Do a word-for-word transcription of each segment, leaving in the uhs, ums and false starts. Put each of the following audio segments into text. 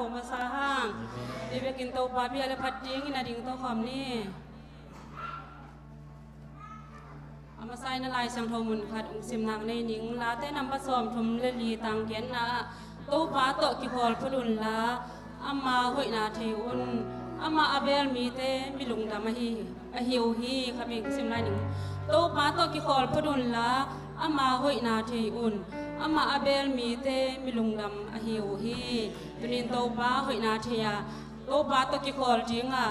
Masa hang. Tua bekin Topa bia le phat dingin a ding to khawm ni. A masa in a Lai Siangtho mun khat ung simnak nei ning. Late namba sawmthum le li tang genna ah, Topa tawh kikhawl phot unla, ama hoihna thei un. Ama a bel mite mi lungdam ahi, ahi uh hi. Kha bing sim lai ning. Topa tawh kikhawl phot unla, ama hoihna thei un. Ama a bel mite mi lungdam ahi uh hi. Tunin Topa hoihna thei a, Topa tawh kikhawl ding a,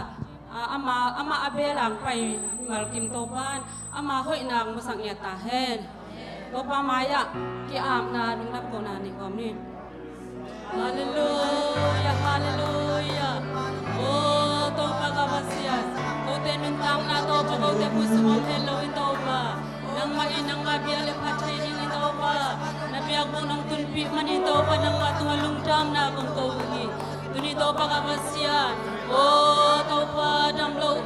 a, ama, ama a bel ang pai mimal kim Topa in ama hoihna ang musak ngiat ta hen. Topa mai-ah ki-apna lungdam kohna nei khawm ni. Halleluia, halleluia. O Topa ka Pasian, kote nuntakna Topa, kote pusu om het lo in Topa, nangmah in nangmah bia le phat thei ding in Topa, na biakbuk nong tunpih manin Topa, nangmah tungah lungdamna kong ko uh hi. Tuni Topa ka Pasian, o Topa, dam loh,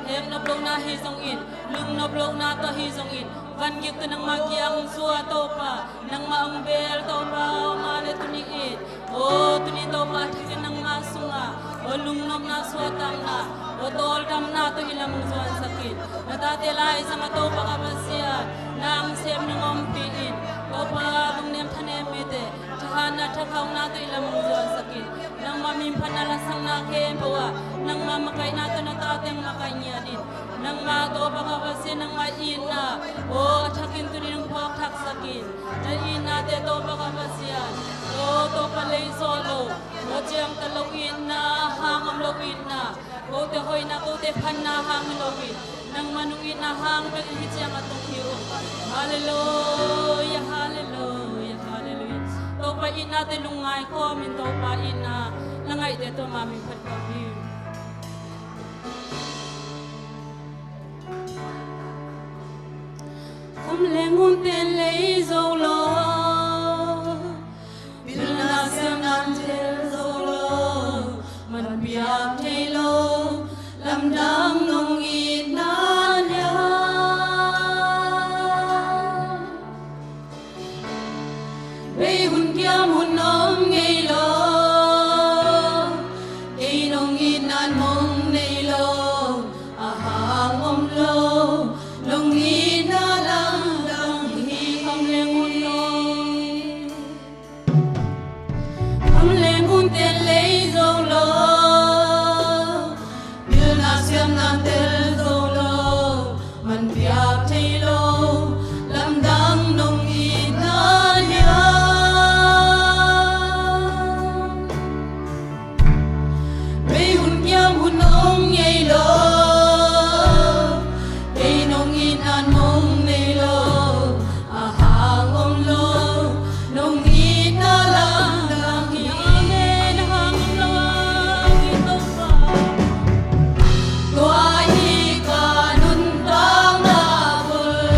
hek nop lohna hi zongin, lung nop lohna tawh hi zongin, van gik tawh nangmah kiang sua Topa, nangmah ong bel Topa, o ma le tuni in, o tuni Topa, a thakin nangmah sungah, o lungnopna, suahtakna, o tawldamna tawh i lam ong zuansak in. Na tate lai zang a Topa ka Pasian, nang sem nang ompih in. Topa, lungnem thanem mite thahatna, thakhauna tawh i lam ong zuansak in. Nangmah minphatna lasakna khempeuh ah, nangmah makaihna tawh na tate ong makaih ngiat in. Nangmah Topa ka Pasian, nangmah itna, o a thakin tuni nong phawk thaksak in. Na itnate Topa ka Pasian, o Topa, lei sawh lo, o ciangta lo itna, hang om lo itna, kote hoihna, kote phatna hang hi lo in, nangmah nong itna hang bek in hih ciang a tung hi uh. Halleluia, halleluia, halleluia. Topa itnate lungngai khawm in, Topa itna na ngaihte tawh ma min phat khawm hi. Kham leng hun ten lei zo lo, pilna siamna tel zo lo, man piak thei lo, lamdang nong itna lian. Bei hun kiam hun om ngei lo, kei nong itna mong nei lo, a hang om lo, nong itna lamdang hi. Kham leng hun lo, kham leng hun ten lei zo lo, pilna siamna tel zo lo, man piak thei lo, lamdang nong itna lian. Bei hun kiam hun om ngei lo, kei nong itna mong nei lo, a hang om lo, nong itna lamdang hi. Amen. A hang om lo, a hang hi Topa. Tua hi ka nuntakna bul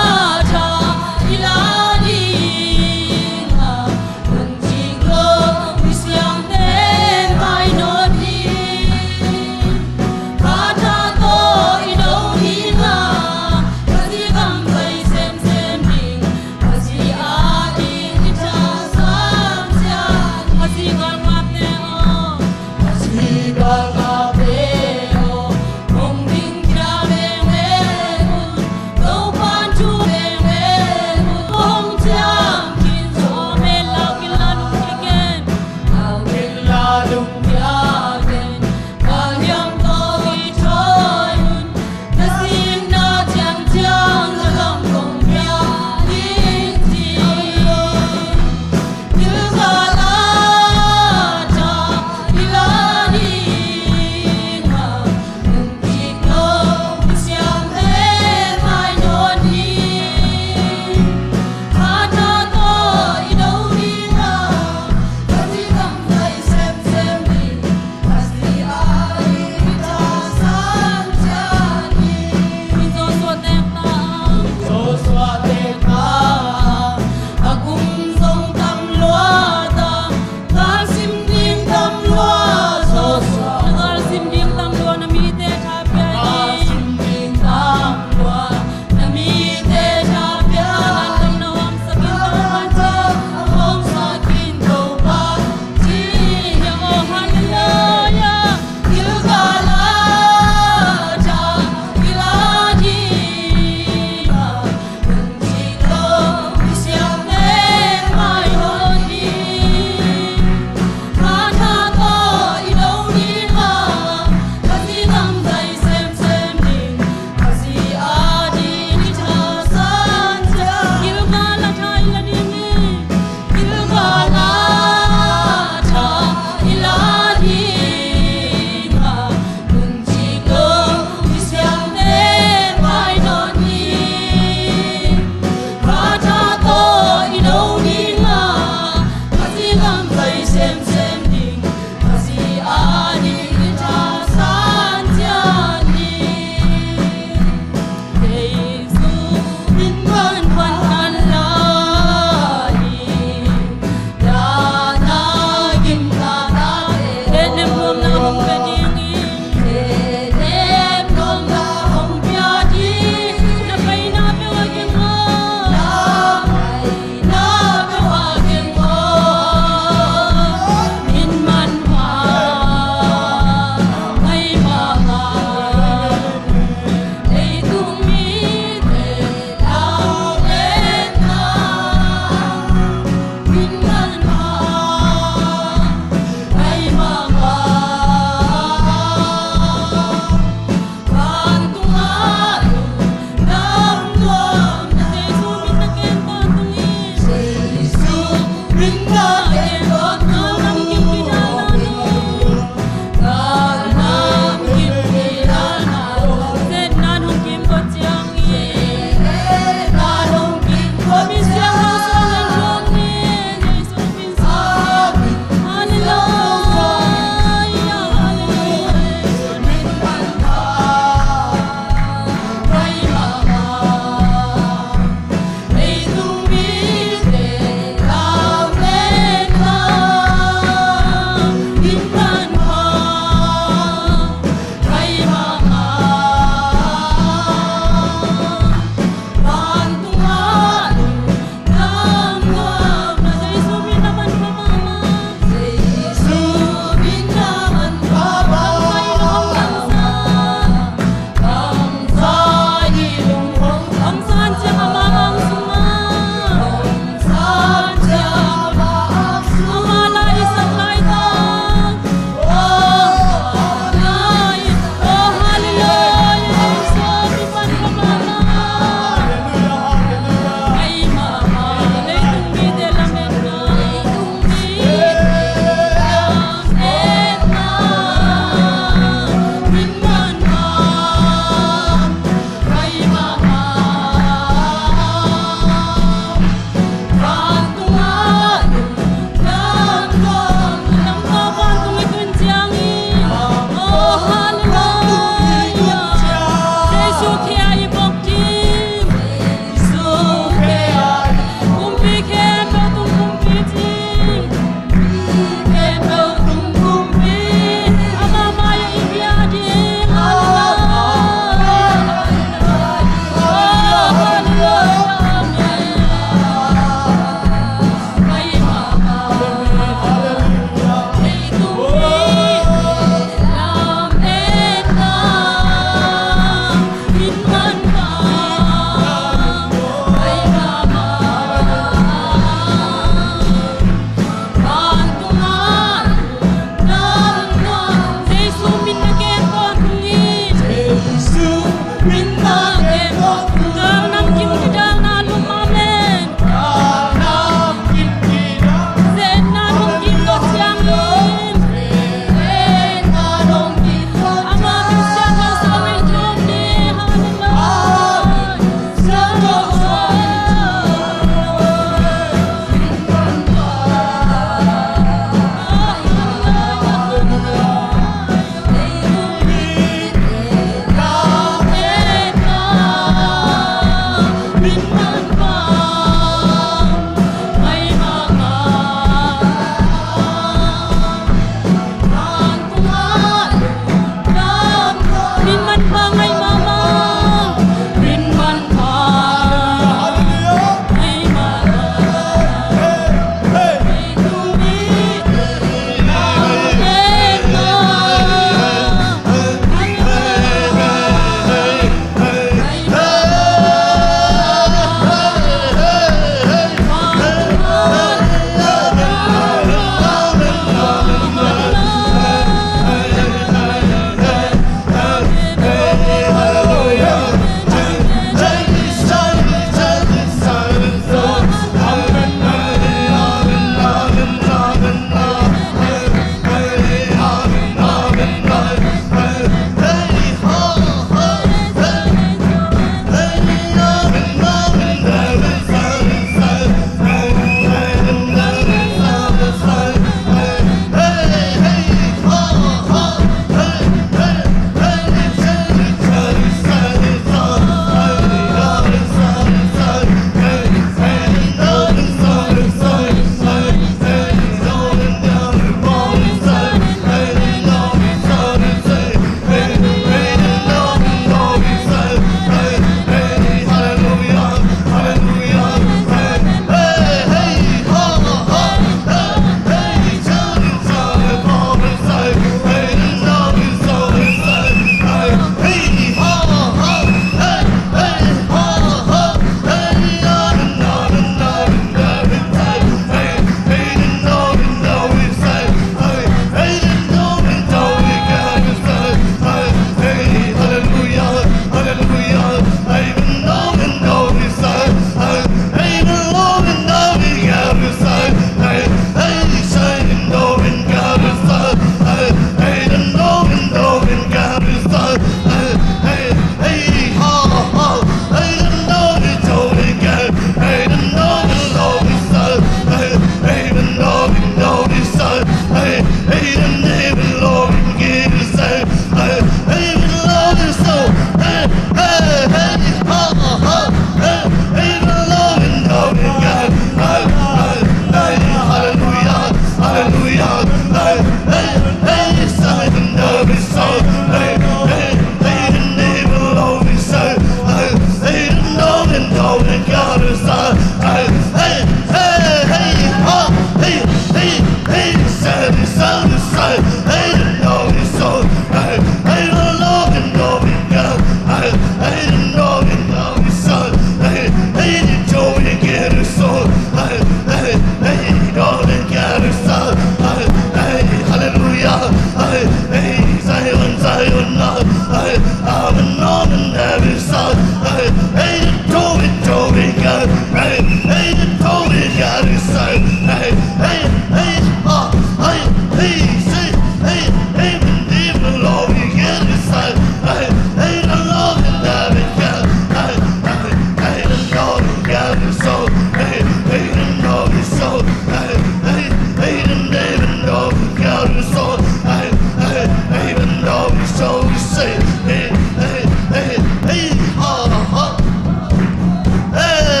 Hey,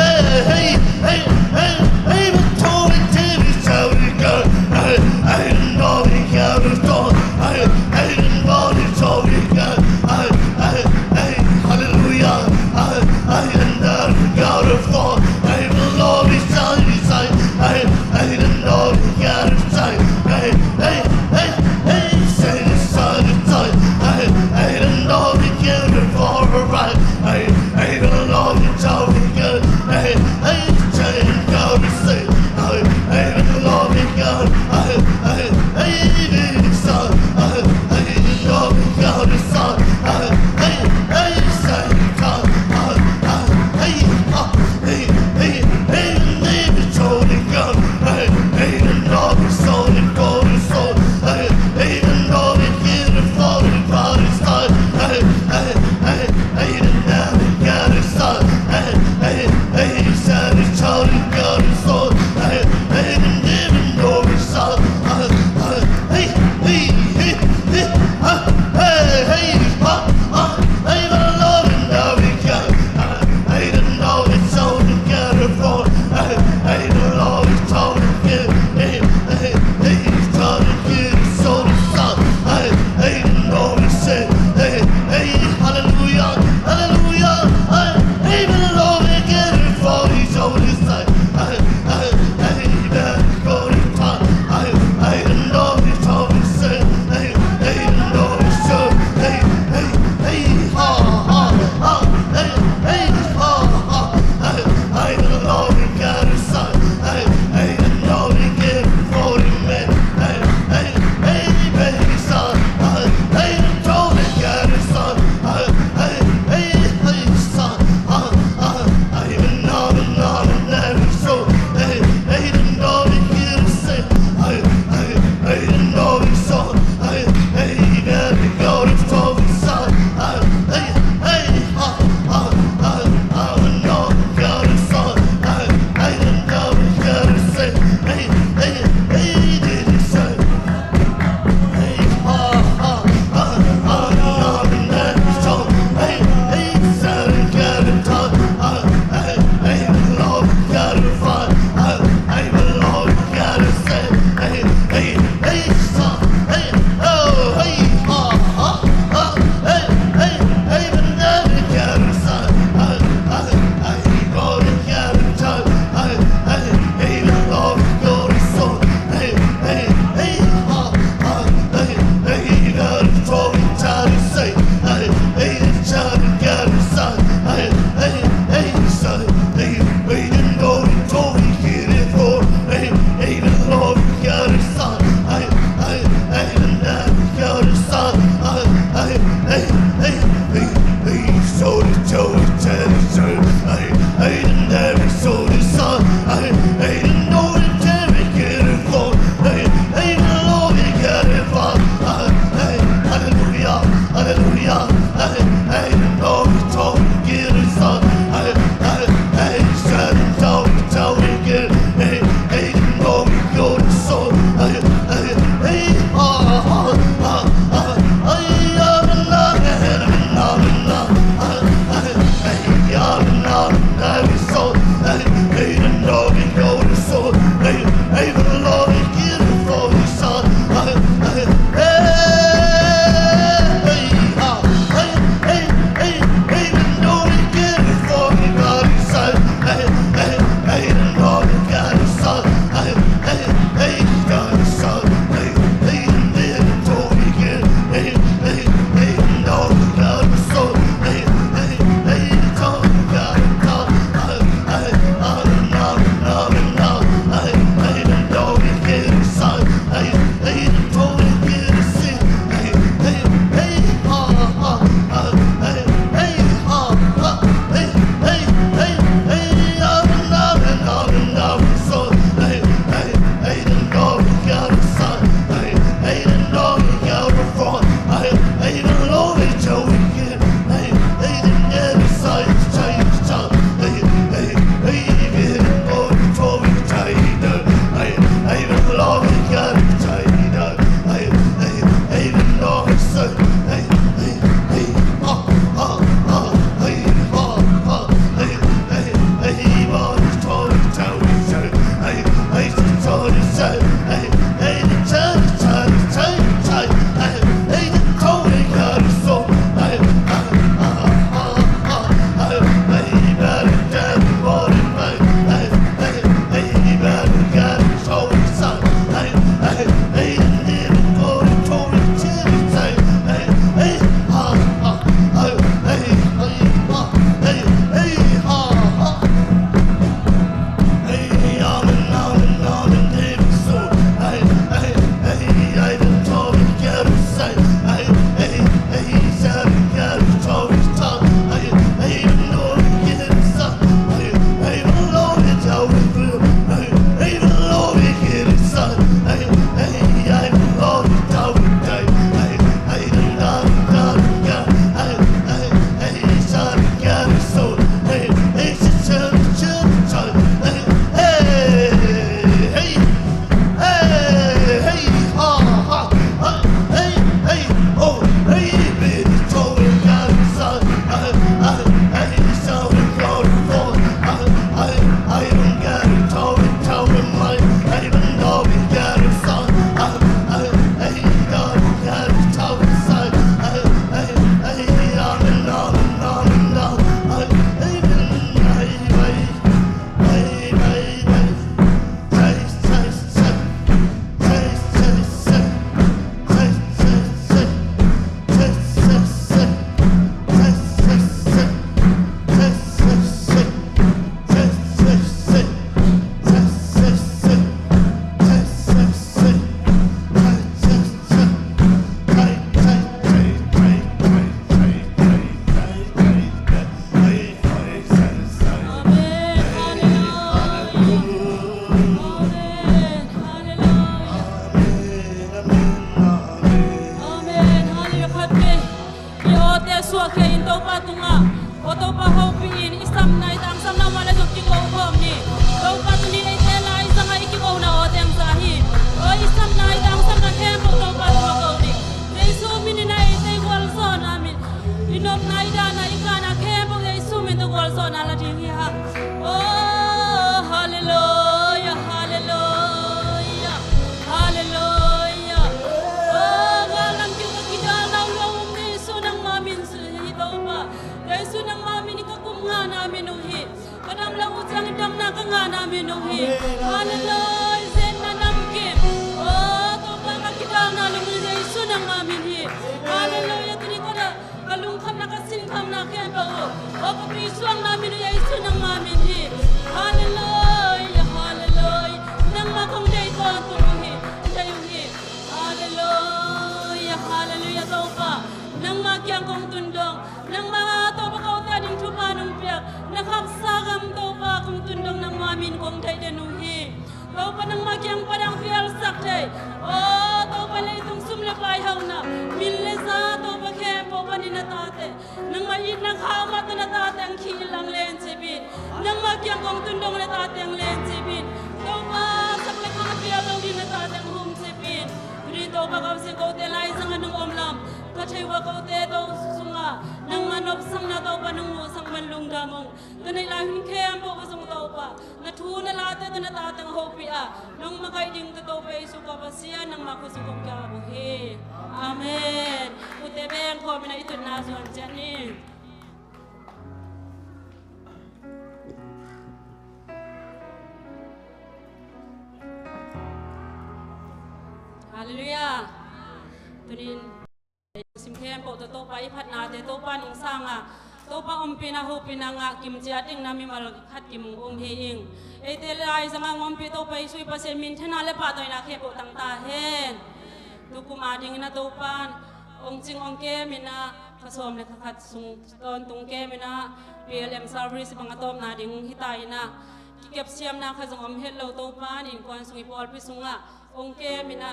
hey, hey, hey, hey, hey, hey, hey, hey, Khat vei i awte suahkhia in Topa tungah, aw Topa hopih in, i samna i tangsamna mah le zong kiko khawm ni. Topa tuni eite lai zangah i kikona aw teng za hi. Aw i samna i tangsamna khempeuh Topa tungah ko ni. Jesu min in a eite gualzawhna min, i nopna i dahna i kahna khempeuh Jesu min tawh gualzawhna la ding hi hang. Oh, halleluia, halleluia, halleluia. Oh, gallam kiu ka kidalna uh lo um Jesu nangma min hi Topa. Jesu nangma min hi ka kum ngahna min uh hi. Ka dam lo uh ciangin damna ka ngahna min uh hi. Halleluia, zetna namkim. Oh, Topa ka kidalna lung uh Jesu nangma min hi. Halleluia, tuni ka da ka lungkhamna ka sinkhamna khempeuh uh, aw ka tuisuakna min uh Jesu nangma min hi. Halleluia, halleluia. Nangma kong deih tawntung uh hi, deih uh hi. Halleluia, halleluia Topa. Nangma kiang kong tundong. Nangma Topa ka awte a ding thupha nong piak, na khaksa gam Topa kong tundong, nangma min kong deih den uh hi. Topa nangma kiang pan hong pialsak thei. Aw Topa leitung sum le pai hauhna, min le za Topa khempeuh panin na tate, nangma itna khau mah tawh na tate hong kilang lencip in. Nangma kiang kong tundong na tate hong lencip in. Topa sak le khang a pial lo ding na tate hong humcip in. Tuni Topa ka hong sing kote lai zangah nong om lam ka thei uh a, kote to sungah nangma nopsakna Topa nong muhsak man lungdam ung. Ka neih lai hun khempeuh ka zong Topa na thu na late tawh na tate hong hopih a, nong makaih ding tawh Topa Jesu ka Pasian nangma khut sung kong kiap uh hi. Amen. Ute beng khawm in a i tutna zuan ciat ni. Halleluia. Tunin sim khempeuh tawh Topa i phatnate Topa nong sanga, Topa ompihna hopihna ngah kim ciat dingna mimal khat kim hong um hi ing. Eite lai zanga hong ompih Topa Jesu i Pasian min thana le pahtawina khempeuh tang ta hen. Tukum a dingin a Topa hong cing hong kem in a, kha sawm le kha khat sung tawntung kem in a, P L M service bang a tawpna ding hi ta in a, kikepsiamna kha zong om het lo Topa in innkuan sung i pawlpi sungah hong kem in a,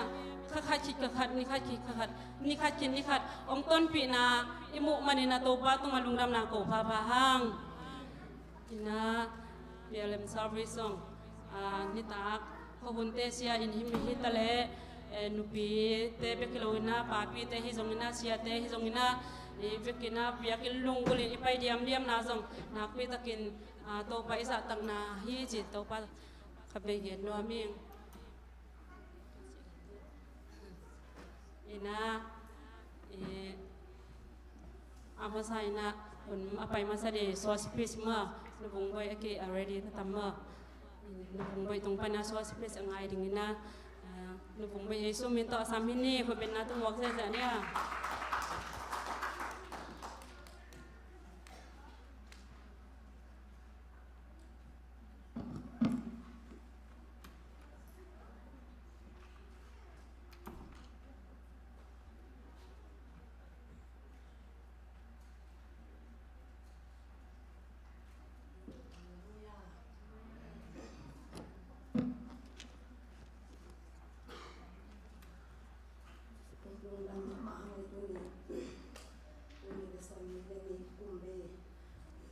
kha khat khit kha khat, ni khat khit kha khat, ni khat khit ni khat hong tonpihna i muh manin a Topa tungah lungdamna ko phapha hang. In a, P L M service zong, ah, nitak khuahunte sia in hi mi hi ta leh, eh, nupite bek hi lo in a, papite hi zong in a, siate hi zong in a, i bek in a biakinn lunggulh in i pai diamdiamna zong nakpi takin, ah, Topa i zahtakna hi ci Topa khat vei gen nuam ing. In a, i, a masa in a, hun a pai masa ding sauce piece maw, Nu Bung Bawi a kei a ready ka tam maw. Nu Bung Bawi tung pan a sauce piece a ngai ding in a, a, Nu Bung Bawi Jesu min tawh a sam hi ni, khut beng na tung muak ziahziah ni a. Lungdam mahmah hang i tuni, tuni le sawmnih le nih kum bei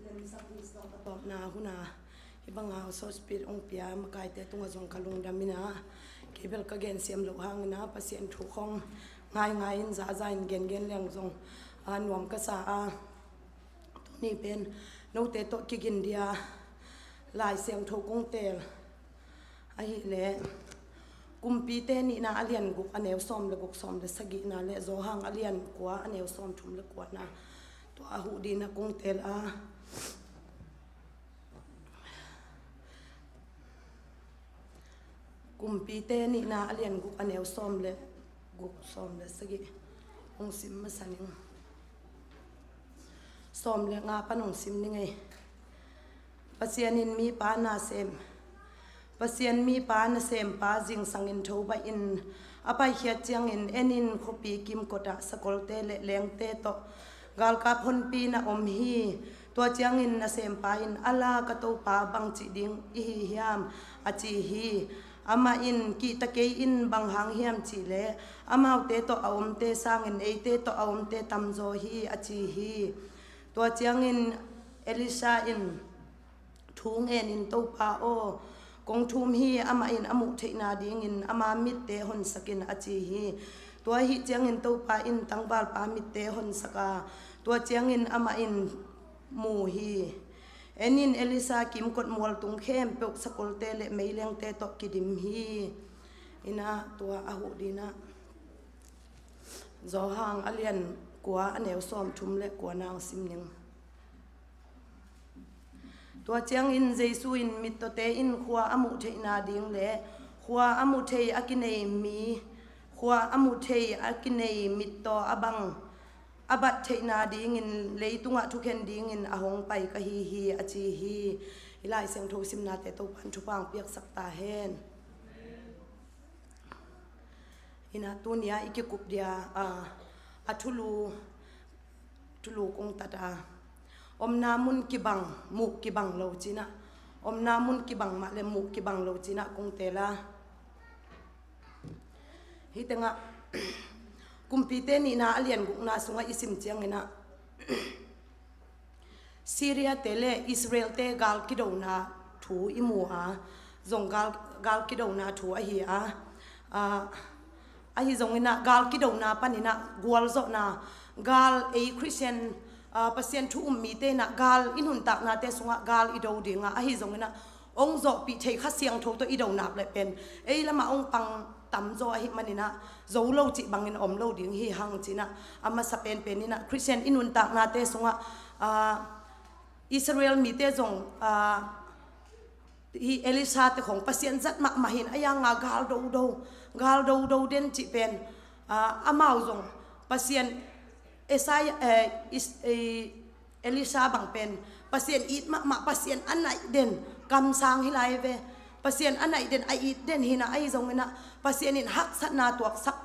lemsak ding sawm ka tawpna hun a, hih banga Holy Spirit hong pia makaite tungah zong ka lungdam in a, kei bel ka gensiam loh hangin a, Pasian thu khong ngaingai in zaza in gengen leng zong a nuam ka sa a, tuni pen note tawh kigin dia Lai Siangtho kong teel ahih leh Kumpite nihna a lian guk a neu sawm le guk, sawm le sagihna le Johan a lian kua a neu sawm thum le kuana, tua a huh dina kong teel a. Kumpite nihna a lian guk a neu sawm le guk, sawm le sagih hong sim masa ning. Sawm le nga pan hong sim ning ei. Pasian in mipa nasem, Pasian mipa nasempa zingsangin tho baih in a paikhiat ciangin en in khuapi kimkotah sakolte le lengte tawh galkap honpi na om hi. Tua ciangin nasempa in, "A la ka topa, bangci ding i hi hiam?" a ci hi. Amah in, "Kihta kei in, bang hang hiam cih leh amaute tawh a omte sangin eite tawh a omte tamzaw hi," a ci hi. Tua ciangin Elisha in, "Thu ngenin, Topa aw, kong thum hi, amah in a muh theihna dingin ama mitte honsak in," a ci hi. Tua ahih ciangin Topa in tangvalpa mitte honsak a, tua ciangin amah in mu hi. En in, Elisha kimkot mualtung khempeuh sakolte le meilengte tawh kidim hi. Inah tua a huh dinah Johan a lian kua, a neu sawmthum le kua nang sim ning. Tua ciangin Jesu in, "Mittawte in khua a muh theihna ding le khua a muh thei a kinei mi, khua a muh thei a kinei mittaw a bang a bat theihna dingin leitungah thukhen dingin a hong pai ka hi hi," a ci hi. I Lai Siangtho simnate Topan thupha piaksak ta hen. Inah tunia i kikup dia, a, a thulu, thulu kong tat a, omna mun kibang, muh kibang lo cinah, omna mun kibang mah le muh kibang lo cinah kong teel a. Hih tengah Kumpite nihna a lian gukna sungah i sim cianginah Syria-te le Israel-te gal kidona thu i mu a, zong gal, gal kidona thu ahi a, a, ahi zonginah gal kidona paninah gualzawhna, gal ei Khristian, a, Pasian thu um mite inah gal i nuntaknate sungah gal i do dinga, ahi zonginah hong zawhpih thei Kha Siangtho tawh i do nak le pen ei lamah hong pang tamzaw ahih maninah zo lo cih bangin om lo ding hi hang cinah, a masa penpen inah Khristian i nuntaknate sungah, a, Israel mite zong, a, hi Elisha te khong Pasian zat mahmah hin, a yanga gal dodo, gal dodo den cih pen, a, amau zong Pasian Esai, eh, is, eh, Elisha bang pen Pasian it mahmah, Pasian a naih den, kamsang hi lai ve. Pasian a naih den, a it den hinah, ahi zonginah Pasian in haksatna tuaksak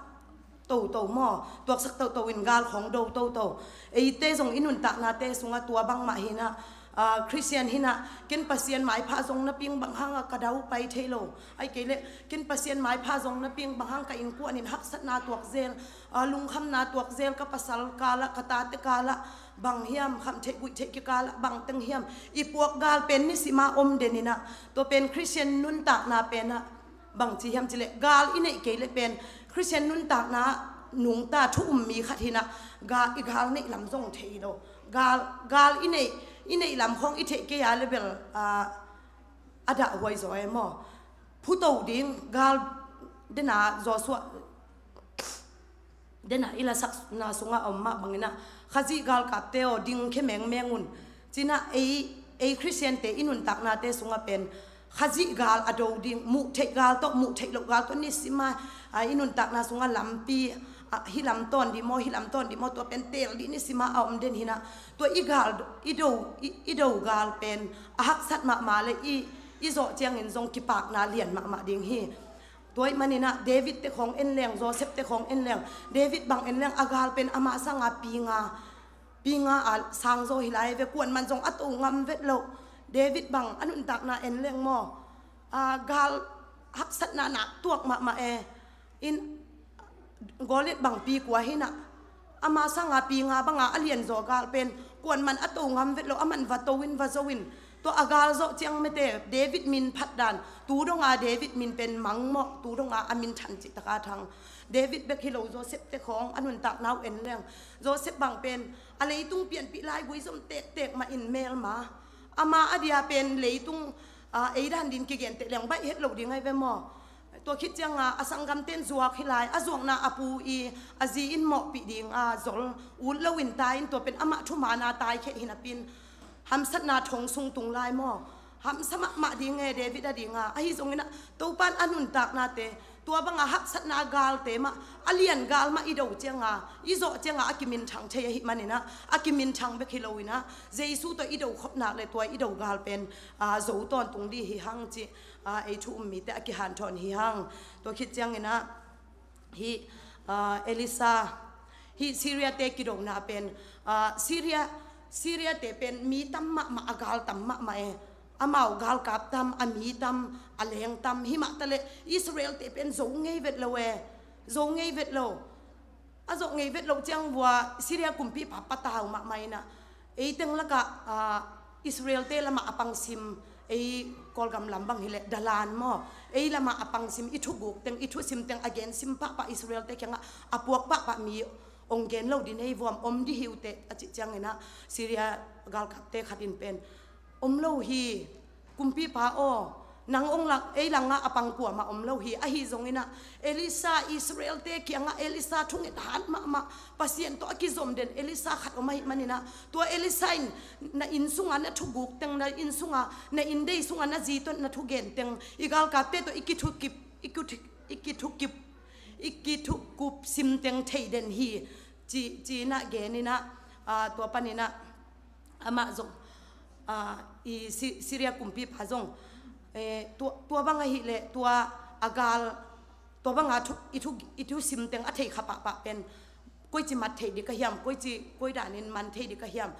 toto maw, tuaksak toto in gal khong do toto. Eite zong i nuntaknate sungah tua bangmah hinah, a, Khristian hinah, ken Pasian maipha zong naping bang hanga ka dau pai thei lo, ahi kei leh ken Pasian maipha zong naping bang hang ka innkuan in haksatna tuak zel, a, lungkhamna tuak zel, ka pasal kalah, ka tate kalah, bang hiam, khamtheih guihtheih kikalah bang teng hiam, i puak gal pen nisima om deninah, tua pen Khristian nuntakna penah bangci hiam cileh gal i neih kei le pen Khristian nuntakna nungta thu um mi khat hinah ga, i gal neih lam zong thei lo. Gal, gal i neih, i neih lam khong i theih kei a le bel, a, a dahhuai zaw e maw? Phuto ding gal dena Joshua dena i lasakna sungah a om mah banginah, Khazih galkapte aw, dingkhia mengmeng un. Cinah ei, ei Khristiante i nuntaknate sungah pen Khazih gal a do ding, muh theih gal tawh, muh theih loh gal tawh nisima, a, i nuntakna sungah lampi, a, hih lam tawn dih maw, hih lam tawn dih maw, tua pen teel dih nisima a om den hinah, tua i gal, i do, i, i do gal pen a haksat mahmah le i, i zawh ciangin zong kipakna lian mahmah ding hi. Tua ih maninah David te khong en leng, Joseph te khong en leng, David bang en leng a gal pen ama sanga pi nga, pi nga a sangzaw hi lai ve, kuanman zong a to ngam vet loh. David bang a nuntakna en leng maw, a, gal haksatna nak tuak mahmah e. In Goliath bang pi kua hinah, ama sanga pi nga banga a lianzaw gal pen kuanman a to ngam vet loh, aman va to in va zo in. Tua a gal zawh ciang mete David min phat dan, tu donga David min pen mang maw, tu donga a min than cih taka thang. David bek hi lo, Joseph te khong a nuntakna uh en leng, Joseph bang pen a leitung pianpih lai guizom tektek mah in melma, ama a dia pen leitung, a, ei dan din kigen teh leng baih het loh ding ahi ve maw? Tua khit cianga a sanggamten zuak hi lai, a zuakna a pu i a zi in mawhpih dinga zol ut loin tai in, tua pen amah thumaana taikhia hi napin hamsatna thong sung tung lai maw? Hamsa mahmah ding e David a dinga. Ahi zonginah Topan a nuntaknate, tua banga haksatna galte mah, a lian gal mah i do cianga, i zawh cianga a kiminthang thei ahih maninah, a kiminthang bek hi loinah Jesu tawh i do khopnak le tua i do gal pen, a, zo tawntung dih hi hang cih, a, ei thu um mite a kihanthawn hi hang. Tua khit cianginah hih, a, Elisha, hih Syria-te kidona pen, a, Syria, Syria-te pen mi tam mahmah, a gal tam mahmah e. Amau galkap tam, a mi tam, a leng tam, himah taleh Israel-te pen zo ngei vet lo e. Zo ngei vet lo. A zo ngei vet lo ciang vua Syria kumpipa patau mahmah inah, ei teng lakah, ah, Israel-te lamah a pangsim, ei Kawlgam lam bang hileh dalan maw, ei lamah a pangsim, i thuguk teng, i thusim teng a gensim pahpah, Israel-te kiangah a puak pahpah mi ong gen lo ding hi vuam, om dih hi uh teh a cih cianginah Syria galkapte khat in pen, om lo hi, kumpipa aw, nang ong lak, ei langah a pang kuamah om lo hi. Ahi zonginah Elisha, Israel-te kiangah Elisha thunget hat mahmah, Pasian tawh a kizom den Elisha khat om ahih maninah, tua Elisha in na inn sungah na thuguk teng, na inn sungah, na inndei sungah na zi tawh na thugen teng, i galkapte tawh i kithukip, i kithu-, i kithukip, i kithukup sim teng thei den hi, ci, ci-inah geninah, ah, tua paninah amah zong, ah, i Sy-, Syria kumpipa zong, eh, tua, tua bang ahileh tua a gal, tua banga thu, i thu, i thusim teng a thei kha pahpah pen koici mat thei dih ka hiam, koici, koi danin man thei dih ka hiam,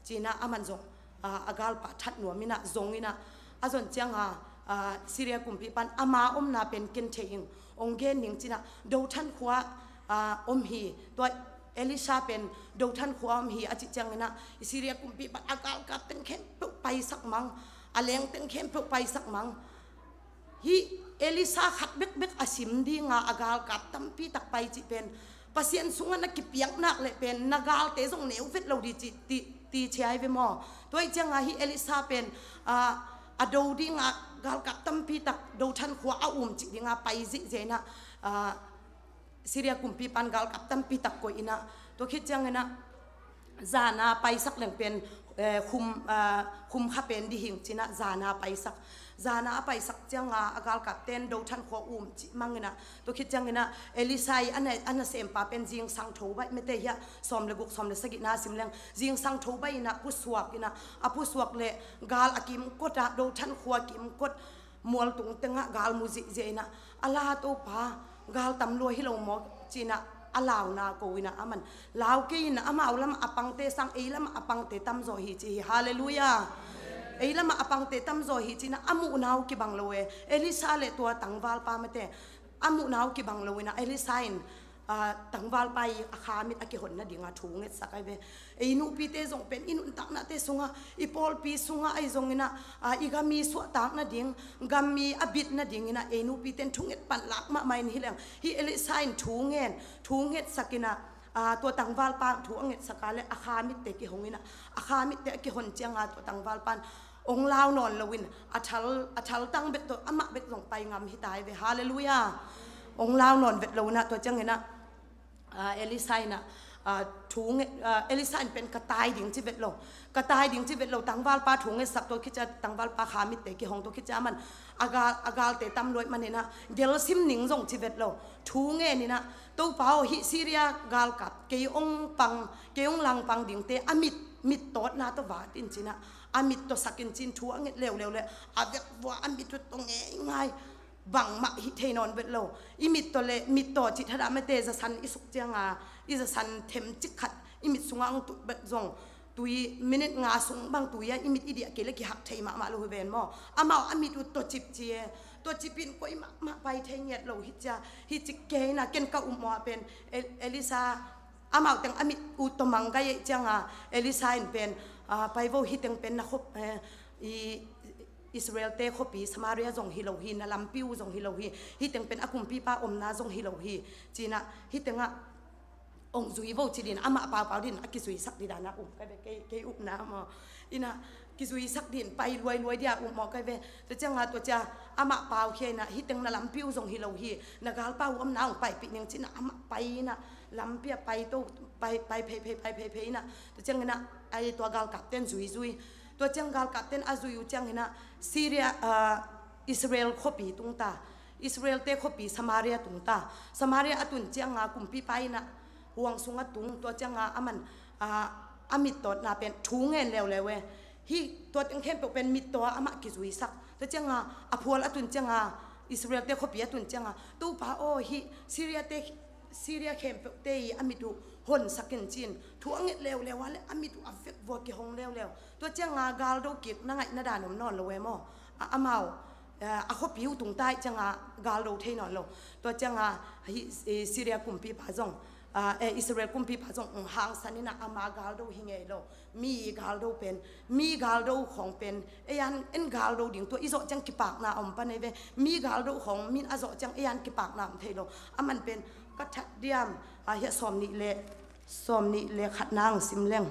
ci-inah aman zong, ah, a galpa that nuam inah, zong inah, a zon cianga, ah, Syria kumpipan ama omna pen ken thei ing, ong gen ning ci-inah, Dothan khua, ah, om hi, tua Elisha pen Dothan khua om hi a cih cianginah, i Syria kumpipan a galkap teng khempeuh paisak mang, a leng teng khempeuh paisak mang. Hih Elisha khat bekbek a sim dinga a galkap tampi tak pai cih pen, Pasian sungah na kipiak nak leh pen na galte zong neu vet lo dih ci, ti, ti ciai ve maw? Tua ih cianga hih Elisha pen, ah, a do dinga galkap tampi tak Dothan khua a um cih dinga pai zihziah inah, ah, Syria kumpipan galkap tampi tak koih inah, tua khit cianginah zana paisak leng pen, eh, khum, ah, khum kha pen dih hing ci-inah zana paisak. Zana a paisak cianga a galkapten Dothan khua um cih manginah, tua khit cianginah Elisha i a na, a nasempa pen zingsang tho baih mete hiah, sawm le guk, sawm le sagihna sim leng, zingsang tho baih inah pusuak inah, a pusuak leh gal a kimkotah, Dothan khua kimkot mualtung tengah gal mu zihziah inah, a la Topa, gal tam lua hi lo maw ci-inah a launa ko inah, aman lau kei inah, amau lamah a pangte sang ei lamah a pangte tamzaw hi ci hi. Halleluiah. Ei lamah a pangte tamzaw hi ci-inah a muhna uh kibang lo e. Elisha le tua tangvalpa mate a muhna uh kibang lo inah Elisha in, ah, tangvalpa i a kha mit a kihon nadinga thu ngetsak ai ve. Ei nupite zong pen i nuntaknate sungah, i pawlpi sungah ahi zonginah, ah, i gam i suahtak nading, gam i a bit nadinginah ei nupiten thunget panlak mahmah in hileng, hih Elisha in thu ngen, thu ngetsak inah, ah, tua tangvalpa thu a ngetsak a leh a kha mitte kihong inah, a kha mitte a kihon cianga tua tangvalpan ong lau nawn loin a thal, a thaltang bek tawh amah bek zong pai ngam hi ta ai ve. Halleluiah. Ong lau nawn vet lo inah tua cianginah, ah, Elisha inah, ah, thu nge-, ah, Elisha in pen ka tai ding ci vet lo. Ka tai ding ci vet lo, tangvalpa thu ngetsak, tua khit cia tangvalpa kha mitte kihong, tua khit cia aman a gal, a galte tam lua ih maninah gelsim ning zong ci vet lo. Thu ngen inah, Topa aw, hih Syria galkap kei ong pang, kei ong langpang dingte a mit, mittawtna tawh vat in ci-inah, a mit tawh sak in ci-in thu a nget leuleu leh a vekvua a mit uh tawh ngeingai, bangmah hih thei nawn vet lo. I mit tawh le, mit tawh cih thadah mete, zasan i suk cianga i zasan themcik khat i mit sungah ong tut bek zong, tui minit nga sung bang tui a i mit i diah kei le kihak thei mahmah lo hi ven maw? Amau a mit uh tawcip ci e. Tawcip in koi mahmah pai thei ngiat lo hi cia, hi cik kei inah ken ka um maw a pen, El-, Elisha, amau teng a mit uh tawh manggai ei cianga Elisha in pen, ah, pai vo, hi teng pen na khop, eh, i Israel-te khuapi Samaria zong hi lo hi, na lampi uh zong hi lo hi, hi teng pen a kumpipa omna zong hi lo hi, ci-inah hi tengah ong zui vo ci din, amah paupau din a kizuisak didana um kai ve, kei, kei upna maw? Inah kizuisak din pai luailuai dia um maw kai ve. Tua cianga tua cia amah pau khia inah, hi teng na lampi uh zong hi lo hi, na galpa uh omna ong paipih ning ci-inah amah pai inah, lampi ah pai to, pai, pai phei phei, pai phei phei inah, tua cianginah ai tua galkapten zuizui. Tua ciang galkapten a zui uh cianginah Syria, ah, Israel khuapi tungta, Israel-te khuapi Samaria tungta. Samaria a tun cianga kumpipa inah huang sungah tung, tua cianga aman, ah, a mittawtna pen thu ngen leuleu e. Hih tua teng khempeuh pen mittaw ah amah kizuisak. Tua cianga a phual a tun cianga, Israel-te khuapi a tun cianga, Topa aw, hih Syria-te Syria khempeuhte i a mit uh honsak in ci-in thu a nget leuleu a le a mit uh a vekvua kihong leuleu. Tua cianga galdo kik na ngaih na dan om nawn lo e maw? A, amau, eh, a khuapi uh tungta ih cianga galdo thei nawn lo. Tua cianga hi, eh, Syria kumpipa zong, ah, eh, Israel kumpipa zong hong hangsan inah ama galdo hi ngei lo. Mi galdo pen, mi galdo khawng pen ei an en galdo ding, tua i zawh ciang kipakna a om pan ei ve. Mi galdo khawng min a zawh ciang ei an kipakna om thei lo. Aman pen ka that diam, ah, hiah sawm nih le, sawm nih le khatna ang sim leng.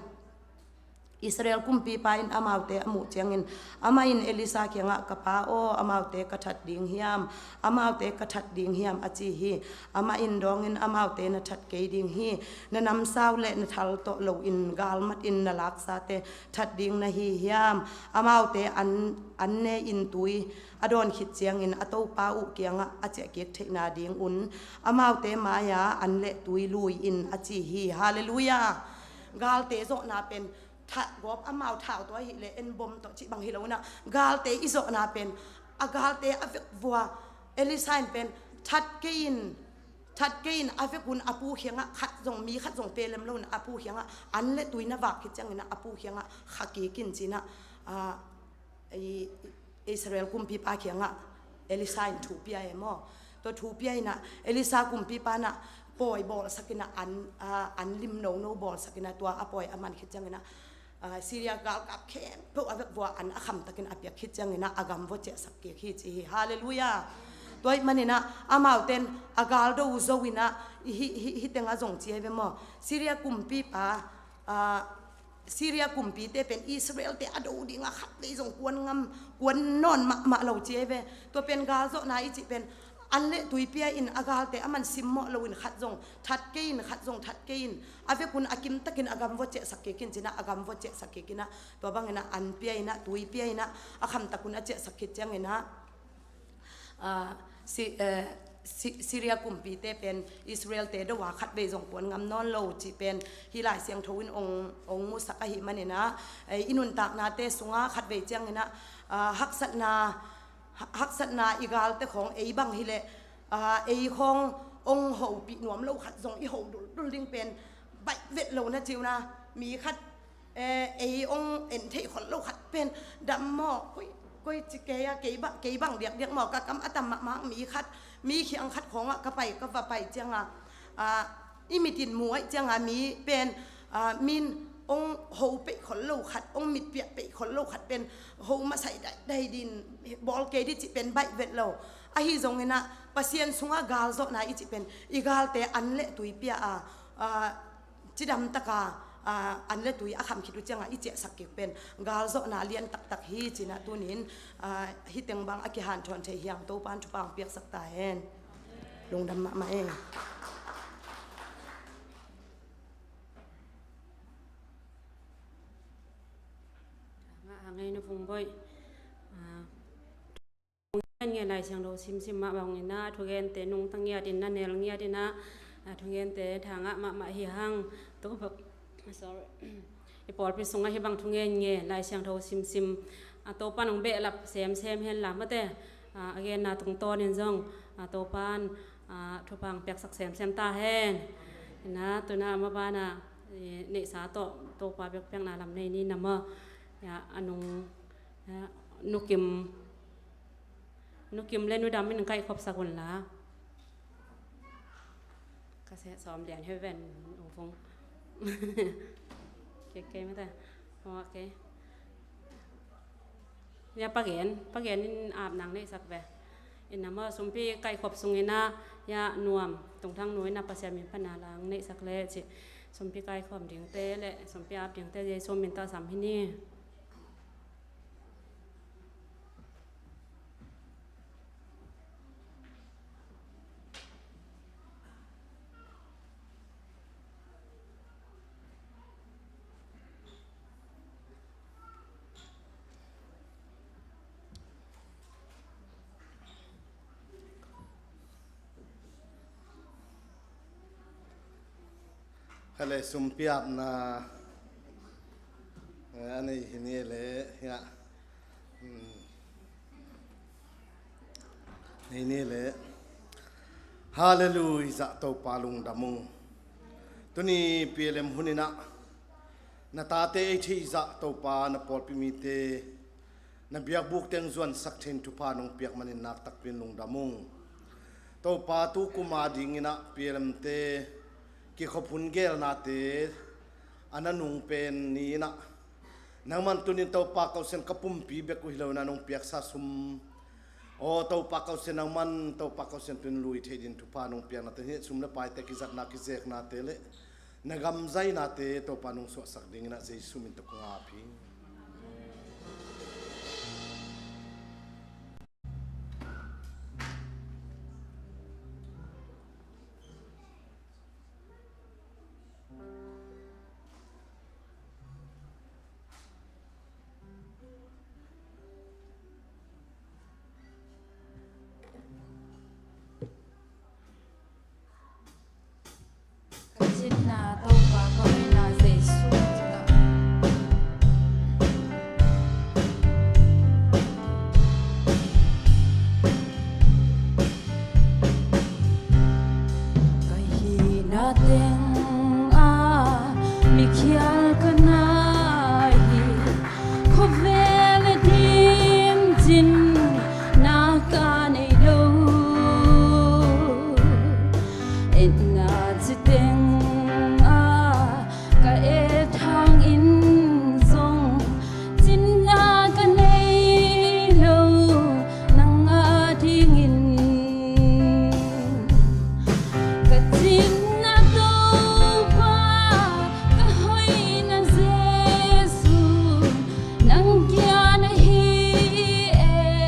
Israel kumpipa in amaute a muh ciangin amah in Elisa kiangah, "Ka pa aw, amaute ka that ding hiam? Amaute ka that ding hiam?" a ci hi. Amah in dawngin, "Amaute na that kei ding hi. Na namsau le na thal tawh loin galmat in na laksate that ding na hi hiam? Amaute an, an ne in tui a dawn khit ciangin a topa uh kiangah a ciahkik theihna ding un amaute mai-a an le tui lui in," a ci hi. Halleluiah. Galte zawhna pen thah gawp amau thau tawh ahih leh en bom tawh cih bang hi lo inah, galte i zawhna pen a galte a vekvua. Elisa in pen that kei in, that kei in a vek un a pu kiangah khat zong, mi khat zong pelem lo in a pu kiangah an le tui na vak khit ciangin a pu kiangah kha kik in ci inah, ah, i, Israel kumpipa kiangah Elisa in thu pia e maw? Tua thu pia inah Elisa kumpipa inah pawi bawlsak inah an, ah, an lim nono bawlsak inah tua a pawi a man khit ciangin ah, ah, Syria galkap khempeuh a vekvua an a khamtakin a piak khit ciangin ah a gam vua ciahsak kik hi ci hi. Halleluiah. Tua ih manin ah amaute in a galdo zo inah hi, hi, hi teng a zong ci hi ve maw? Syria kumpipa, ah, Syria kumpite pen Israelte a do dingah khat vei zong kuan ngam, kuan nawn mahmah lo ci hi ve. Tua pen galzawhna i cih pen an le tui pia in a galte a man simmawh loin khat zong that kei in, khat zong that kei in, a vek un a kimtakin a gam vua ciahsak kik in ci inah a gam vua ciahsak kik inah tua bang inah an pia inah tui pia inah a khamtak un a ciahsak khit ciang inah, ah, Si-, eh, Si-, Syria kumpite pen Israelte do a khat vei zong kuan ngam nawn lo cih pen hih Lai Siangtho in ong, ong musak ahih manin ah, eh, i nuntaknate sungah khat vei ciangin ah, ah, haksatna, ha-, haksatna i galte khawng ei bang hi leh, ah, ei khawng ong hopih nuam lo khat zong i ho duldul ding pen baih vet lo na ci un ah, mi khat eh, ei ong en theih khol lo khat pen dam maw, koi, koi ci kei a, kei bang, kei bang diakdiak maw, ka kam a tam mahmah mi khat, mi khiang khat khawngah ka pai, ka va pai cianga, ah, i mitin mu aih cianga mi pen, ah, min ong ho peih khol lo khat, ong mit piah peih khol lo khat pen ho masai daidai din bawl kei di cih pen baih vet lo. Ahi zongin ah Pasian sungah galzawhna i cih pen i galte an le tui pia a, ah, cidam taka, ah, an le tui a kham khit uh ciangah i ciahsak kik pen galzawhna lian taktak hi ci inah tunin, ah, hih teng bang a kihanthawn thei hiang Topan thupha hong piaksak ta hen. Lungdam mahmah e. Ngah hang ei na Vung Boih. Ah, ngen ngen Lai Siangtho simsim mah bangin ah thugente nungta ngiatin ah, nel ngiatin ah, ah, thugente thangah mahmah hi hang. Tua bang, sorry. I pawlpi sungah hih bang thungen ngen Lai Siangtho simsim, ah, Topa nong behlap semsem hen la mate, ah, a genna tungtawnin zong, ah, Topan, ah, thupha hong piaksak semsem ta hen. Inah tuna a mabanah, eh, neihsa tawh Topa biakpiakna lam nei ni na maw? Ya, a nung, ya, nukim, nukim le nudam in kaihkhopsak un la. Ka seh sawm lian hi ven, Ung Fung. Kei, kei mate. Ok. Ya, pagen, pagen in ap nang neihsak ve. Ina maw sumpi kaihkhop sungin ah, ya, nuam, tungthang nu in ah Pasian min pana lang neihsak le cih. Sumpi kaikhawm dingte le sumpi ap dingte Jesu min tawh sam hi ni. Kha le sumpi apna, eh, a nei hi ni le, ya. Hmm. Nei ni le. Halleluijah, Topa lungdam ung. Tuni P L M hun in ah na tate ei theih zah Topa, na pawlpi mite na biakbuk teng zuansak thein thupha nong piak manin nak takpi in lungdam ung. Topa, tu kum a dingin ah P L M te kikhop hun gelnate a na nung pen ni in ah nangman tunin Topa ka Pasian ka pumpi bek uh hi lo in ah nong piaksa sum, aw Topa ka Pasian, nangman Topa ka Pasian tunin lui thei dingin thupha nong piaknate, hih sum le paite kizatna kizeknate le na gam zainate Topa nong suahsak dingin ah Jesu min tawh kong ap hi. Ka cinna Topa ka hoihna Jesu min tawh. Ka hihna teng ah mikhial ka na hi, khawvel a ding cinna ka nei lo. Etna citeng ah ka et hangin zong cinna ka nei lo, nang a dingin. Ka cinna Topa, ka hoihna Jesu, nang kia na hi e.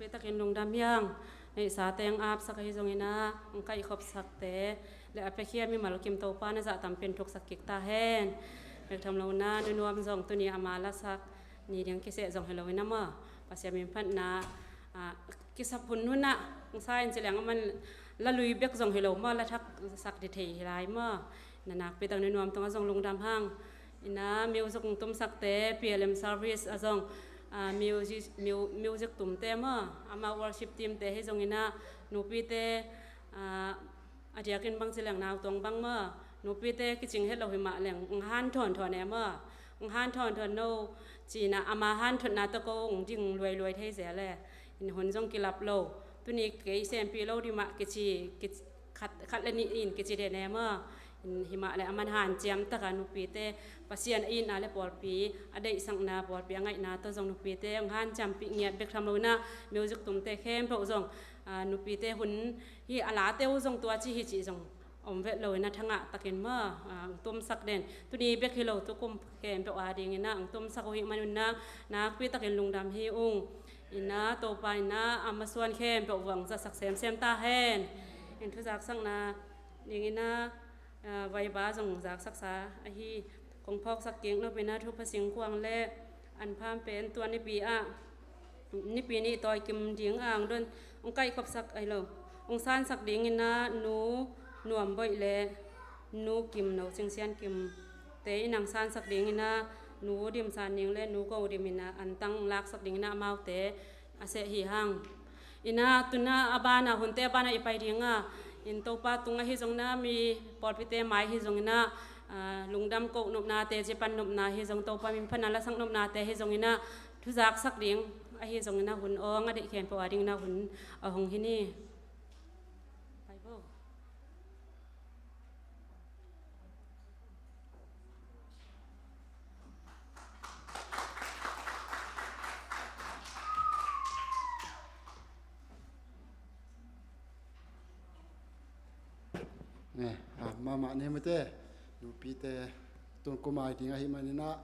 Pitakin lungdam hi hang. Neihsa teng apsak ahi zongin ah, hong kaihkhopsakte le a piakhia mimal kim Topa na zahtampin thuksak kik ta hen. Bek tham lo na, Nu Nuam zong tuni ama lasak ni ding kiseh zong hi lo in ah maw, Pasian min phatna, ah, kisap hun hun ah, hong sa in ci leng aman la lui bek zong hi lo maw, la thaksak ding thei hi lai maw. Na nakpi tak Nu Nuam tungah zong lungdam hang. In ah music hong tumsakte, P L M service ah zong, ah, music, mu-, music tumte maw, amau worship teamte hi zongin ah, nupite, ah, a diakin bang ci leng, nautong bang maw, nupite kicing het lo hi mah leng, hong hanthawn thawn e maw, hong hanthawn thawn no, ci-in ah ama hanthotna tawh ko hong ding luailuai thei zel e. In hun zong kilap lo. Tuni kei sempih lo ding mah kici, kici, khat, khat le nih in kici den e maw. In hi mah leh aman hanciam taka nupite, Pasian a itna le pawlpi a deihsakna, pawlpi a ngaihna tawh zong nupite hong hanciampih ngiat bek tham lo in ah, music tumte khempeuh zong, ah, nupite hun hi a late uh zong tua ci hi cih zong om vet lo in ah, thangah takin maw, ah, hong tumsak den. Tuni bek hi lo, tukum khempeuh a dingin ah hong tumsak uh hi man un ah, nakpi takin lungdam hi ung. In ah Topa in ah a masuan khempeuh vuah hong zatsak semsem ta hen. In thuzaksakna dingin ah, ah, vaiba zong zaksaksa ahi, kong phawksak kik nop in ah, Thupha Singkuang le An Pham pen tua nipi ah, nipi nih tawi kim ding a hong don, hong kaihkhopsak ahi lo, hong sansak dingin ah Nu Nuam Boih le Nu Kim No Cing Sian Kim te in ah hong sansak dingin ah, Nu Dim San Ning le Nu Go Dim in ah an tang laksak dingin ah amaute a seh hi hang. In ah tu-in ah a banah, hunte a banah i pai ding a, in Topa tung ahi zongin ah, mi pawlpite mai hi zongin ah, ah, lungdam koh nopnate, ci pan nopna hi zong, Topa min phatna lasak nopnate hi zongin ah, thuzaksak ding ahi zongin ah, hun awng a deih khempeuh a dingin ah hun a hong hi ni. Pai bo. Ne, ah, mahmah ni mate, nupite, tun kum ai ding ahi manin ah,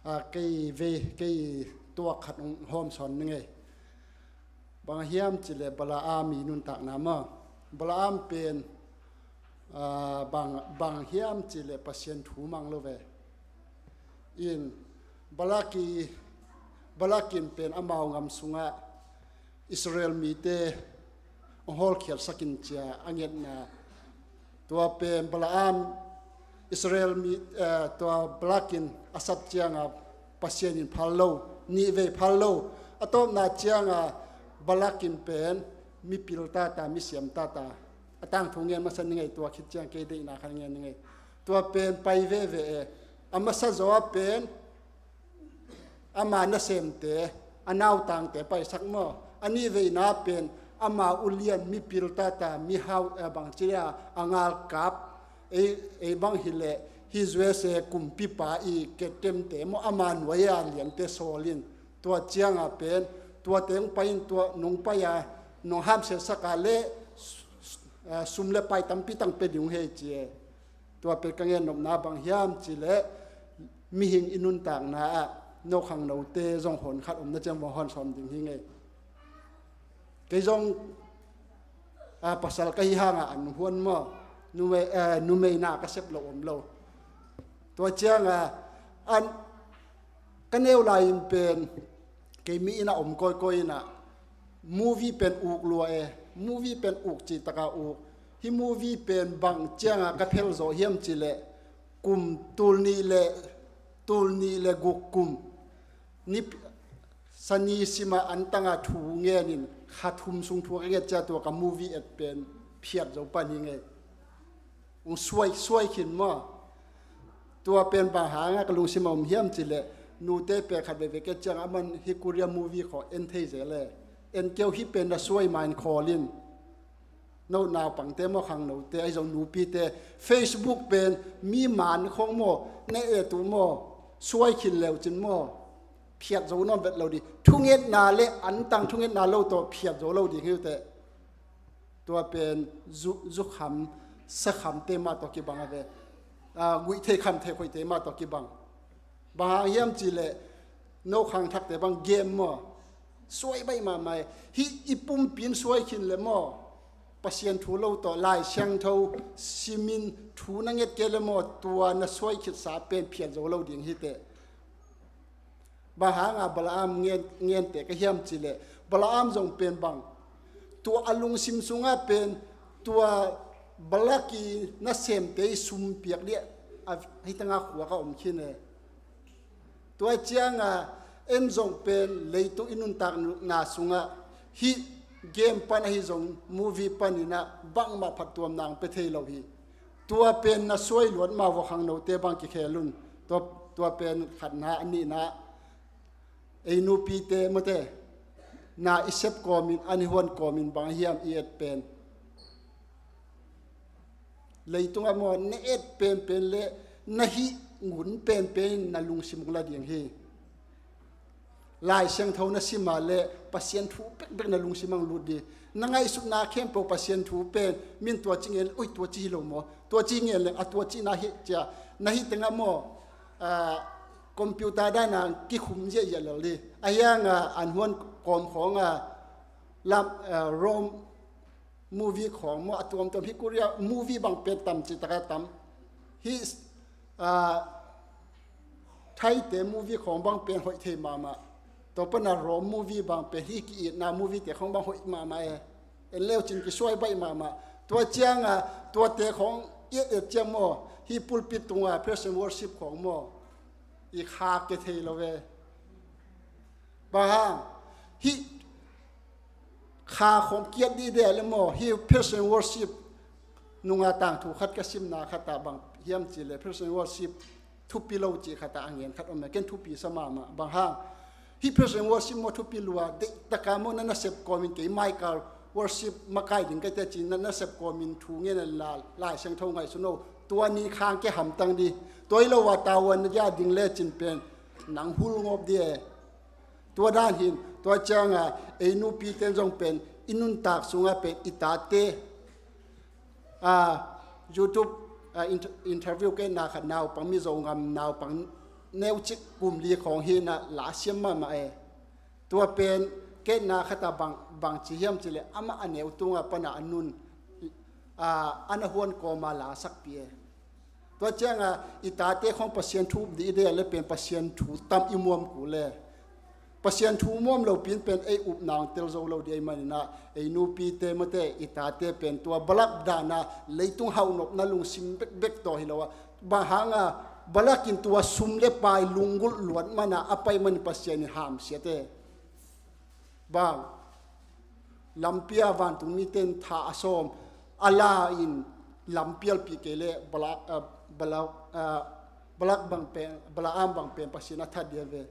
ah, kei vei, kei tuak khat hong hawm sawn ni ngei. Bang hiam cih leh Balaam i nuntakna maw. Balaam pen, ah, bang, bang hiam cih leh Pasian thu mang lo ve. In Balak i, Balak in pen amau ngam sungah Israel mite hong hawlkhiatsak in ci-a a ngetna. Tua pen Balaam, Israel mi, eh, tua Balak in a sap ciangin Pasian in phal lo, nih vei phal lo. A tawpna ciangin Balak in pen mipil tata, misiam tata. A tangthu ngen masa ni ngei, tua khit ciang kei deihna khat ngen ni ngei. Tua pen pai veve e. A masa zaw ah pen ama nasemte, a nautangte paisak maw. A nihveina pen ama ulian mipil tata, mihau, eh, bang ci dia, a ngalkap, ei, ei bang hileh, hih U S A kumpipa i ketemte maw, ama nuai-a liante sawl in. Tua ciangin pen, tuate hong pai in, tua nong pai a, nong hamsiatsak a leh, s-, s-, eh, sum le pai tampi tang pia ding hong hi ci e. Tua pen ka gen nopna bang hiam cih leh, mihing i nuntakna ah, no khangnote zong hon khat om na ciang bang hon sawm ding hi ngei. Kei zong, ah, pasal ka hi hangin an huan maw, numei, eh, numeina ka sep lo om lo. Tua ciangin, ah, an, ka neu lai-in pen, kei mi inn ah om kawikawi in ah, movie pen uk lua e, movie pen uk cih takin uk. Hih movie pen bang ciangin ka phel zawh hiam cih leh, kum tul nih le, tul nih le guk kum. Ni, Sani sim a an tangin thu ngen in, kha thum sung thu ka nget ciang tua ka movie et pen phiat zo pan hi ngei. Ung suai, suai khin maw. Tua pen bang hangin ka lungsim ah om hiam cih leh, nute pen khat veve ka et ciang aman hih Korea movie khawng en thei zel e. En kei un, hih pen na suai ma in khawl in. No naupangte maw, khangnote, ahi zong nupite, Facebook pen mi man khawng maw, na et uh maw, suai khin leu cin maw, phiat zo nawn vet lo ding. Thungetna le an tang thungetna lo tawh phiat zo lo ding hi uh teh. Tua pen zu, zukham, sakhamte mah tawh kibang a ve. Ah, guihtheih khamtheih khoihte mah tawh kibang. Bang hang hiam cih leh, no khangthakte bang game maw, Suai baih mahmah e. Hih i pumpi in suai khin le maw, Pasian thu lo tawh, Lai Siangtho simin thu na nget kei le maw, tua na suai khitsa pen phiat zo lo ding hi teh. Bang hanga Balaam ngen, ngente ka hiam cih leh, Balaam zong pen bang, tua a lungsim sungah pen, tua Balak i nasemte i sum piak dih a, hih tengah khuak a om khin e. Tua cianga en zong pen leitung i nuntakna sungah hih game pan ahi zong movie paninah bangmah phattuamna hong pia thei lo hi. Tua pen na suai luat ma vua khangnote bang kikhel un. Tua, tua pen khatna, a nihna, ei nupite mate, na i sep kawmin, an i huan kawmin bang hiam i et pen. Leitungah maw, na et penpen le na hih ngun penpen na lungsim hong la ding hi. Lai Siangtho na simah le Pasian thu bekbek na lungsim ang lut dih. Na ngaihsutna khempeuh Pasian thu pen, min tua ci ngen, ui, tua ci hi lo maw, tua ci ngen leng a tua cihna hi cia. Na hih tengah maw, ah, computer dana kikhum ziahziah lel dih. A hianga an huan kawm khawnga lam, ah, Rome movie khawng maw, a tuamtuam hi. Korea movie bang pen tam citaka tam. Hi, ah, Thaite movie khawng bang pen hoih thei mahmah. Tua pana Rome movie bang pen hi ki-itna movie te khawng bang hoih mahmah e. En leu cin kisuai baih mahmah. Tua cianga tuate khawng i et ciang maw, hi pulpit tunga praise and worship khawng maw, i kha ke thei lo ve. Bang hang, hih kha khawng kiat dih deh le maw, hih praise and worship nunga tangthu khat ka simna khatah bang hiam cih le, praise and worship thupi lo cih khatah a ngen khat om e, ken thupi sa mahmah. Bang hang, hih praise and worship maw thupi lua, deihtaka maw na nasep kawmin kei Michael worship makai ding ka tia ci na nasep kawmin thu ngen a la, Lai Siangtho ngaihsun o, tua ni khang ke hamtang dih. Tua hi lo a tavuan na dia ding le cin pen nang hul ngawp dih e. Tua dan hin, tua cianga ei nupite zong pen i nuntak sungah pen i tate, ah, YouTube, ah, inter-, interview kei na khat naupang, Mizo gam naupang neucik kum li khawng hi na la siam mahmah e. Tua pen kei na khatah bang, bang ci hiam cih le, amah a neu tunga pana a nun, ah, an a huan kawma la sakpi e. Tua cianga i tate khawng Pasian thu up dih i deih le pen Pasian thu tam i muam kul e. Pasian thu muam lo pin pen ei upna hong tel zo lo dih ahih maninah, ei nupite mate i tate pen tua Balak dana leitung hauhnopna lungsim bekbek tawh hi lo a. Bang hanga Balak in tua sum le pai lunggulh luat mana a pai manin Pasian in hamsiat e. Bang, lampi a vantung mite in tha a sawm, a la in lampialpih kei le Balak, ah, Balak, ah, Balak bang pen, Balaam bang pen Pasian a that dia ve.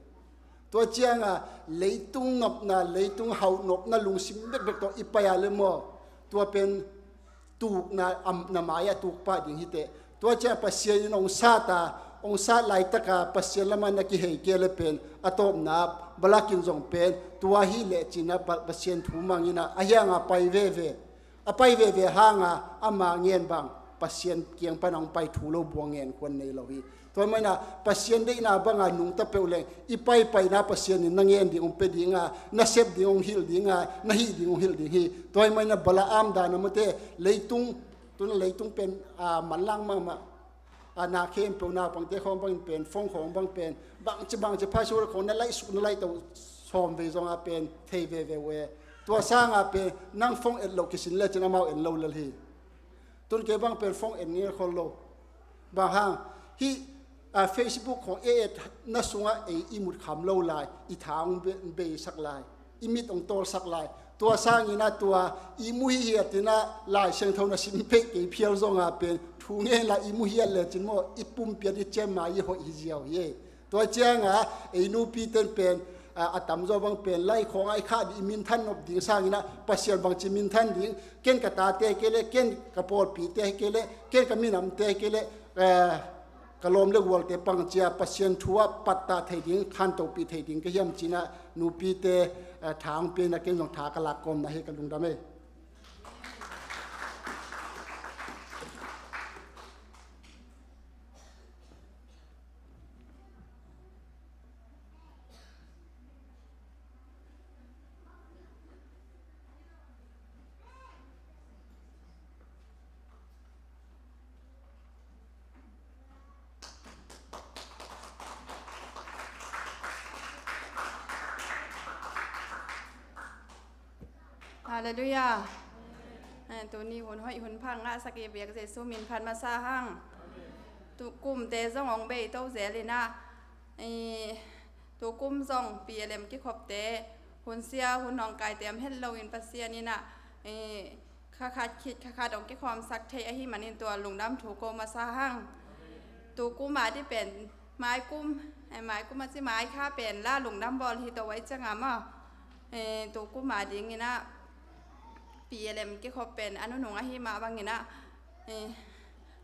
Tua cianga leitung ngapna, leitung hauhnopna lungsim bekbek tawh i pai a le maw, tua pen tukna, am, na mai a tuk pah ding hi teh. Tua ciang Pasian in hong sat a, hong sat laitaka Pasian lamah na kihei kei le pen a tawpna Balak in zong pen tua hi leh cinah Pa-, Pasian thu mangin a, a hianga pai veve. A pai veve hanga ama ngen bang Pasian kiang pana hong pai thu lo buang ngen khuan nei lo hi. Tua maina Pasian deihna banga nungta peuh leng i paipaina Pasian in na ngen ding hong pia dinga, na sep ding hong hilh dinga, na hih ding hong hilh ding hi. Tua maina Balaam dana mate leitung, tuna leitung pen, ah, manlang mahmah. Ah, na khempeuh naupangte khawng bangin pen, phone khawng bang pen, bangci bangci password khawng na laih suk na laih to sawm vei zonga pen thei veve uh e. Tua sanga pen nang phone et loh kisin lecin amau en lo lel hi. Tun kei bang pen phone en ngel khol lo. Bang hang, hih, ah, Facebook khawng ei etna sungah ei i mut kham lo lai, i tha hong be-, beisak lai, i mit hong tawlsak lai. Tua sangin a tua i muhi hiatin a Lai Siangtho na sim peih kei phial zonga pen thu ngen la i muhiat lecin maw, i pumpi a i ciamma i hoih hi ziau hi e. Tua cianga ei nupiten pen, a, a tamzaw bang pen lai khawng ai khah dih i minthan nop ding sangin a Pasian bangci minthan ding, ken ka tate kei le, ken ka pawlpite kei le, ken ka minamte kei le, eh, ka lawm le gualte pangcia Pasian thu ah pattah thei ding, khantopi thei ding ka hiam cinah nupite, eh, tha hong piakna ken zong tha ka lak kawmna hi ka lungdam e. Halleluiah. Eh, tuni hun hoih hun pha ngahsak i biak Jesu min phat masa hang. Tu kumte zong hong bei to zel in ah, eh, tu kum zong P L M kikhopte hun sia hun hong kaite om het loin Pasian in ah, eh, kha khat khit kha khat hong kikhawmsak thei ahih manin tua lungdam thu ko masa hang. Tu kum a ding pen mai kum, eh, mai kum a ci mai kha pen la lungdam bawl hi to a i ciang a maw. Eh, tu kum a dingin ah P L M kikhop pen a nunung ahih mah bangin ah, eh,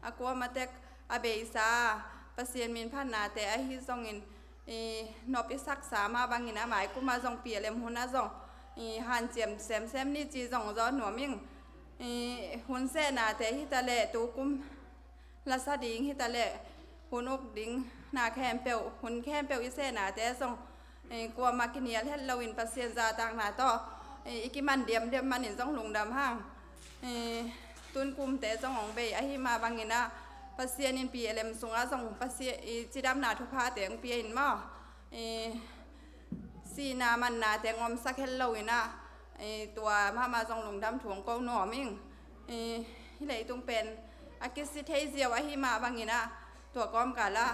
a kuama tek a beisa Pasian min phatnate ahi zongin, eh, nop i saksa mah bangin ah mai kum a zong P L M hun a zong, eh, hanciam semsem ni ci zong zaw nuam ing. Eh, hun sehnate hi ta leh tu kum lasa ding hi ta leh hun uk ding na khempeuh, hun khempeuh i sehnate zong, eh, kuama kinial het loin Pasian zahtakna tawh, eh, i kiman diamdiam manin zong lungdam hang. Eh, tun kumte zong hong bei ahih mah bangin ah Pasian in P L M sungah zong Pasian, eh, cidamna thuphate hong pia in maw. Eh, sihna manna teng omsak het loin ah, eh, tua mahmah zong lungdam thu hong ko nuam ing. Eh, hih leitung pen a kisi thei ziau ahih mah bangin ah tua kawmkal ah,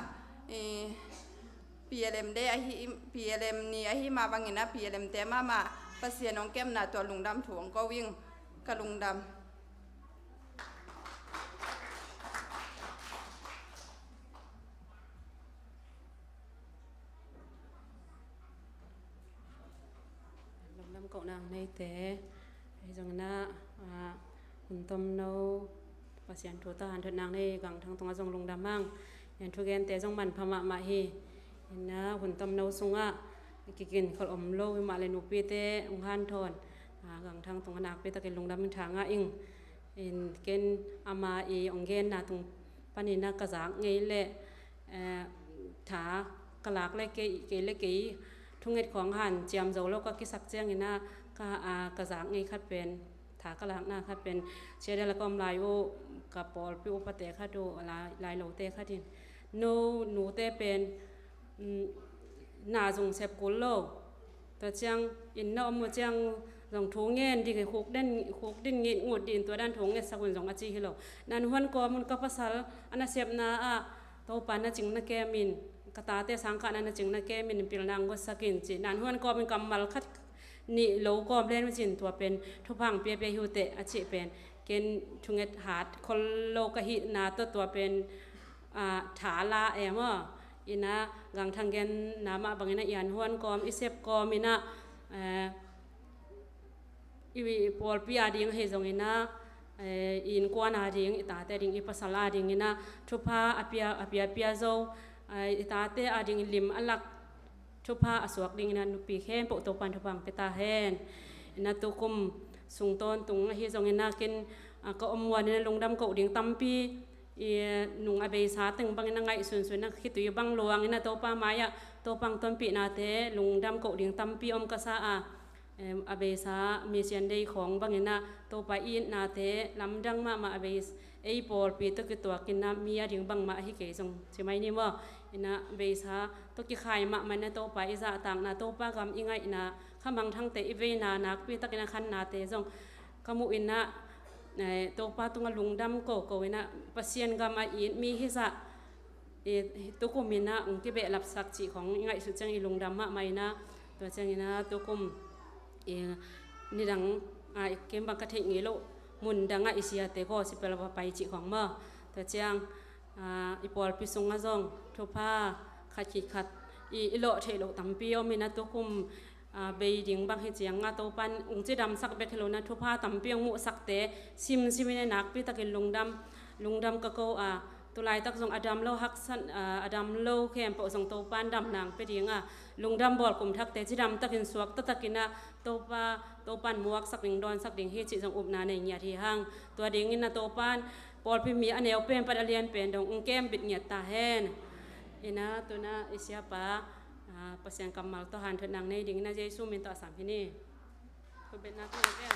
eh, P L M day ahi, P L M ni ahih mah bangin ah P L M te mahmah Pasian hong kemna tua lungdam thu hong ko ing. Ka lungdam. Lungdam kohna neite, ahi zongin ah, ah, hun tomno Pasian thu tawh hanthotna nei Gangthang tungah zong lungdam hang. Hih thugente zong manpha mahmah hi. Ina hun tomno sungah kiginkhol om lo hi mah leh nupite hong hanthawn, ah, Gangthang tungah nakpi takin lungdam in tha ngah ing. In ken ama i hong genna tung panin ah ka zak ngei leh, eh, tha ka lak leh kei, kei leh kei thunget khawng hanciam zo lo ka kisak ciangin ah ka, ah, ka zak ngei khat pen, tha ka lakna khat pen, Seattle a ka om lai uh ka pawlpi upate khat uh, lai, lai lote khat in, no nute pen, um, na zong sep kul lo. Tua ciang inn na om uh ciang zong thu ngen ding, khuk den, khuk din ngit ngut ding, tua dan thu ngetsak un zong a ci hi lo. Nan huan kawm un ka pasal a nasepna ah Topa na cing na kem in, ka tate sangkahna na cing na kem in pilna hong guatsak in ci. Nan huan kawm in kammal khat nih lo kawm len uh cin tua pen thupha hong piapia hi uh teh a cih pen ken thunget hat khol lo ka hihna tawh tua pen, ah, tha la e maw. Ina Gangthang genna mah bangin ah i an huan kawm, i sep kawm in ah, eh, i pawlpi a ding ahi zongin ah, eh, i innkuan a ding, i tate a ding, i pasal a dingin ah thupha a pia, a piapia zo, eh, i tate a ding lim a lak thupha a suak dingin ah nupi khempeuh Topan thupha hong pia ta hen. Ina tukum sung tawntung ahi zongin ah ken, ah, ka om muan in ah lungdam koh ding tampi i nung a beisa teng bangin a ngaihsunsun a khitui bang luangin a Topa mai-ah Topa hong tonpihnate lungdam koh ding tampi om ka sa a, em, a beisa Mission Day khawng bangin a Topa i itnate lamdang mahmah a beis, ei pawlpi tawh kituakin a mi a ding bangmah ahi kei zong ci mai ni maw. Ina beisa tawh kikhai mahmah in a Topa i zahtakna, Topa gam i ngaihna, khamangthangte i veina, nakpi takin a khannate zong ka muh in ah, eh, Topa tungah lungdam koko in ah Pasian gam a it mi hi zah, eh, tukum in ah hong kibehlapsak cih khawng i ngaihsut ciang i lungdam mahmah in ah, tua ciangin ah tukum, eh, nidang, ah, i kem bang ka theih ngei loh mun dangah i siate gospel va pai cih khawng maw. Tua ciang, ah, i pawlpi sungah zong thupha khat khit khat i, i lawh theih loh tampi om in ah tukum, ah, bei ding bang hi ciang a Topan hong cidamsak bek hi lo in ah thupha tampi hong muhsakte simsim in ah nakpi takin lungdam, lungdam ka ko a, tulaitak zong a dam lo haksat, ah, a dam lo khempeuh zong Topan damna hong pia ding a, lungdam bawl kum thakte cidam takin suak taktakin ah Topa, Topan muaksak ding, dawnsak ding hi cih zong upna nei ngiat hi hang. Tua dingin ah Topan pawlpi mi a neu pen pan a lian pen dong hong kem bit ngiat ta hen. Ina tuna i siapa, ah, Pasian kammal tawh hanthotna nei dingin a Jesu min tawh a sam hi ni. Khutbetna tawh na pen.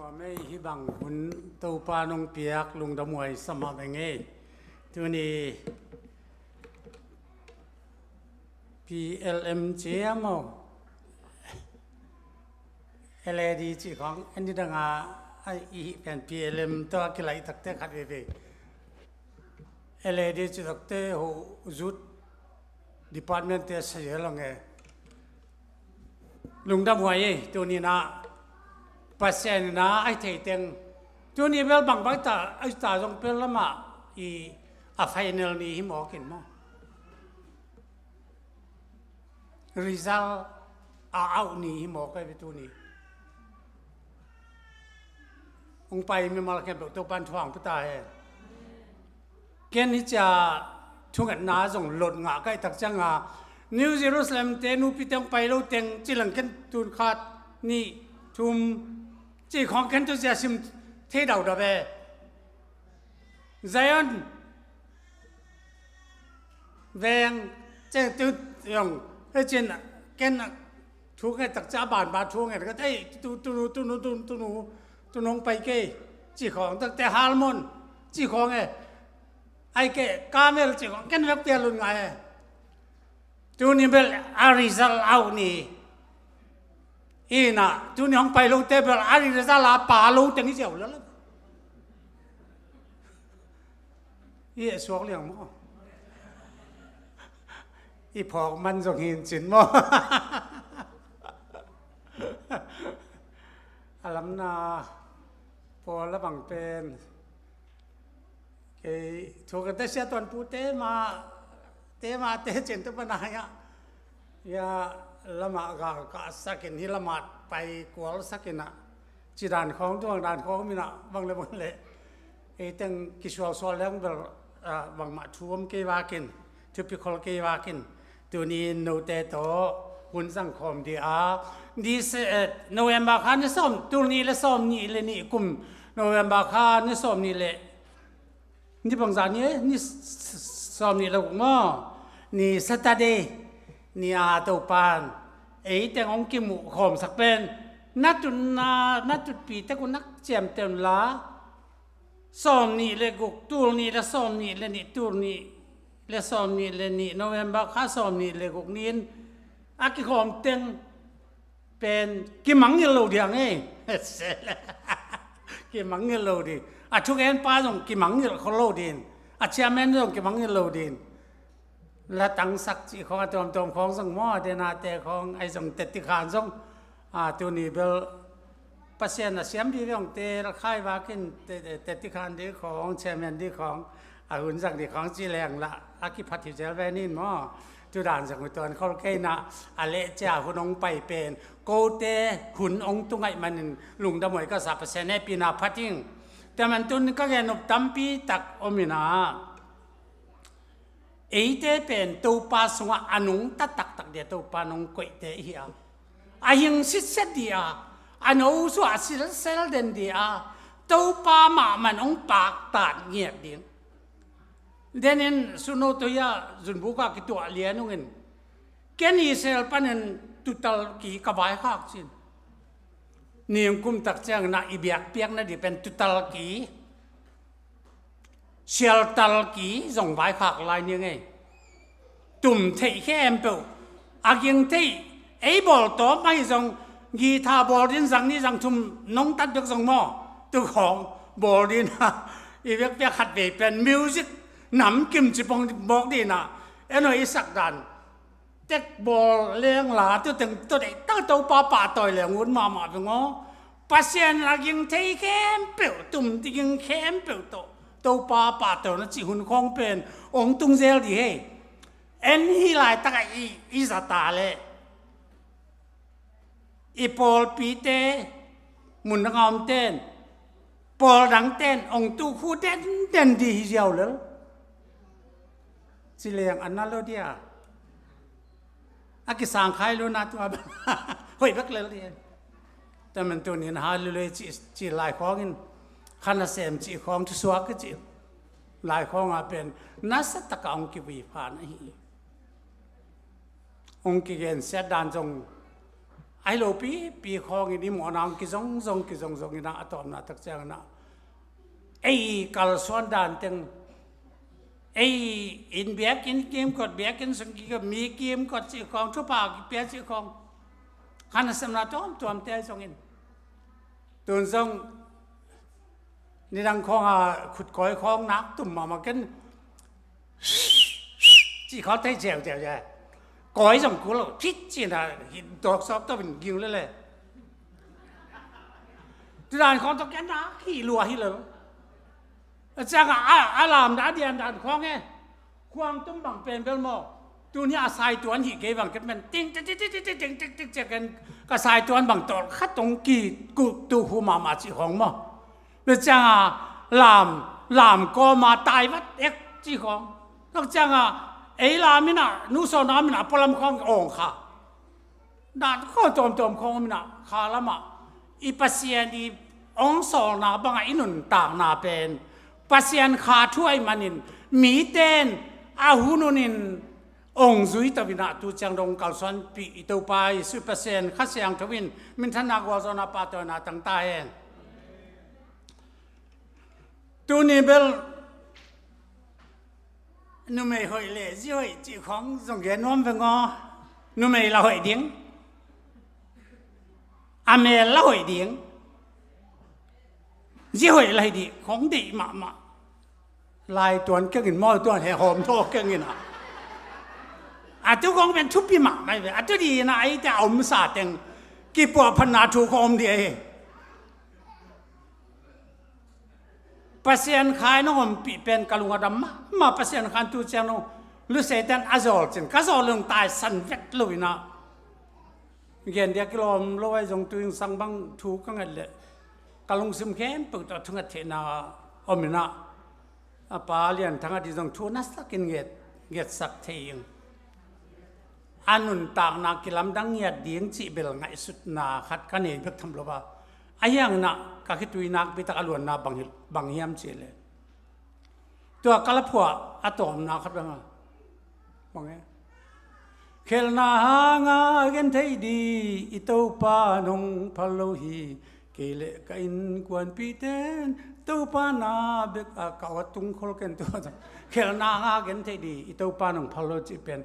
Tua mei hi bang hun Topa nong piak lungdam huai sa mah beng ei. Tuni P L M cia maw, L A D cih khawng en ni danga, ai, i hih pen P L M tawh a kilaih takte khat veve. L A D cih takte ho zut department te sa zel long e. Lungdam huai ei, tuni na Pasian na ai thei teng. Tuni bel bangbang ta, ai ta zong pel lama i a final ni hi mawk in maw. Result a out ni hi mawk ai ve tuni. Hong pai mimal khempeuh Topan thuang pia ta hen. Ken hi cia thungetna zong lot ngah kaih tak cianga New Jerusalem te nupi teng pai lo teng cilang ken tun khat nih thum cih khawng ken tu cia sim thei dauda ve. Zion veng ceng tu yong he cin ken thu nge tak cia ban ba thu nge ka tei tu tu nu tu nu tu tu nu tu nong pai kei cih khawng takte Hermon cih khawng e. Ai ke Carmel cih khawng ken vek pia lun ngai e. Tuni bel a result out ni. Ina tuni hong pai lote bel a result a pa lo teng i ziau lala. I e suak liang maw. I phawk man zong hin cin maw. A lamna pawl la bang pen kei thu ka te sia tuan pu te ma te ma te cin tu pana ya ya lama ga ka sakin hi lama pai kual sakin a ci dan khawng tuang dan khawng mina bang le bang le ei teng kisual sual leng bel bang ma thu om kei vakin thupi khol kei vakin tuni note to hun zang khawm di a di se November kha ni som tul ni le som ni le ni kum November kha ni som ni le ni bangzah ni e ni sawm nih lo maw ni Saturday ni a Topan ei teng hong kimuh khawmsak pen na tutna na tutpi tek un nak ciamte un la sawm nih le guk tul nih le sawm nih le nih tul nih le sawm nih le nih November kha sawm nih le guk nin a kikhawm teng pen kimangngilh lo ding ei. Kimangngilh lo ding a thugenpa zong kimangngilh khol lo ding a chairman zong kimangngilh lo ding. La tangsak cih khawng a tuamtuam khawng zong maw a denate khawng ai zong tetikhan zong a tuni bel Pasian a siam dih vengte la khai vakin tetikhan dih khawng chairman dih khawng a hun zang dih khawng ci leng la a kiphat hi zel ve nin maw. Tudan zong tuan khol keina a leh cia hun hong pai pen kote hun hong tungaih manin lungdam huai ka sa Pasian hehpihna phating. Taman tun ka gen up tampi tak om ina eite pen Topa sungah a nungta taktak dia Topa nong koihte ihi a a hing sitset dih a a nosuah a silsel den dih a Topa mahman hong paktat ngiat ding. Denin suno toya zunbuka kituah lian ungin ken Israel panin tutal ki ka vaikhak cin. Ningkum tak ciangin a i biakpiakna dih pen tutal ki sialtal ki zong vaikhak lai ni ngei. Tum theih khempeuh a ging theih ei bawl tawm ahi zong guitar bawl din zang ni zang thum nong tat bek zong maw tukhawng bawl din a i biakpiak khat vei pen music nam kim ci pong bawk din a en hoi i sak dan tek bawl leng la tu teng to deih tak Topa pahtawi leng ut mahmah veng aw. Pasian a ging thei khempeuh tum ti ging khempeuh tawh Topa pahtawi na cih hun khawng pen ong tung zel di hei. En hi laitak a i i zata le i pawlpite mun dang a om ten pawl dang ten ong tu khu den den di hi ziau lel. Ci leng a na lo dia a kisang khai lo na tua bang hoih bek lel dia. Taman tunin hallelujah ci ci lai khawngin khana sem ci khawng thusuak ka ci lai khawng a pen nasa taka ong kivui phan ahi. Ong kigen siat dan zong Ahi lo pipi khawngin i mawhna hong kizongzong kizongzong inah a tawpna tak cianginah ei kalsuan dan teng, ei inn biakinn kimkot, biakinn sung kimkot, mi kimkot cih khawng, thupha kipia cih khawng, kha nasepna tuamtuamte ahi zongin tun zong nidang khawng a khutkawi khawng nak tum mahmah ken cih khawng thei ziauziau e. Kawi zong kul lo, thit cina hi dawk sawp tawpin ging lele. Tudan khawng tawh kia nak hi lua hi lo. A cianga a, a lamdan a diandan khawng e. Khuang tum bang pen bel maw, tuni a saituan hih kei bang ken pen ting ting ting ting ting ting ting ting ciaken ka saituan bang tawlkhat hong ki kuh tuh hu mahmah cih khawng maw. Tua cianga lam, lam kawma tai vat ek cih khawng. Tua cianga ei lam inah nu sawna om inah a pualam khawng awng kha. Dan khawng tuamtuam khawng om inah kha lamah i Pasian i hong sawlna bangah i nuntakna pen Pasian kha thu ahih manin mite in a hun hunin hong zui to inah tu ciang dong kalsuanpih i Topa Jesuh Pasian Kha Siangtho in minthanna gualzawhna pahtawina tang ta hen. Tuni bel numei hoih le zi hoih cih khawng zong gen nuam veng aw. Numei la hoih ding, a mel la hoih ding, zi hoih la hoih ding khawng deih mahmah. Lai tuan kengin maw, tuan he hawm thaw kengin a, a tu khawng pen thupi mahmah hi ve. A tu dina eite a omsa teng kipuahphatna thu khawng om dih ahi. Pasian kha in hong ompih pen ka lung a dam mahmah. Pasian kha in tu ciang nong luseiten a zawl cin ka zawl lung taisan vet lo inah gen dia kilawm lo ahi zong tu zingsang bang thu ka nget leh ka lungsim khempeuh tawh thunget theihna om inah a pa Lian Thang a dih zong thu nasakin nget, ngetsak thei ing. A nuntakna kilamdang ngiat ding cih bel ngaihsutna khat ka nei bek tham lo a, ahi hanginah ka khitui nakpitak a luanna bang hi, bang hiam cih leh tua ka la phuah a tawmna khat bang a bang e. Khelhna hanga gen thei dih i Topa nong phal lo hi. Kei le ka innkuanpihte in Topa na bek a ka awt tung khol ken tua. Khelhna hanga gen thei dih i Topa nong phal lo cih pen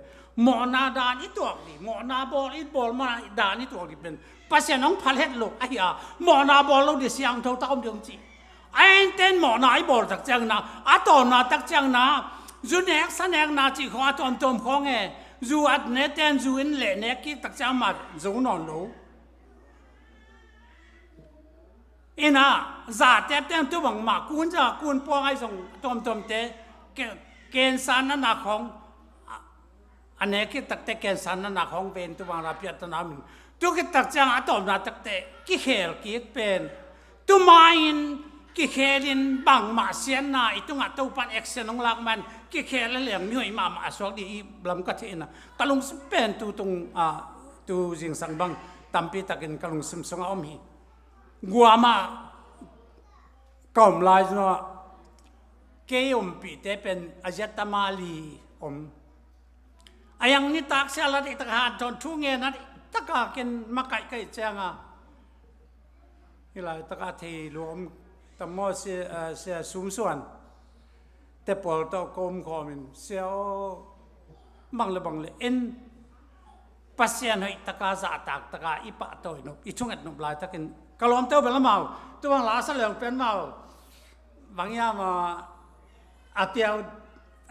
mawhna dan i tuak dih, mawhna bawl i bawl mana dan i tuak dih pen Pasian hong phal het lo ahi a, mawhna bawl lo dih siangtho tak om dih hong ci. A enten mawhna i bawl tak ciangna, a tawmna tak ciangna, zu nek sa nekna cih khawng a tawmtawm khawng e. Zu at neten zu in leh nek kik tak ciang mah zo nawn lo. Ina zatep teng tu bangmah kun za kun puang ahi zong a tawmtawmte ke-, kensa na nak khawng a, a nek kik takte kensa na nak khawng ven tu bang la piahtana min tu kik tak ciang a tawmna takte kikhel kik pen tu ma-in kikhelin bangmah siatna i tungah Topan action hong lak man kikhel a leng mihoih mahmah a suak dih i lam ka theihna ka lungsim pen tu tung a, tu zingsang bang tampi takin ka lungsim sungah om hi. Guamah ka om lai zongah kei ompihte pen a ziat tama li om. A yang nitak sia la deihtaka hanthawn thu ngen a deihtaka ken makaih kaih cianga hi laitaka thei lua om tamaw sia, eh, sia sumsuan te pawl tawh ka om khawmin sia aw bang le bang le en Pasian hoih taka zahtak taka i pahtawi nop i thunget nop laitakin ka lawmte uh bel amau tu bang la sa leng pen mau bang ia ma a piau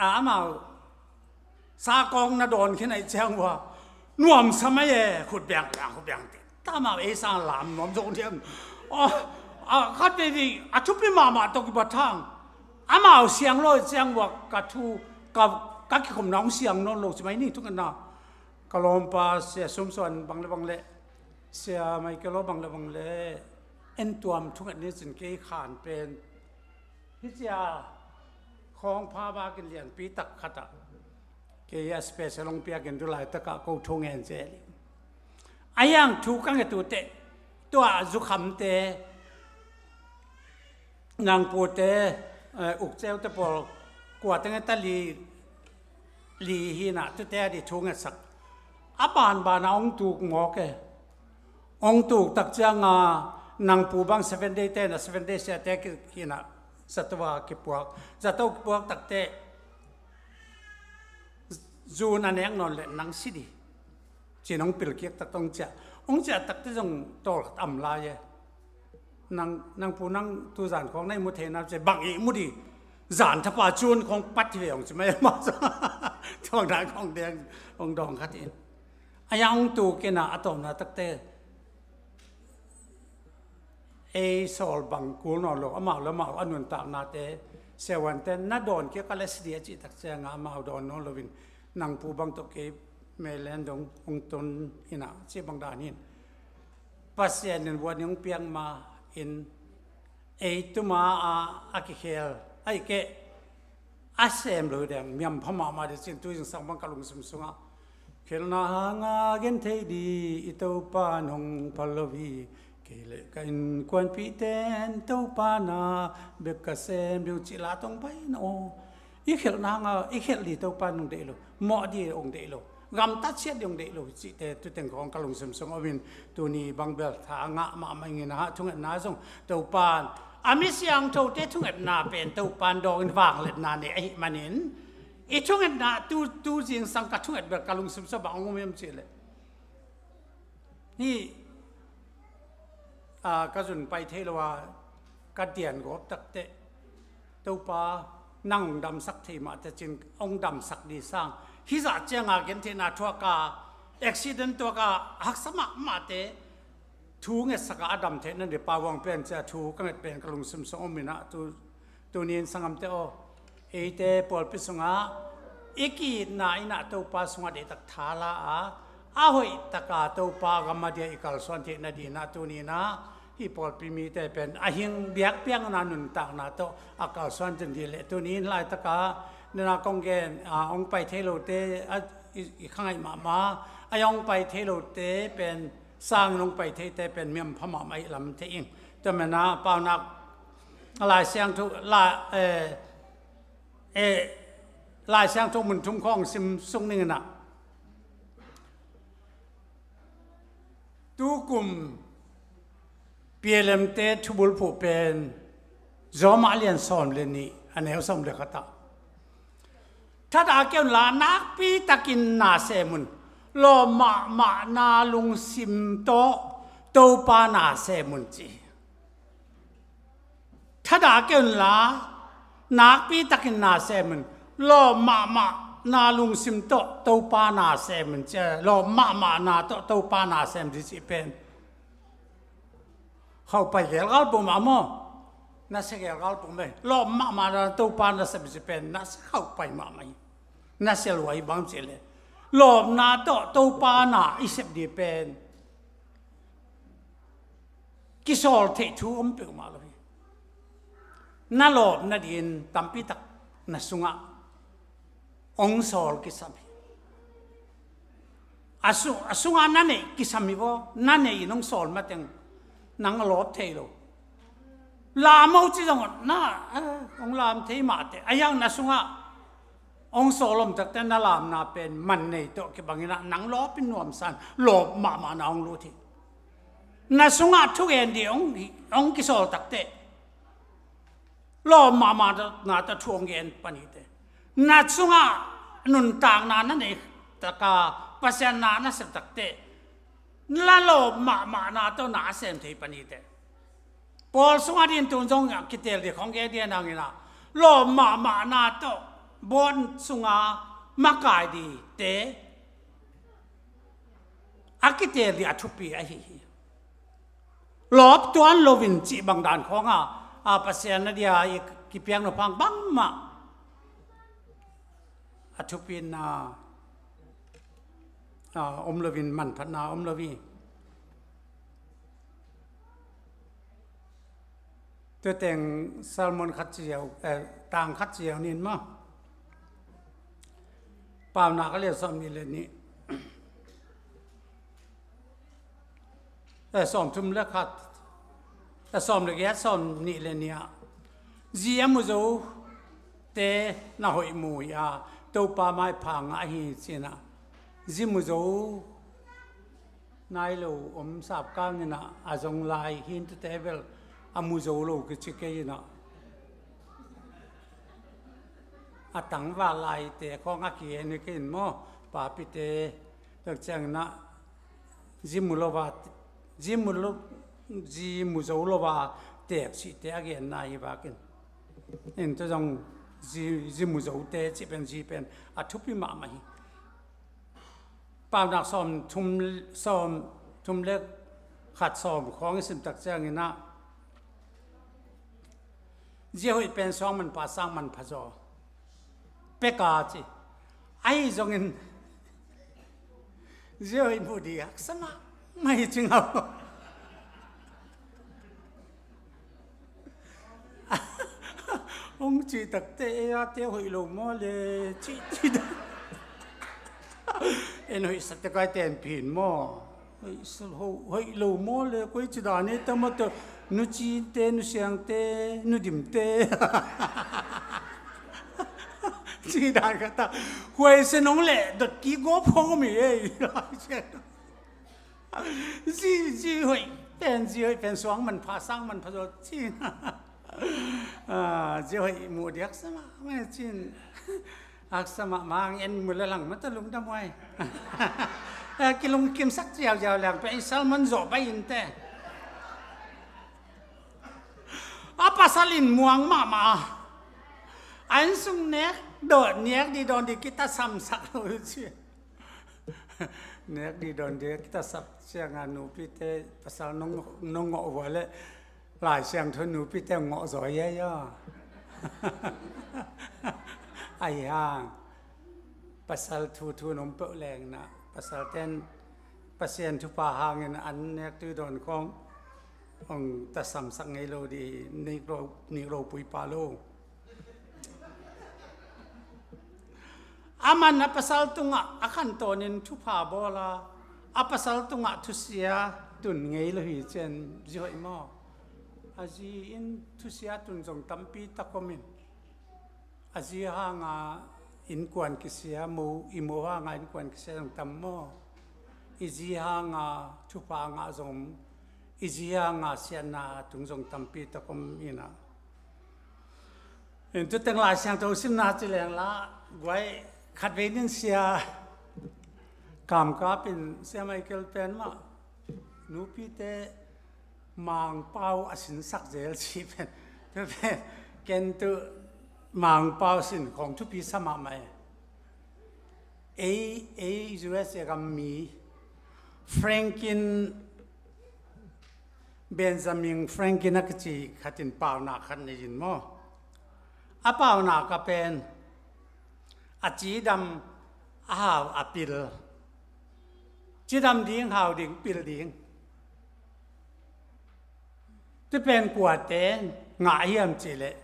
a amau sakawng na dawn khin aih ciang ua nuamsa mai e khut biang biang khut biang te ta amau ei sang lam nuam zo diam a khat vei vei a thupi mahmah tawh kibat hang amau siang lo ciang ua ka thu ka ka kikhopna hong siang nawn lo ci mai ni thungetna. Ka lawmpa sia sumsuan bang le bang le sia mai kelo bang le bang le en tuam thunget ni cin kei khan pen hi cia khawng pha bakin lianpi tak khatah kei a special hong piakin tu laitakah ko thu ngen zel. A yang thu ka ngetute tua zukhamte nangpute, eh, ukceute pawl kuate ngeta li, li hinah tute a di thu ngetsak a banbana hong tuk mawk e. Hong tuk tak cianga nang pu bang Seven Day te na Seven Day siate ki-, kinah zato a kipuak. Zato kipuak takte zun a nek nawn le nang si di. Cin hong pilkiak tak hong ciah. Hong ciah takte zong tawl khat am lai e. Nang, nang pu nang tuzan khawng na i mu thei na ci bang i mu di. Zan thapa cun khawng pat hi ve hong ci mai ma. Tuang dan khawng deng hong dawng khat in. A yang hong tuk in a, a tawmna takte ei sawl bang kul nawn lo, amau le amau a nuntaknate, siavuante na dawn kik a le si di a cih tak cianga amau dawn nawn loin nang pu bang tawh kei Melen dong hong tun in a cih bang dan hin Pasian in vuan hong piak ma in ei tuma a, a kikhel a i keh a sem lo deng miam pha mahmah ding cin tu zingsang bang ka lungsim sungah khelhna hanga gen thei di i Topa nong phal lo hi. Kei le ka innkuanpihte in Topa na bek ka sem ding cih la tong pai na aw. I khelhna hanga i khelh di Topa nong deih lo, mawh di hong deih lo, gamtat siat di hong deih lo cihte tuteng khawng ka lungsim sung om in tuni bang bel tha ngah mahmah ing in a, thungetna zong Topa in a mi siangthote thungetna pen Topa in dawng in vangliatna nei ahih manin i thungetna tu, tu zingsang ka thunget bel ka lungsim sung bang om hiam cih leh hih, a, ka zun pai thei lo a ka dian gawp takteh Topa nang hong damsak thei mah tecin hong damsak di sang hih zah cianga gentheihna thuaka accident tuaka haksa mahmahte thu ngetsak a a dam theihna di pavuang pen cia thu ka nget pen ka lungsim sung om in a tu, tuni in sanggamte aw, eite pawlpi sungah i ki-itna in a Topa sungah deihtak thala a, a hoihtaka Topa gam a dia i kalsuan theihna dina tuni in a hih pawlpi mite pen a hing biakpiakna nuntakna tawh a kalsuan tun dih leh tuni in laitaka nuna kong gen a hong pai thei lote a i, i khangaih mahmah a hong pai thei lote pen sangin hong pai theite pen miam pha mahmah i lam thei ing. Tua mena paunak Lai Siangtho, Lai, eh, eh, Lai Siangtho mun thum khawng sim sung ning in a. Tukum P L M te thubulphuh pen Zawmah lian sawm le nih a neu sawm le khat ah. Thadah kei unla nakpi takin na sem un, lawm mahmahna lungsim tawh Topa na sem un ci. Thadah kei unla nakpi takin na sem un, lawm mahmahna lungsim tawh Topa na sem un ci. Lawm mahmahna tawh Topa na sem di cih pen khauhpai gelgal pum a maw? Nasia gelgal pum e. Lawm mahmahna Topa na sem cih pen nasia khauhpai mahmah hi. Nasia lua hi bang cih leh lawmna tawh Topa na i sep di pen kisawl theih thu om peuhmah lo hi. Na lawp nadin tampi tak na sungah hong sawl kisam hi. A su-, a sungah na neih kisam hi vaw, na neih in hong sawl mateng nang a lawp thei lo. Lam ho ci zong na, eh, hong lam thei mah teh. A hiang na sungah hong sawl om takte na lamna pen man nei tawh kibangin ah nang lawp in nuamsan lawp mahmahna hong lut hi. Na sungah thugen di hong, hong kisawl takte lawp mahmahna tawh thu hong gen pan hi teh. Na sungah nuntakna na nei taka Pasian na na sep takte na lawp mahmahna tawh na a sem thei pan hi teh. Paul sungah din tun zong a kitel di khong gen di a nangin ah lawp mahmahna tawh bawt sunga makai dite a kitel di a thupi ahi hi. Lawp tuan loin cih bang dan khawnga a Pasian na dia i kipiak nopang bangmah a thupina a om loin manphatna om lo hi. Tuateng sermon khat ci ziau, eh, tang khat ci ziau nin maw? Paunak a lian sawm nih le nih. Eh, sawm thum le khat. Eh, sawm le giat, sawm nih le nih ah. Zi a mu zote na hoih mu hi a, Topa maipha ngah hi ci-in ah. Zi mu zo Nai lo om sap kang in ah, a zong lai hi intute bel a mu zo lo kici kei in ah, a tangval laite khawng a ki-en hi kei in maw, papite, tak ciangin ah zi mu lo a, zi mu lo, zi mu zo lo a teek cihte a genna hi vakin. Intute zong zi, zi mu zote cih pen, zi pen a thupi mahmah hi. Paunak sawm thum, sawm thum le khat sawm khawng i sim tak ciangin ah, zia hoih pen suang manpha sang manpha zaw pek a ci. Ahi zongin zia hoih muh ding haksa mahmah hi cing a. Hong cih takte ei a te hoih lo maw le, cih, cih dak. En hoih sa te kai ten phin maw. Hoih sa, ho-, hoih lo maw le, koi ci dan ei ta maw te, nu cinte, nu siangte, nu dimte. Ci dan ka ta. Huai se nong le, dot ki go phong mi ei. Zi, zi hoih pen, zi hoih pen suang manpha sang manpha zaw cin. Ah, zi hoih muh ding haksa mahmah cin. Haksa mahmah, hong en mu le lang mah ta lungdam huai. Ah, kilungkimsak ziauziau leng pen i sermon zawh baih inteh. A pasal in muang mahmah. A innsung nek dawn, nek ding dawn ding kitasamsak lo ci. Nek ding dawn ding kitasak ciangin nupite, pasal nong, nong ngawh uh a leh Lai Siangtho nupite ngawh zaw hi ei aw. Ahi hang pasal thu thu nong peuh leng in ah, pasalte'n Pasian thupha hangin an nek ding dawn khawng hong tasamsak ngei lo ding, nik lo, nik lo pui pah lo. Aman a pasal tungah a khantawnin thupha bawl a, a pasal tungah thusia tun ngei lo hi cian zi hoih maw? A zi in thusia tun zong tampi tak om in. A zi hanga innkuan kisia, mo, i mo hanga innkuan kisia zong tam maw? I zi hanga thupha ngah zong, i zi hanga siatna tung zong tampi tak om in ah. Intuteng Lai Siangtho simna ci leng la, guai khatvei nin sia Kamkap in Sia Michael pen mah nupite Mangpau a sinsak zel cih pen, pen ken tu Mangpau sin khawng thupi sa mahmah e. Ei, ei U S A gam mi Franklin, Benjamin Franklin a kici khat in paunak khat nei in maw? A paunak a pen a cidam, a hau, a pil. Cidam ding, hau ding, pil ding. Ti pen kuate ngah hiam cih leh,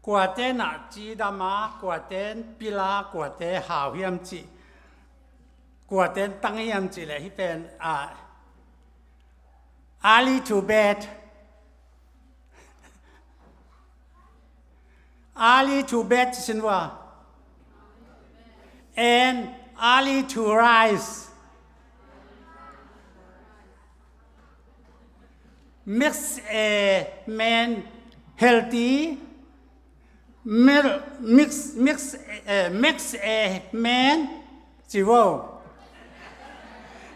kuate na cidam a, kuate pil a, kuate hau hiam cih, kuate tang hiam cih leh, hih pen, ah, early to bed. Early to bed ci sin ua. And early to rise. Makes a man healthy. Mil-, makes, makes, eh, makes a man, ci vo.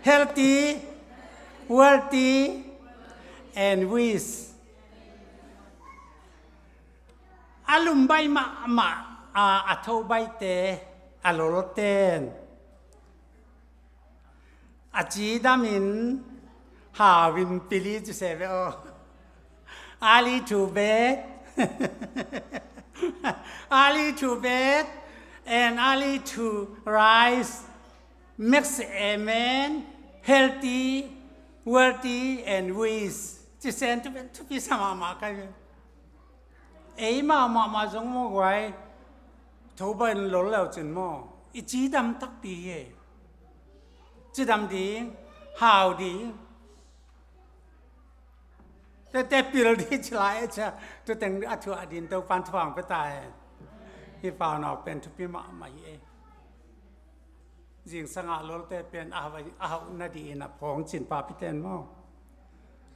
Healthy, wealthy, and wise. A lumbaih mahmah a, a thobaihte, a lolten a cidamin, hauin pili ci se ve aw. Early to bed. Early to bed and early to rise makes a man healthy, wealthy and wise. Ci sen tu pen thupi sa mahmah kai ve. Eimah mahmah zong maw guai, thobaih in lol leu cin maw, i cidam takpi hi. Cidam ding, hau ding. Tete pil ding ci lai e cia, tuteng a thuah ding Topan thupha hong pia ta hen. Hih paunak pen thupi mahmah hi e. Zingsangah lolte pen a hauh, a hauh nadih in a phawng cin papi ten maw?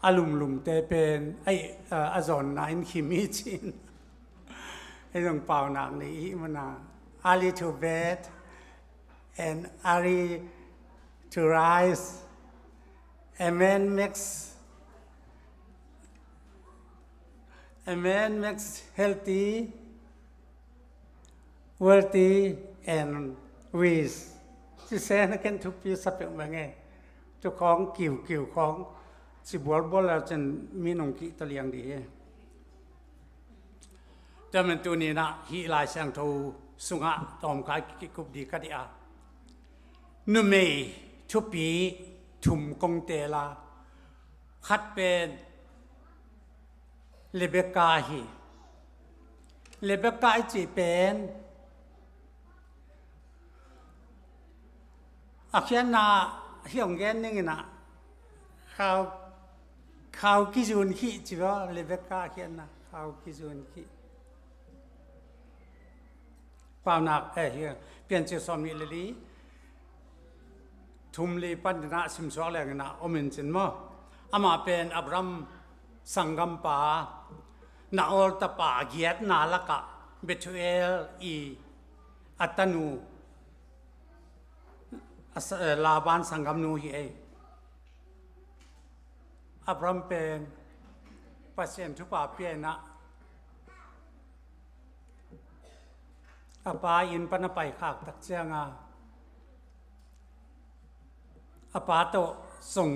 A lumlumte pen a, a, a zawnna in khim hi cin. Hei zong paunak nei i hih mana, early to bed and early to rise. Amen makes, amen makes healthy, wealthy and wise. Ci se na ken thupi sa peuhmah nge. Tu khawng kiukiu khawng ci bualbual lecin mi nong kih ta liang dih hi. Tua man tuni-in ah hih Lai Siangtho sungah tawmkhat kikup dih ka dih a, numei thupi thum kong teel a, khat pen Rebekah hi. Rebekah i cih pen a khiatna hih hong gen ning in ah, khau, khau kizun khih ci maw, Rebekah a khiatna khau kizun khih. Paunak, eh, hi, Piancil sawmnih le li, thum li pan in ah simsuak leng in ah om in cin maw? Amah pen Abraham sanggampa, Nahor tapa giatna lakah Bethuel i a tanu, a sa-, eh, Laban sanggamnu hi ei. Abraham pen Pasian thupha pia in ah, a pa inn pan a pai khak tak ciang a, a pa tawh zong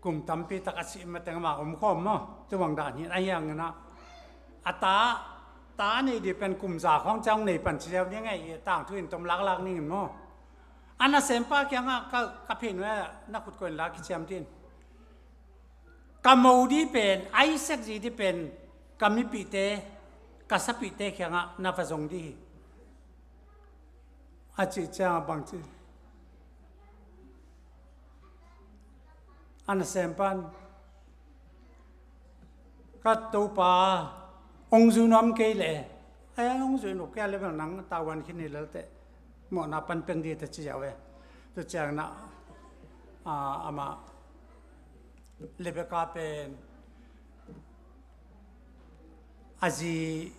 kum tampi tak a sih mateng amah om khawm maw? Tua bang dan hi a, ahi hangin ah a ta, ta nei dih pen kum za khawng ciang nei pan ci ziau ding ei, tangthu in tom laklak ning in maw? A nasempa kiangah ka, ka phin ve, na khut koih in la kiciam dih in. Ka mo dih pen, Isaac zi dih pen ka mipihte, ka sapihte kiangah na va zong dih hi, a cih ciangah bang ci? A nasempa in, ka topa hong zu nuam kei leh, ai, hong zu nuam kei leh bel nang tavuan khin hi lelte, mawhna pan peng dih ta ci ziau ve. Tua ciangin ah, a, amah Rebekah pen a zi,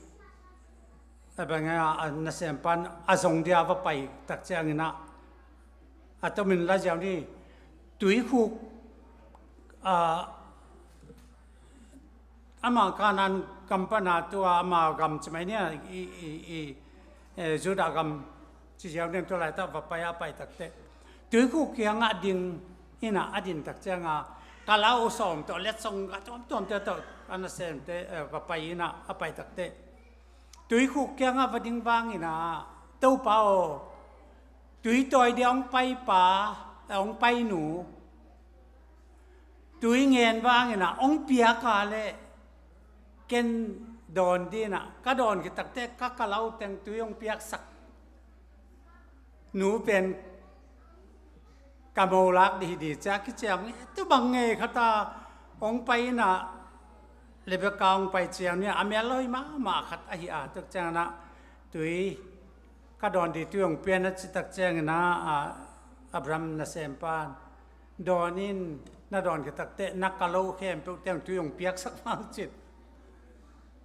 a bang a, a nasempa in a zong dia va pai tak ciangin ah, a tomin la ziau ni, tuikhuk, a, ama Kanaan gam pan a tua ama gam ci mai ni a, i, i, i, eh, Judah gam ci ziau ni, tua laitak va pai a, pai tak teh tuikhuk kiangah ding in ah a din tak ciang a, kalau sawm tawh letsong a tuamtuamte tawh a nasemte, eh, va pai in ah a pai tak teh, tuikhuk kiangah va ding vangin ah, Topa aw, tui tawi dia hong paipa, eh, hong painu, tui ngen vangin ah hong piak a leh ken dawn dih in ah, ka dawn khit tak teh ka kalau teng tui hong piaksak nu pen ka mo lak dih hi dih ci a kiciam. Tua bang ngei khat a hong pai in ah, Rebekah hong pai ciang ni a, a mel lawi mahmah khat ahi a, tua ciangin ah tui, ka dawn dih tui hong pia in a ci tak ciangin ah, a, Abraham nasempa in, dawn in, na dawn khit tak teh na kalau khempeuh teng tui hong piaksak vang cin.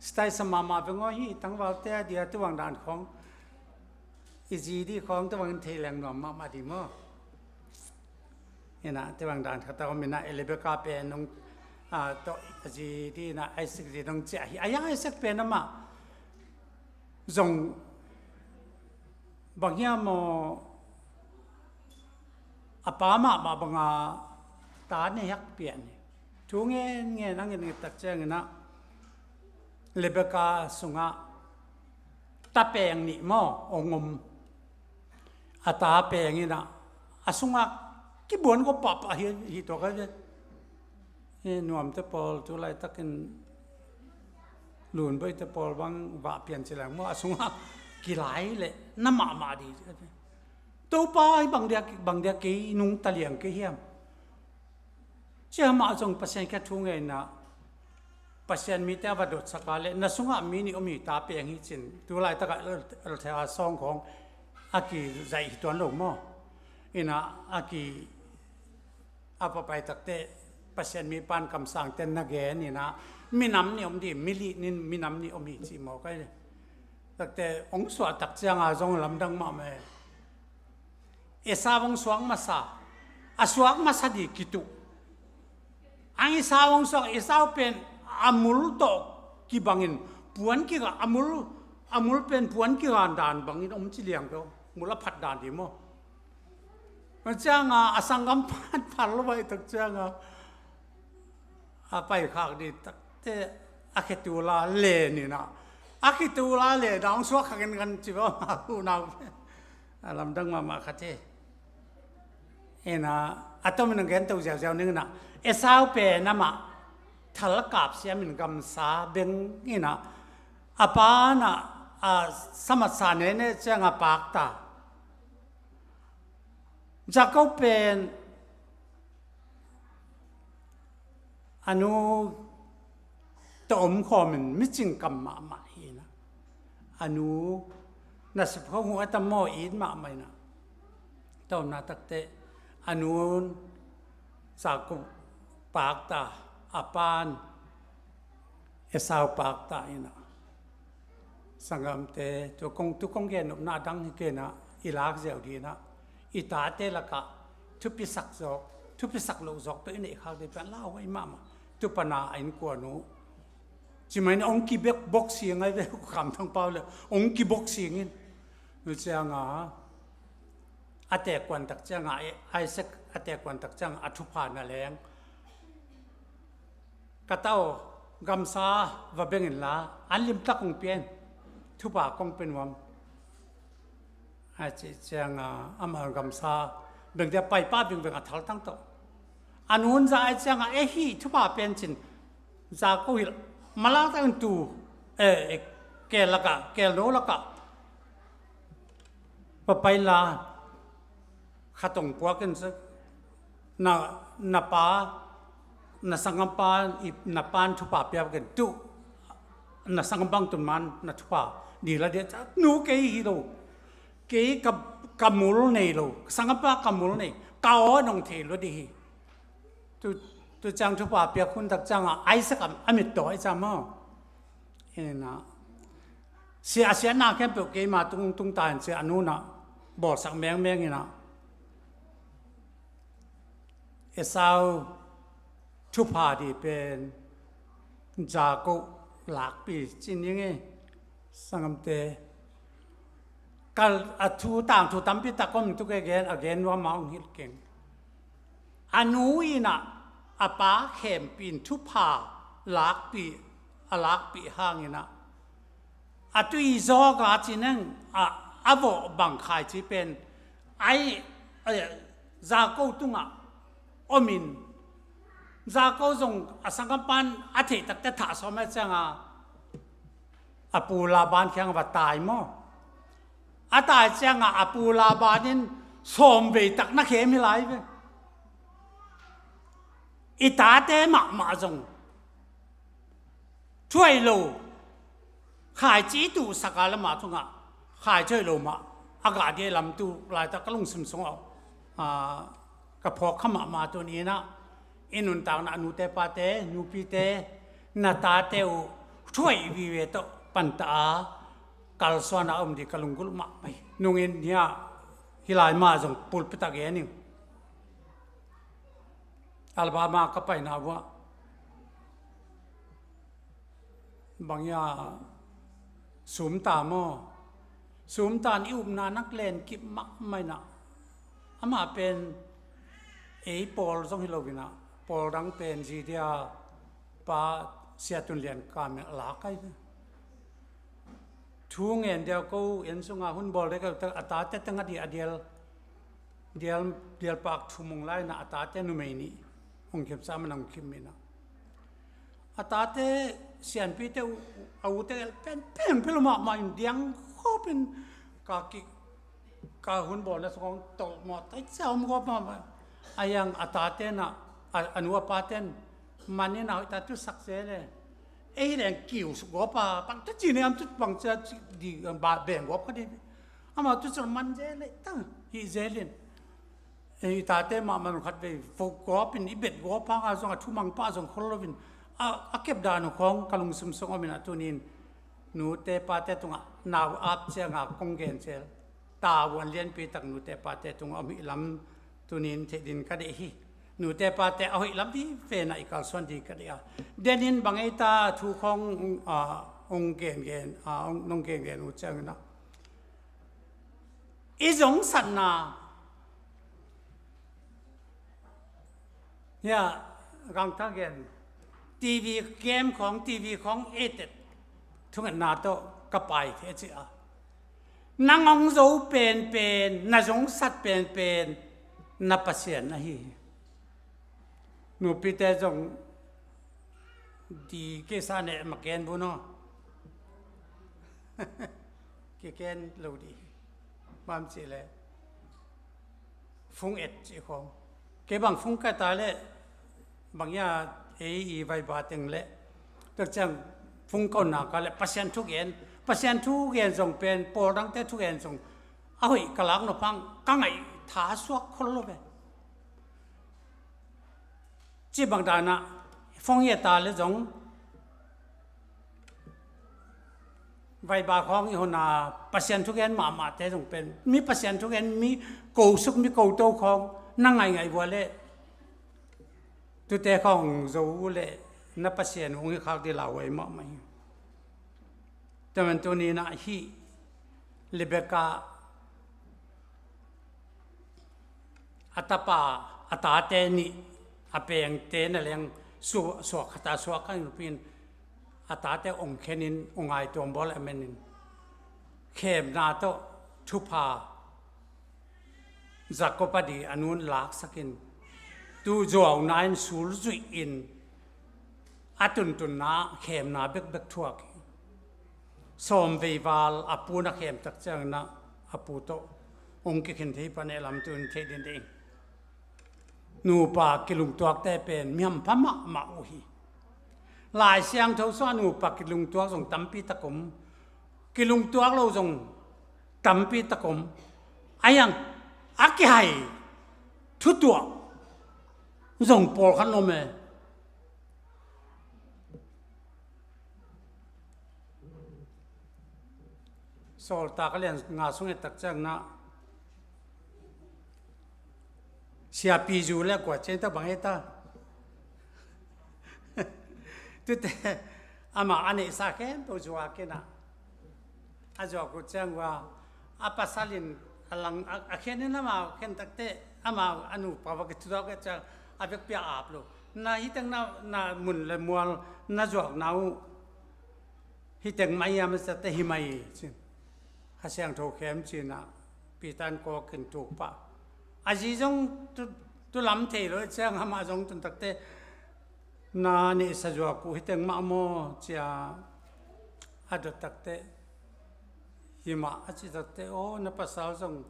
Style sa mahmah veng aw, hih tangvalte a dia tua bang dan khawng i zi dih khawng tua bangin thei leng nuam mahmah dih maw? Hi in ah, tua bang dan khat a om in ah, Rebekah pen nong, a, tawh a zi dih in ah, Isaac zi nong ciah hi. A, Isaac pen amah zong bang hiam maw, a pa mahmah bang a ta nei hak pian hi. Thu ngen ngen a ngen ngen tak ciangin ah, Rebekah sungah ta peng nih maw hong om. A ta peng in ah, a sungah kibuan ko pahpah hi, hi tua ka ve. Hi nuamte pawl tu laitakin lunboite pawl bang vah pian ci leng maw, a sungah kilai leh na mahmah dih. Topa, hih bang dia, bang dia kei nungta liang kei hiam? Cia mah zong Pasian kia thu ngeina, Pasian mite a va dotsak a leh na sungah mi nih om hi, ta peng hi cin. Tu laitakah el, el thei a sawng khawng, a kizaih hi tuan lo maw? Ina a ki a papai takte Pasian mi pan kamsangte na gen ina minam nih om dih, milih nin minam nih om hi ci maw kai. Takte hong suah tak cianga zong lamdang mahmah e. Esau hong suak masa, a suak masa dih kituh. Ang Esau hong suak, Esau pen a mul tawh kibangin puan kiga, a mul, a mul pen puan kigan dan bangin om ci liang peuh, mul a phat dan dih maw? Cianga a sanggam pan phal lo vai tak cianga a paikhak dih takte a khitula le nina, a khitula le na hong suak kha gen kan ci va ma unau. A lamdang mahmah khat hi. Ina a tomin a gen to ziauziau ningna Esau pen amah thal a kap siamin gamsa beng ina a pana a samatsa nene cianga pakta. Jacob pen a nu tawh om khawmin micing kam mahmah hi ina a nu nasep kho hu a tam maw it mahmah ina. Tawmna takte a nun Jacob pakta, a pan Esau pakta ina. Sanggamte, tu kong, tu kong gen nopna dang hi kena i lak ziau dina i tate laka thupisak zawk, thupisak loh zawk peuh i neih khak dih pen lau ahi mahmah. Tu pana a innkuan uh cimaina hong kibek boxing ahi ve. Kam Thang Pau le hong kiboxing in. Nu cianga a tekuan tak cianga Isaac a tekuan tak cianga a thupha na leng ka tau gamsa va beng inla an limtak hong pia in, thupha kong pe nuam. A ci cianga ama gamsa beng dia paipa bengveng a thaltang tawh a nun za a cianga e hi thupha pen cin za ko hilh malaktak in tu e, e, kel laka, kel no laka va pai la khatong puak in na, na pa, na sanggampa, i, na pan thupha pia ken tu, na sanggampa tun man na thupha dih la dih a, nu kei hi lo, kei ka, ka mul nei lo, sanggampa ka mul nei, ka aw nong thei lo dih hi. Tu, tu ciang thupha piak hun tak cianga Isaac a, a mit tawh i cam aw. Ina sia, a siatna khempeuh keima tung, tung ta in cia a nuna bawlsak mengmeng ina Esau thupha dih pen Jacob lakpi cin ing e. Sanggamte, kal a thu tangthu tampi tak om tu ke gen, a gen nuam a hong hilh keng. A nu ina a pa khempin thupha lakpi, a lakpi hangina a tui zawka cineng a, a vawh bang khaici pen ai, eh, Jacob tungah omin Jacob zong a sanggampan a theih takte thah sawm a cianga a pu Laban khiang va tai maw? A tai cianga a pu Laban in sawm vei tak na khem hi lai ve. I tate mahmah zong thuai lo khaici tuhsak a lama tungah khaici thuai lo mah a gah dia lam tu laitak ka lungsim sungah, ah, ka phawk kha mahmah tun inah i nuntakna a nute pate, nupite, na tate uh thuai vive tawh panta a kalsuana om di ka lunggulh mahmah hi. Nungin hia hilai mah zong pulpit a gen ing. Alabama ka paina vuah bang ia sumta maw? Sumtan i upna nak len kip mahmah inah amah pen ei pawl zong hi lo inah pawl dang pen zidia pa siatun lian ka mel a lak ai ve. Thu ngen dia ko en sunga hun bawl dek a tate teng a di a dial, dial, dial pak thumung lai na a tate numei nih hong khemsa man hong khem inah a tate sianpite uh, a ute el pen pen pelo mahmah in diang khop in ka ki ka hun bawlna sungah hong tolh mawh tai cia om gawp mahmah. A yang a tate na a, a nu a pate in man in a hoih ta tu sak se le ei leng kiu suk gawp a bang ta ci ne am tu bang cia ci di ba beng gawp ka di. Amau tu ciang man zel leh tang hi zel in. Ei tate mahmah khat vei fo gawp in i bet gawp hang a zong a thumang pah zong khol lo in a, a kep dan uh khawng ka lungsim sung om in a tunin nute pate tungah nau ap cianga kong gen zel. Tavuan lianpi tak nute pate tungah om hi lam tunin theih din ka deih hi. Nute pate a hoih lam vive na i kalsuan di ka deih a. Denin bang ei ta thu khawng, ah, ong gen gen, ah, ong, nong gen gen uh ciangin a. I zongsatna. Ya, gangtha gen. T V game khawng, T V khawng etet. Thungetna tawh ka pai thei ci a. Nang hong zo penpen, na zongsat penpen, na Pasian ahi hi. Nupite zong di kisa ne ma ken bu no. Kiken lo di. Bang ci le. Fung et ci khong. Kei bang fung ka ta le. Bang ya ei i vai ba teng le. Tak ciang fung kau na ka le Pasian thu gen. Pasian thu gen zong pen, pawl dangte thu gen zong. A hoih ka lak nop hang, ka ngaih tha suak khol lo ve. Ci bang dana, fong ye ta le zong, vai ba khawng i hona Pasian thugen mahmah te zong pen. Mi Pasian thugen, mi ko suk, mi ko to khawng, na ngaih ngaih vua le, tute khawng zo le, na Pasian hong hi khak di lau ai mahmah hi. Tua man tuni na hi, Rebecca, a tapa, a tate nih, a pengte na leng su-, suak khata suak kha in pin, a tate ong khenin, ong ai tuam bawl a menin. Khemna tawh, thupha, Jacob a di a nun laksakin, tu zuauna in sul zuih in, a tuntunna, khemna bekbek thuak hi. Sawm vei val a pu na khem tak ciangin a pu tawh hong kikhin thei pan e lam tu in thei din ding. Nupa kilungtuakte pen mi hampha mahmah uh hi. Lai Siangtho sungah nupa kilungtuak zong tampi tak om. Kilungtuak lo zong tampi tak om. A hiang a kihai thutuah zong pawlkhat om e. Sawltak a lian nga sung e tak ciang na, siapi zu le kua ciang tak bang e ta. Tute, ama a neihsa khempeuh zuak in a. A zuak uh ciang ua, a pasal in a lang, a, a khen in amau khen takte, amau a nupa va kithutuak ciang a vekpi a ap lo. Na hiteng na, na mun le mual na zuakna uh hiteng mah hiam a ciate hi mah hi cin. Kha Siangtho khem cin a Peter in kawk in tuk pah. A zi zong tu, tu lam thei lo ciang amah zong tun takte na neihsa zuak uh hiteng mah maw cia a dot takte. Hi mah a ci takte, aw, na pasal zong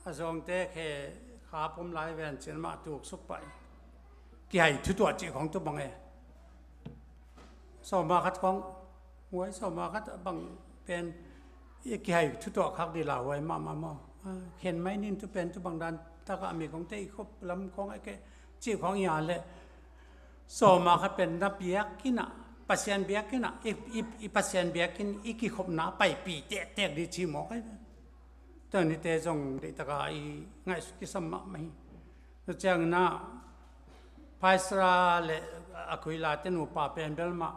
a zawngte khe kha pom lai ven cin mah tuk suk pai. Kihai thutuah cih khong tu bang e. Sawma khat khong, huai sawma khat bang pen i kihai thutuah khak di la huai mahmah maw. A, khen mai nin tu pen tu bang dan takah mi khong te i khop lam khong a ke cih khong i a le. Sawma khat pen na biakinn ah, Pasian biakinn ah, i, i, i Pasian biakinn i kikhopna paipih tektek di ci mawk ai ve. Tua nite zong deih taka i ngaihsut kisam mahmah hi. Tua ciangin ah Phaisara le Akuila te nupa pen bel mah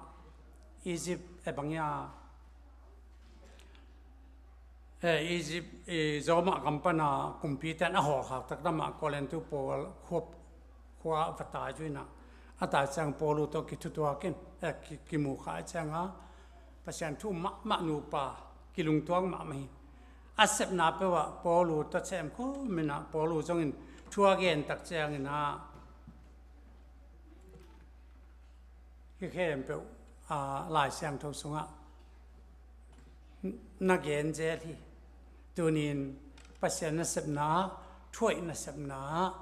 Egypt e bang ia, eh, Egypt, eh, Roma gam pana kumpite in a hawlkhak tak lamah Korintu pawl khua, khua va tai uh in ah, a tai ciang Paulu tawh kithutuak in, eh, ki, kimu kha ciang a, Pasian thu mahmah nupa, kilungtuak mahmah hi. A sepna peuh ah Paulu tawh chem khawm in ah, Paulu zongin thu a gen tak ciangin ah, Hih khempeuh, a, Lai Siangtho sungah na gen zel hi. Tunin Pasian nasepna, thuaih nasepna,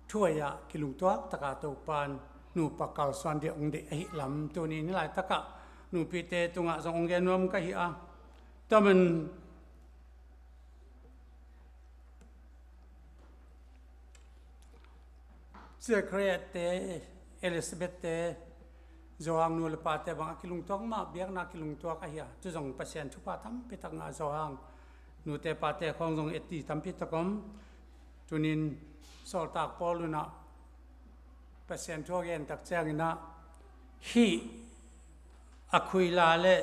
thuaih ah kilungtuak taka Topan nupa kalsuan dih ong dih ahi lam. Tunin hih laitakah nupite tungah zong ong gen nuam ka hi a. Tua man Zechariah te, Elizabeth te, Johan nu le pate bang a kilungtuak mah, biakna kilungtuak ahi a, tu zong Pasian thupha tampi tak ngah Johan nute pate khawng zong et ding tampi tak om. Tunin Sawltak Paul in ah Pasian thu a gen tak ciangin ah, hih Aquila le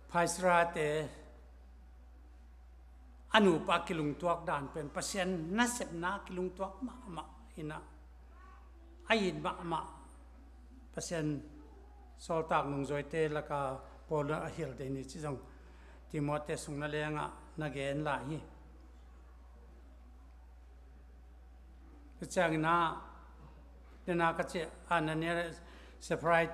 Priscilla te a nupa kilungtuak dan pen Pasian nasepna kilungtuak mahmah in ah, a it mahmah. Pasian sawltak nungzuite laka Paul a hilh ding hi ci zong Timothy sung na lengah na gen lai hi. Tua ciangin ah, dena ka cih Anania le Sapphira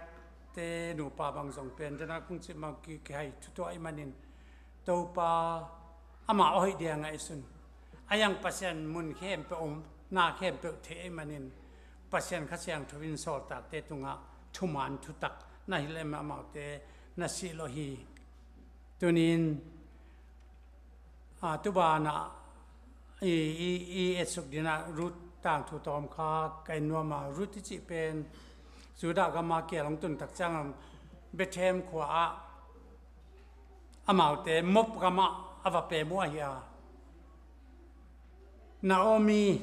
te nupa bang zong pen, dena kong cih mah ki, kihai thutuah ahih manin, Topa amah a hoih ding a ngaihsun. A yang Pasian mun khempeuh om, na khempeuh thei ahih manin, Pasian Kha Siangtho in sawltakte tungah thuman thutak na hilh leh amaute na sih lawh hi. Tunin, a, tu banah i, i, i etsuk dingin ah Ruth tangthu tawm kha ka en nuam a, Ruth i cih pen Judah gama kial hong tun tak ciangin Bethlehem khua ah amaute Moab gamah a va pem uh ahi a. Naomi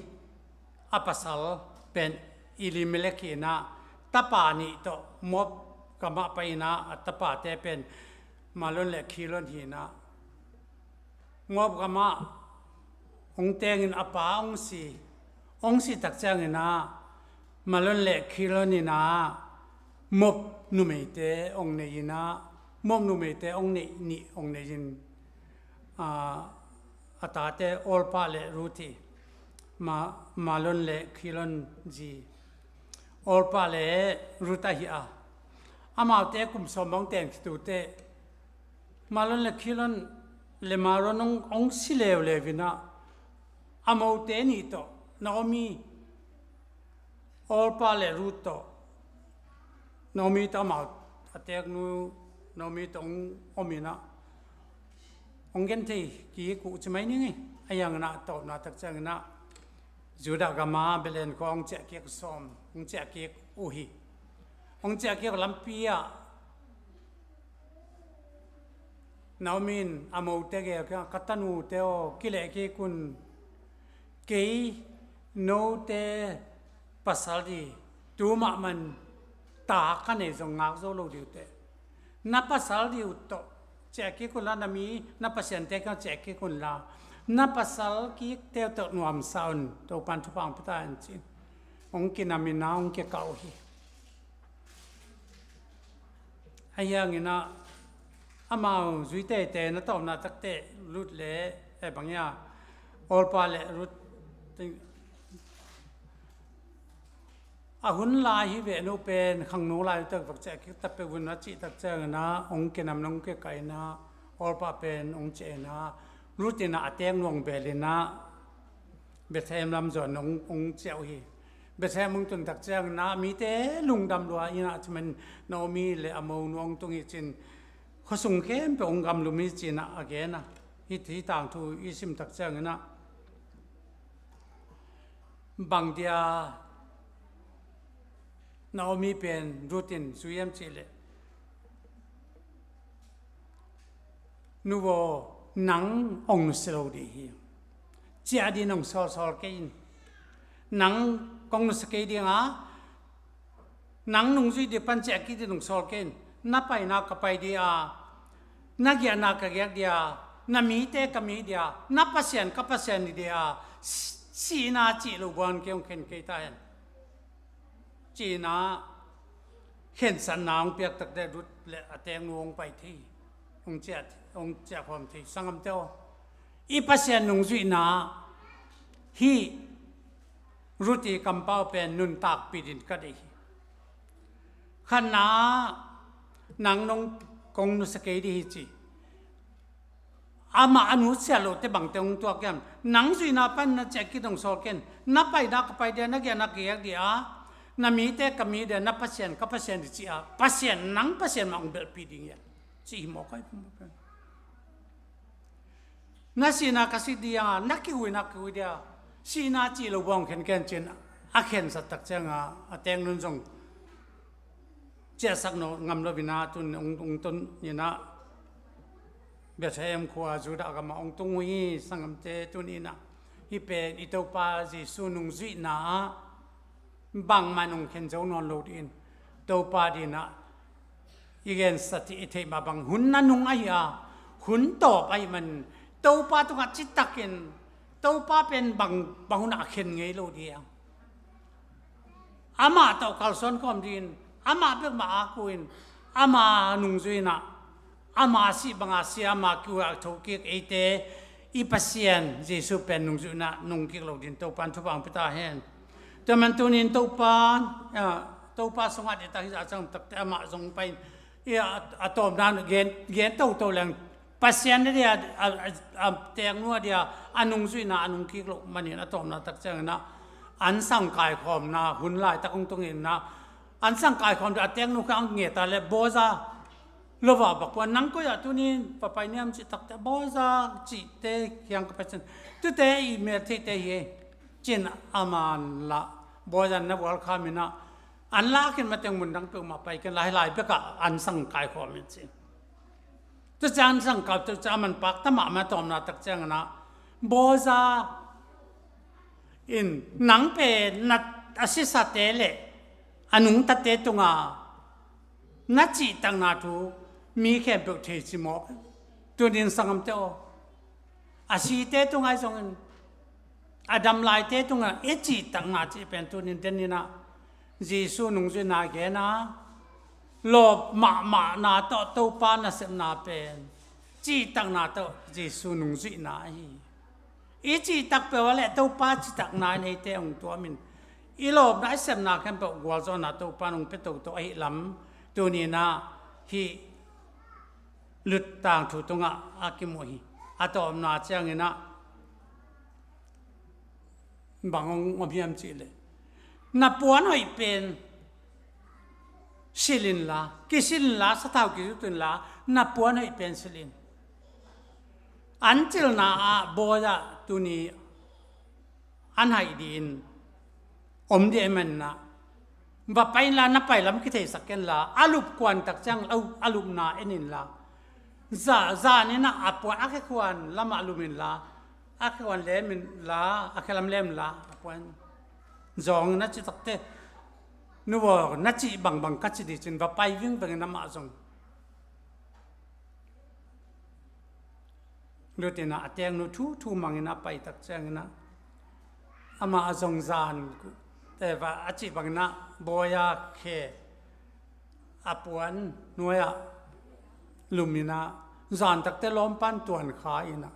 a pasal pen Elimelek hi in ah, tapa nih tawh Moab gamah pai in ah, a tapate pen Mahlon le Khilion hi in ah, Moab gamah hong tengin a pa hong si, hong si tak ciangin ah, Mahlon le Khilion in ah Moab numeite hong nei in ah, Moab numeite hong neih nih hong nei in, a, a tate Orpah le Ruth hi. Ma, Mahlon le Khilion zi Orpah le Ruth ahi a. Amaute kum sawm bang ten khit uh teh, Mahlon le Khilion le Mahlon hong, hong si leuleu in ah, a mote nih tawh, Naomi, Orpah le Ruth tawh, Naomi tawh amau a teknu, Naomi tawh hong om in ah, hong genthei kik uh ci mai ning hi. A yang in ah tawpna tak ciangin ah, Judah gama Bethlehem khua hong ciah kik sawm, hong ciah kik uh hi. Hong ciah kik lampi ah, Naomi in a mote gel kei a, ka tanute aw, kileh kik un, kei note pasal di, tu mahmah in ta ka nei zong ngak zo lo ding uh teh. Na pasal di uh tawh ciah kik un la, na mi, na pasiante kiang ciah kik un la, na pasal kikte uh tawh nuamsa un, Topa'n thupha hong pia ta hen ci-in hong kinam in ah hong kikah uh hi. Ahi hangin ah, amau zui teitei na tawpna tak teh, Ruth le, eh, bang hiam, Orpah le Ruth, a hun lai hi ve, nu pen khangno lai tak vak ciah kik ta peuh un a cih tak ciangin ah, hong kinam in hong kikah in ah, Orpah pen hong ciah in ah, Ruth in ah a teek nuang bel in ah, Bethlehem lam zawn hong, hong ciah uh hi. Bethlehem hong tun tak ciangin ah mite lungdam lua in ah, ci man Naomi le a monu hong tung hi ci-in, khuasung khempeuh hong gamlum hi ci-in ah a gen a. Hih, hih tangthu i sim tak ciangin ah, bang dia Naomi pen Ruth in zui hiam cih leh, nu aw, nang hong nusia lo ding hi. Ciah dingin hong sawlsawl kei in. Nang kong nusia kei ding a, nang nungzui ding pan ciah kik dingin hong sawl kei in. Na paina ka pai ding a, na giahna ka giak ding a, na mite ka mi ding a, na Pasian ka Pasian ding a, si-, sihna cih lo buang kei, hong khen kei ta hen, ci-in ah khensatna hong piak tak teh, Ruth le a teeknu hong pai thei, hong ciah, hong ciah khawm thei. Sanggamte aw, i Pasian nungzuihna hih Ruth i kampau pen nuntakpih dingin ka deih hi. Khatna, nang nong kong nusia kei ding hi ci. Amah a nusia lote bangte hong tuak hiam? Nang zuihna pan na ciah kik ding hong sawl kei in. Na paina ka pai ding a, na giahna ka giak ding a, na mite ka mi ding a, na Pasian ka Pasian ding ci a, Pasian, nang Pasian mah hong belhpih ding hi a, ci hi mawk hi. Na sihna ka sih ding a, na kihuina ka kihui ding a, sihna cih lo bawng khenken cin a khensat tak cianga a tengnun zong ciahsak ngam lo ina tun ung, ung tun ina Bethlehem khua Judah gama ung tung uh hi. Sangamte, tuni ina hih pen i Topa Jesu nungzuihna ah bangmah nung khen zo nawn lo dih in Topa dina i gensa ti i theih mah bang hun na nung ahi a, hun tawp ahi man Topa tungah citakin Topa pen bang, bang hunah a khen ngei lo dih a. Amah tawh kalsuan khawm dih in, amah bek mah a ku in, ama nungzuihna, ama sih banga sia, ama kiuah thokik eite i Pasian Jesu pen nungzuihna nungkik lo din Topan thupha ang pita hen. Tua man tunin Topa, ah, Topa sungah dita hi a cang takte amah zong pai in, i a, a tawmna gen, gen toto leng Pasian dia a, a, a tengnu dia a nungzuihna a nungkik lo manin a tawmna tak ciangina an sang kaikhawmna hun laitak hong tunginna an sang kaikhawm dia a tengnu kha ang ngeta le bawza lova bakua nang koiah tunin papai niam cih takte bawza cihte kiang ka pacin tute i mel theite hi cin aman la bawza na bual khamina an la khin mateng mun dang peuhmah pai ken lai lai bekah an sang kaikhawm in cin. Tua ciang sang kau tua ciang man pak tamah ma tawmna tak ciangana bawza in nang pen na a sisate le a nungtate tunga na cihtakna thu mi khempeuh thei ci mawk. Tunin sangamte aw, a site tunga i zongin a damlaite tunga i cihtakna cih pen tunin denina Jesu nungzuihna gena lawp mahmahna tawh Topa nasepna pen cihtakna tawh Jesu nungzuihna ahi. I cihtak peuh a le Topa cihtakna in eite hong tuamin i lawpna i sepna khempeuh gualzawhna Topa nung pia toto ahi lam tunina hih luttang thu tungah a kimuh hi. A tawmna ciangina bang hong om hiam cihleh na puan hoih pen silh inla, kisilh inla, sathau kizut inla, na puan hoih pen silh in. An cilna ah bawi ah tuni an haih dih in om dih a manna va pai inla na pai lam kitheisak kenla a lup kuan tak ciang a lupna en inla za, zan inah a puan a khekhuan lamah lum inla a khekhuan lem inla a khelam lem inla a puan zawng na ci takte nuaw na cih bangbang ka ci dih cin va pai vingveng in amah zong lutinah a tengnu thu thu mangin a paitak cianginah amah a zong zan teva a cih banginah bawi a khe a puan nuai-ah luminah zantakte lawmpan tuan kha inah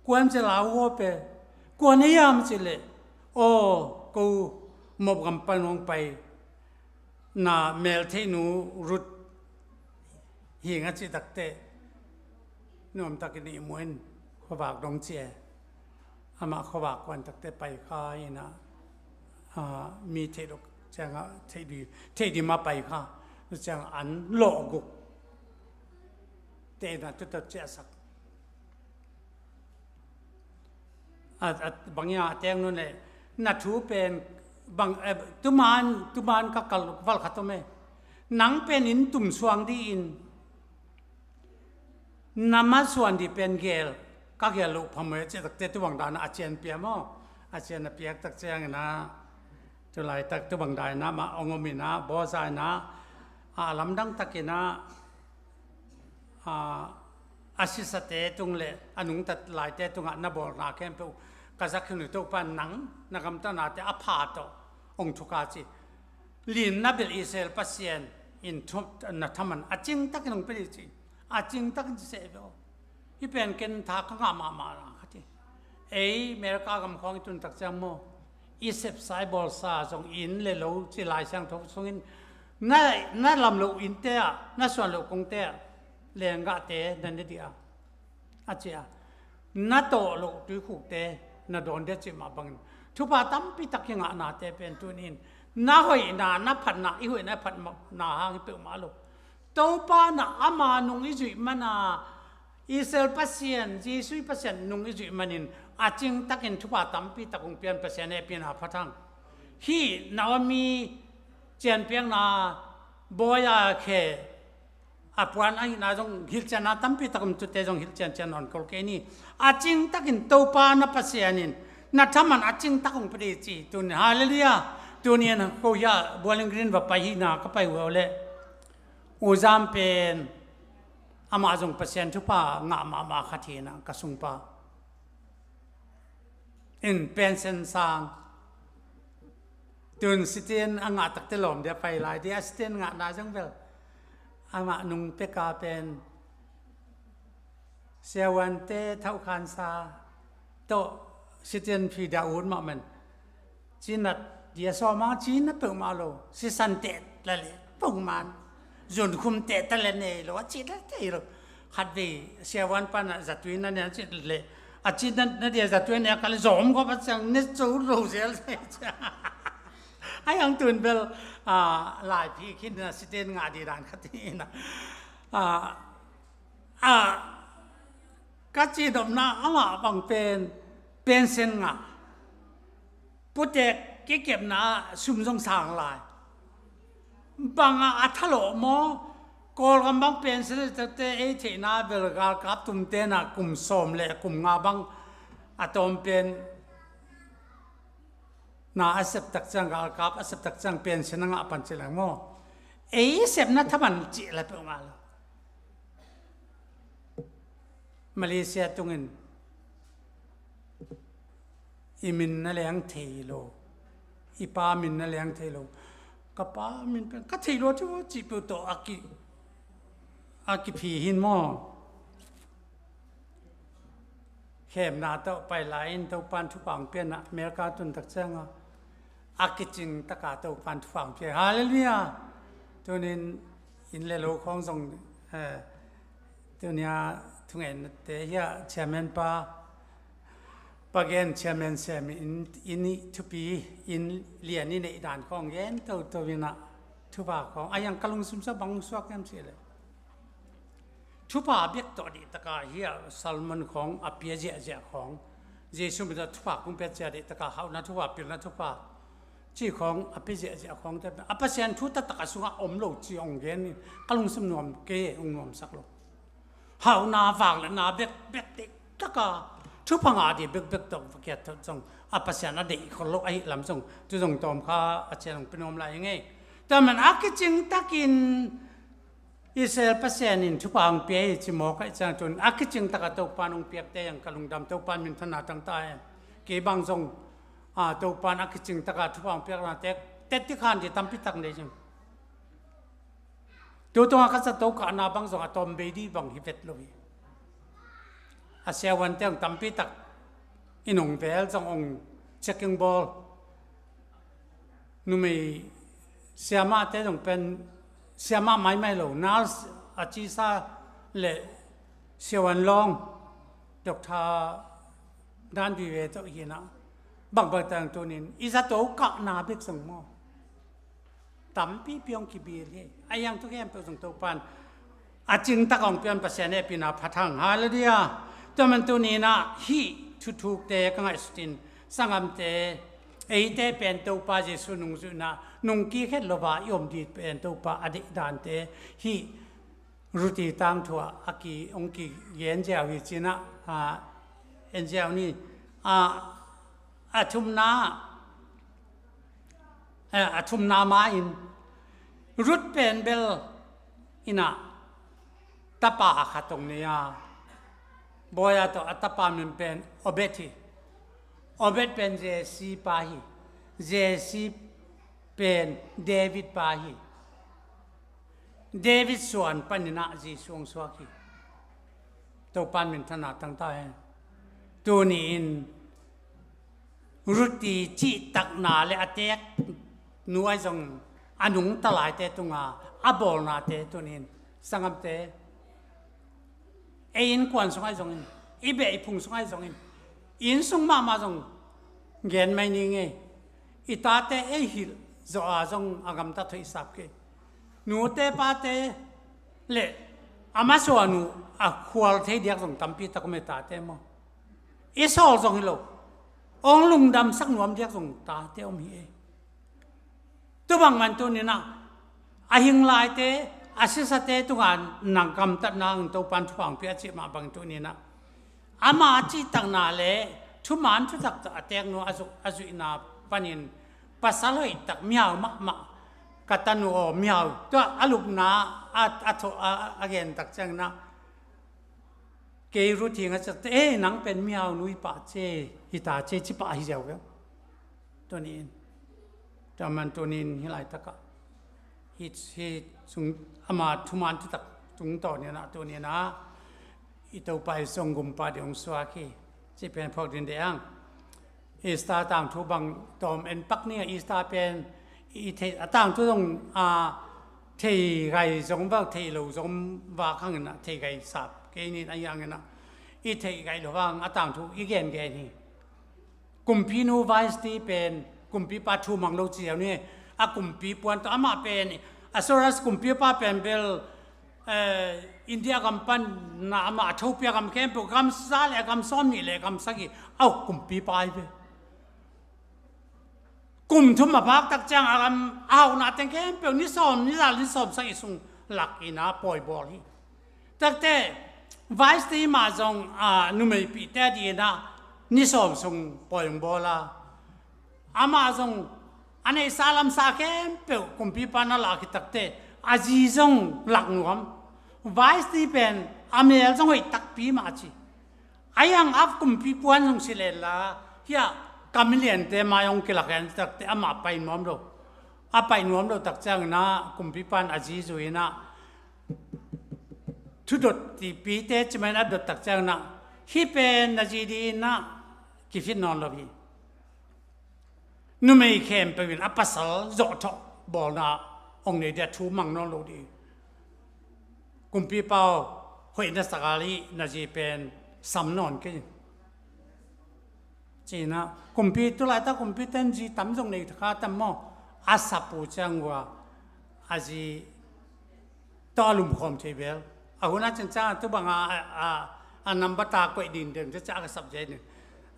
kuan cila huape kuan hiam cileh aw ko mop gam pan hong pai na meltheihnu Rut hing a cih takte nuamtakin ihmuin khuavak dong ci e. Amah khuavak kuan takte pai kha inah mi theih lo ciangah theih di, theih di ma pai kha. Ciangah an lawhguk te inah tutat ciahsak. A, a, bang ia a teng nun le na thu pen bang, eh, tuman, tuman ka kal val khat om e. Nang pen inn tum suang di in na ma suan di pen gel ka gel lo phamoi a cih takte tu bang dana a cian pia maw? A cian a piak tak ciangina tu laitak tu bang dana ma ong om ina baw za ina a lamdang takina a, a sisate tung le a nungtat laite tungah na bawlna khempeuh ka zak khin uh Topa nang na gamtatnate a pha tawh hong thuka ci. Lin na belh Israel Pasian in thu, na thaman a cingtakin hong pia dih ci. A cingtakin ci seh ve aw. Hih pen ken tha ka ngah mahmah la kha ti. Ei America gam khawng i tun tak ciang maw i sepsa i bawlsa zong inn le lo ci Lai Siangtho sungin na, na lam lo innte ah na suan lo kongte ah lenggahte na ne dih a a ci a na tawh lo tuikhukte na dawn dih a cih mah bangin thupha tampi tak i ngahnate pen tunin na hoihna na phatna i hoihna i phatna hang hi peuhmah lo. Topa na ama nung i zuih mana Israel Pasian, Jesuh i Pasian nung i zuih manin a cingtakin thupha tampi tak hong pian Pasian hehpihna phat hang. Hih Naomi cianpiakna, Boaz khe a puan ahihna zong hilhcianna tampi tak om, tute zong hilhciancian nawn kol kei ni. A cingtakin Topa na Pasian in na thaman a cingtak hong pia ding ci. Tuni, halleluiah. Tuni in ko hiah Bowling Green va pai hihna ka pai uh leh U Zam pen amah zong Pasian thupha ngah mahmah khat hi na, ka sungpa in pension sang. Tun sitting a ngah takte lawm dia pai lai dia, sitting ngahna zong bel amah nung peka pen siavuante thauhkhansa tawh sitting fee dia ut mahmah. Cinat dia sawmang cinat peuhmah lo, sisan teh la le peuhmah, zunkhum teh ta le nei lo, a cinat teh lo. Khatvei siavuan pan a zatui na nia cin le, a cinat na dia zatui nia ka le zawm khop a ciang ne co lo zel. A hiang tun bel, a, laipi khin na sitting ngah ding dan khat hi na. A, a, ka cihnopna amah bang pen pension ngah, putek kikepna sum zong sang lai. Bangah a thalawh maw? Kawlgam bang pension te ei theihna bel galkap tumte na kum sawm le kum nga bang a tawm pen na a sep tak ciang, galkap a sep tak ciang pension a ngah pan ci leng maw? Ei sepna thaman cih la peuhmah lo. Malaysia tungin i min na leng thei lo, i pa min na leng thei lo. Ka pa min pen ka thei lo, thu cih peuh tawh a ki, a kiphi hin maw? Khemna tawh pai lai in Topan thupha hong pian a, America tun tak cianga a kicing taka Topan thupha hong pia. Halleluiah. Tunin inn le lo khawng zong, eh, tunia thungente hiah chairman pa, pa gen chairman sem in, inn i thupi, inn lian i neih dan khawng gen toto in a, thupha khawng a hiang ka lungsim sa bang suak hiam cih leh, thupha bek tawh dih taka hiah Solomon khawng a pia ziahziah khawng, Jesuh min tawh thupha kong pia cia dih taka hauhna thupha, pilna thupha cih khawng a pia ziahziah khawng te a Pasian thu taktak a sungah om lo ci hong gen in ka lungsim nuam kei, hong nuamsak lo. Hauhna vak le na bekbek dih taka thupha ngah dih bekbek tawh va kiat zong a Pasian a deih khol lo ahih lam zong tu zong tawm kha a cian hong pia nuam lai hi ngei. Tua man a kicing takin Israel Pasian in thupha hong pia hi ci mawk ahih ciang tun a kicing taka Topan hong piakte hiang ka lungdam, Topan minthanna tang ta hen. Kei bang zong, a, Topan a kicing taka thupha hong piakna tek tet ti khan dih tampi tak nei zing. Tu tungah ka zato kahna bang zong a tawm bei dih bang hi vet lo hi. A siavuante hong tampi tak in hong vel zong hong checking bawl. Numei siamahte zong pen siamah maimai lo, nurse a cisa le siavuan lawng, doctor dan vive tawh hi na, bangbang tang tunin i zato kahna bek zong maw? Tampi piang kibil hi. A hiang thu khempeuh zong Topan a cingtak hong pian Pasian hehpihna phat hang. Halleluiah. Tua man tuni in ah hih thuthukte ka ngaihsutin sanggamte, eite pen Topa Jesuh nungzuihna nung kikhet lo a i om dih pen Topa a deih dante hih Ruti tangthu ah a ki, hong kigen ziau hi ci in ah, a, en ziau ni, a, a thumna, a, a thumna ma-in Ruth pen bel in ah tapa a khat hong nei a, Boaz tawh a tapa min pen Obed hi. Obed pen Jesse pa hi. Jesse pen David pa hi. David suan panin ah Jesuh hong suak hi. Topan minthanna tang ta hen. Tuni-in Ruth i cihtakna le a teek nu ahi zong a nungta laite tunga a bawlnate tuni-in sanggamte, ei innkuan sung ahi zongin, i beh i phung sung ahi zongin, i inn sung mahmah zong gen mai ni ngei. I tate ei hilh zawh a zong a gamtat hoih sap kei. Nute pate le A masuan uh a khual thei diak zong tampi tak om e, tate maw. I sawl zong hi lo, ong lungdamsak nuam diak zong tate om hi e. Tua bang man tuni-in ah a hing laite, a sisate tungah na gamtatna in Topan thupha hong pia cih mah bang tuni-in ah ama cihtakna le thuman thutak tawh a teek nu a zuih, a zuihna panin pasal hoihtak mihau mahmah ka tanu aw, mihau, tua a lupna a, a, tho, a, a gentak ciangin ah kei Ruth hi ing a cih takte, "Ei, nang pen mihau nu hi pah ci e, hi ta ci e," ci pah hi ziau ve. Tuni-in, tua man tuni-in hih laitakah hih, hih sung, ama thuman thutak tungtawn in ah tuni-in ah i Topa i sung gumpa ding hong suak hi cih pen phawk ding deih ang. Easter tangthu bang tawm en pak ni a, Easter pen i thei, a tangthu zong, a, thei gai zong vak, thei lo zong vak hangin ah thei gai sap kei ni, a hi hangin ah i thei gai lo hang a tangthu i gengen hi. Kumpinu Vashti pen kumpipa thu mang lo ci ziau ni. A kumpi puan tawh amah pen, Ahasuerus kumpipa pen bel, eh, India gam pan na amah a thopia gam khempeuh, gam za le gam sawmnih le gam sagih a uk kumpipa hi ve. Kum thum a phak tak ciang a gam a hauhna teng khempeuh ni sawm, ni za le ni sawm sagih sung lak in ah pawi bawl hi. Takte Vashti mah zong, a, numeipihte adingin ah ni sawm sung pawi hong bawl a, amah zong a neihsa lamsa khempeuh kumpipa na lak hi takte a zi zong lak nuam. Vashti pen a mel zong hoih takpi mah ci. A hi hang a kumpi puan zong si lel la, hih a kamiliante mai hong kilak hen takte amah pai nuam lo. A pai nuam lo tak ciangin ah kumpipa in a zi zui in ah thudot tipite ci mai in a dot tak ciangin ah, "Hih pen na zi ding hi in ah kifit nawn lo hi. Numei khempeuh in a pasal zawhthawh bawlna hong nei ding a, thu mang nawn lo ding hi. Kumpipa aw, hoih na sa kei leh na zi pen sam nawn kei in," ci in ah, kumpi, tu laitak kumpite in zi tam zong nei kha tam maw? A sap uh ciang uh a, a zi tawh a lumkhawm thei bel. A hun a cin ciang a tu bang a, a, a, a number ta koih ding den, cia a ka sap zel ding,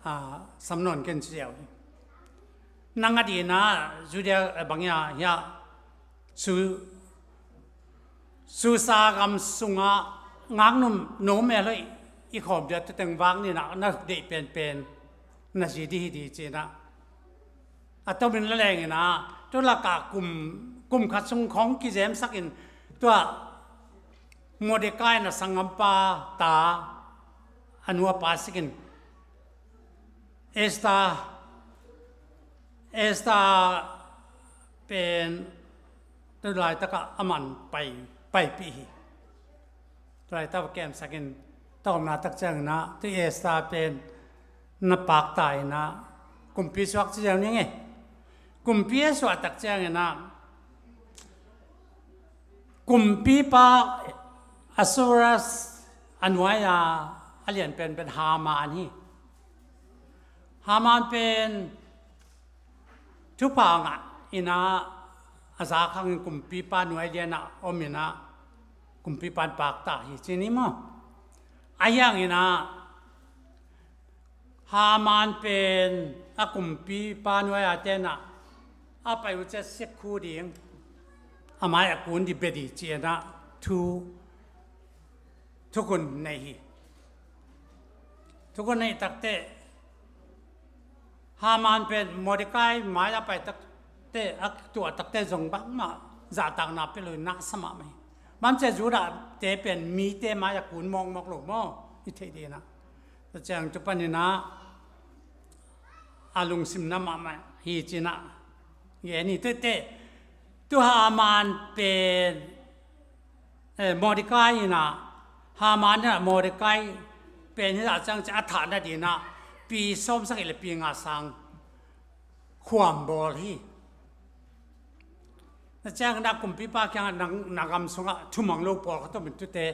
a, sam nawn kei in ci ziau hi. Nang adingin ah Judea, eh, bang hiam, hiah Su-, Susa gam sungah ngaknu no mel hoih i khawm ding a, tu teng vak ni in ah na deih penpen na zi ding hi ding ci in ah. A tomin la leng in ah, tu lakah kum, kum khat sung khawng kizemsak in, tua Mordecai in a sanggampa ta, a nu a pa sik in, Esther, Esther pen tu laitakah aman pai, paipih hi. Tu laitak va kemsak in, tawpna tak ciangin ah tu Esther pen na pakta in ah kumpi suak ci ziau ni ngei. Kumpi a suah tak ciangin ah kumpipa Ahasuerus a nuai-a a lian penpen Haman hi. Haman pen thupha ngah in ah a zak hangin kumpipa nuai lianah om in ah kumpipa in pakta hi ci ni maw? A hi hangin ah Haman pen a kumpipa nuai-a ten ah a pai uh ciang sep khu ding, a mai a kun ding bia ding ci in ah thu, thukhun nei hi. Thukhun nei takte Haman pen Mordecai mai a pai takte, a tuah takte zong bangmah zahtakna pia lo in na sa mahmah hi. Bang hang hiam cih leh Judah-te pen mite mai a kun mawkmawk lo maw, i theih ding in ah. Tua ciang tu panin ah a lungsim na mahmah hi ci in ah gen hi. Tuate tu Haman pen, eh, Mordecai in ah, Haman in ah Mordecai pen hi zah ciang ci a thah nading in ah pi sawmsagih le pi nga sang khuam bawl hi. Na ciang na kumpipa kiangah, nang na gam sungah thumang lo pawlkhat om in, tute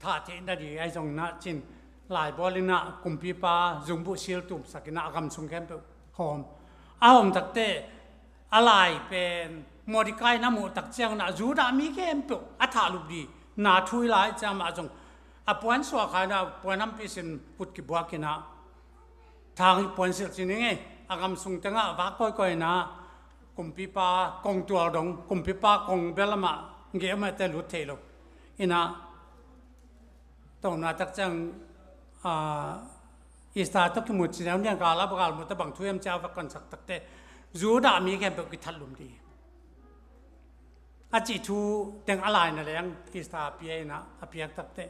thah theih nading ahi zongin ah cin laibawl in ah kumpipa zungbuh sil tumsak in ah a gam sung khempeuh hawm. A hawm takte a lai pen Mordecai na muh tak ciangin ah Judah mi khempeuh a thah lup ding Na thui lai ciang amah zong a puan suah kha inah puan hampi sin put kibuak inah thang hi puan silh ci ning ei. A gam sung tengah vak kawikawi inah kumpipa kongtual dong, kumpipa kong bel amah geh amah te lut thei lo. Inah tawmna tak ciang, a, Esther tawh kimu ci neu niang kal a bakal mu ta bang thu hiam cia va konsak takte Judah mi khempeuh kithat lum dih a cih thu teng a lai na leng Esther a pia inah a piak takte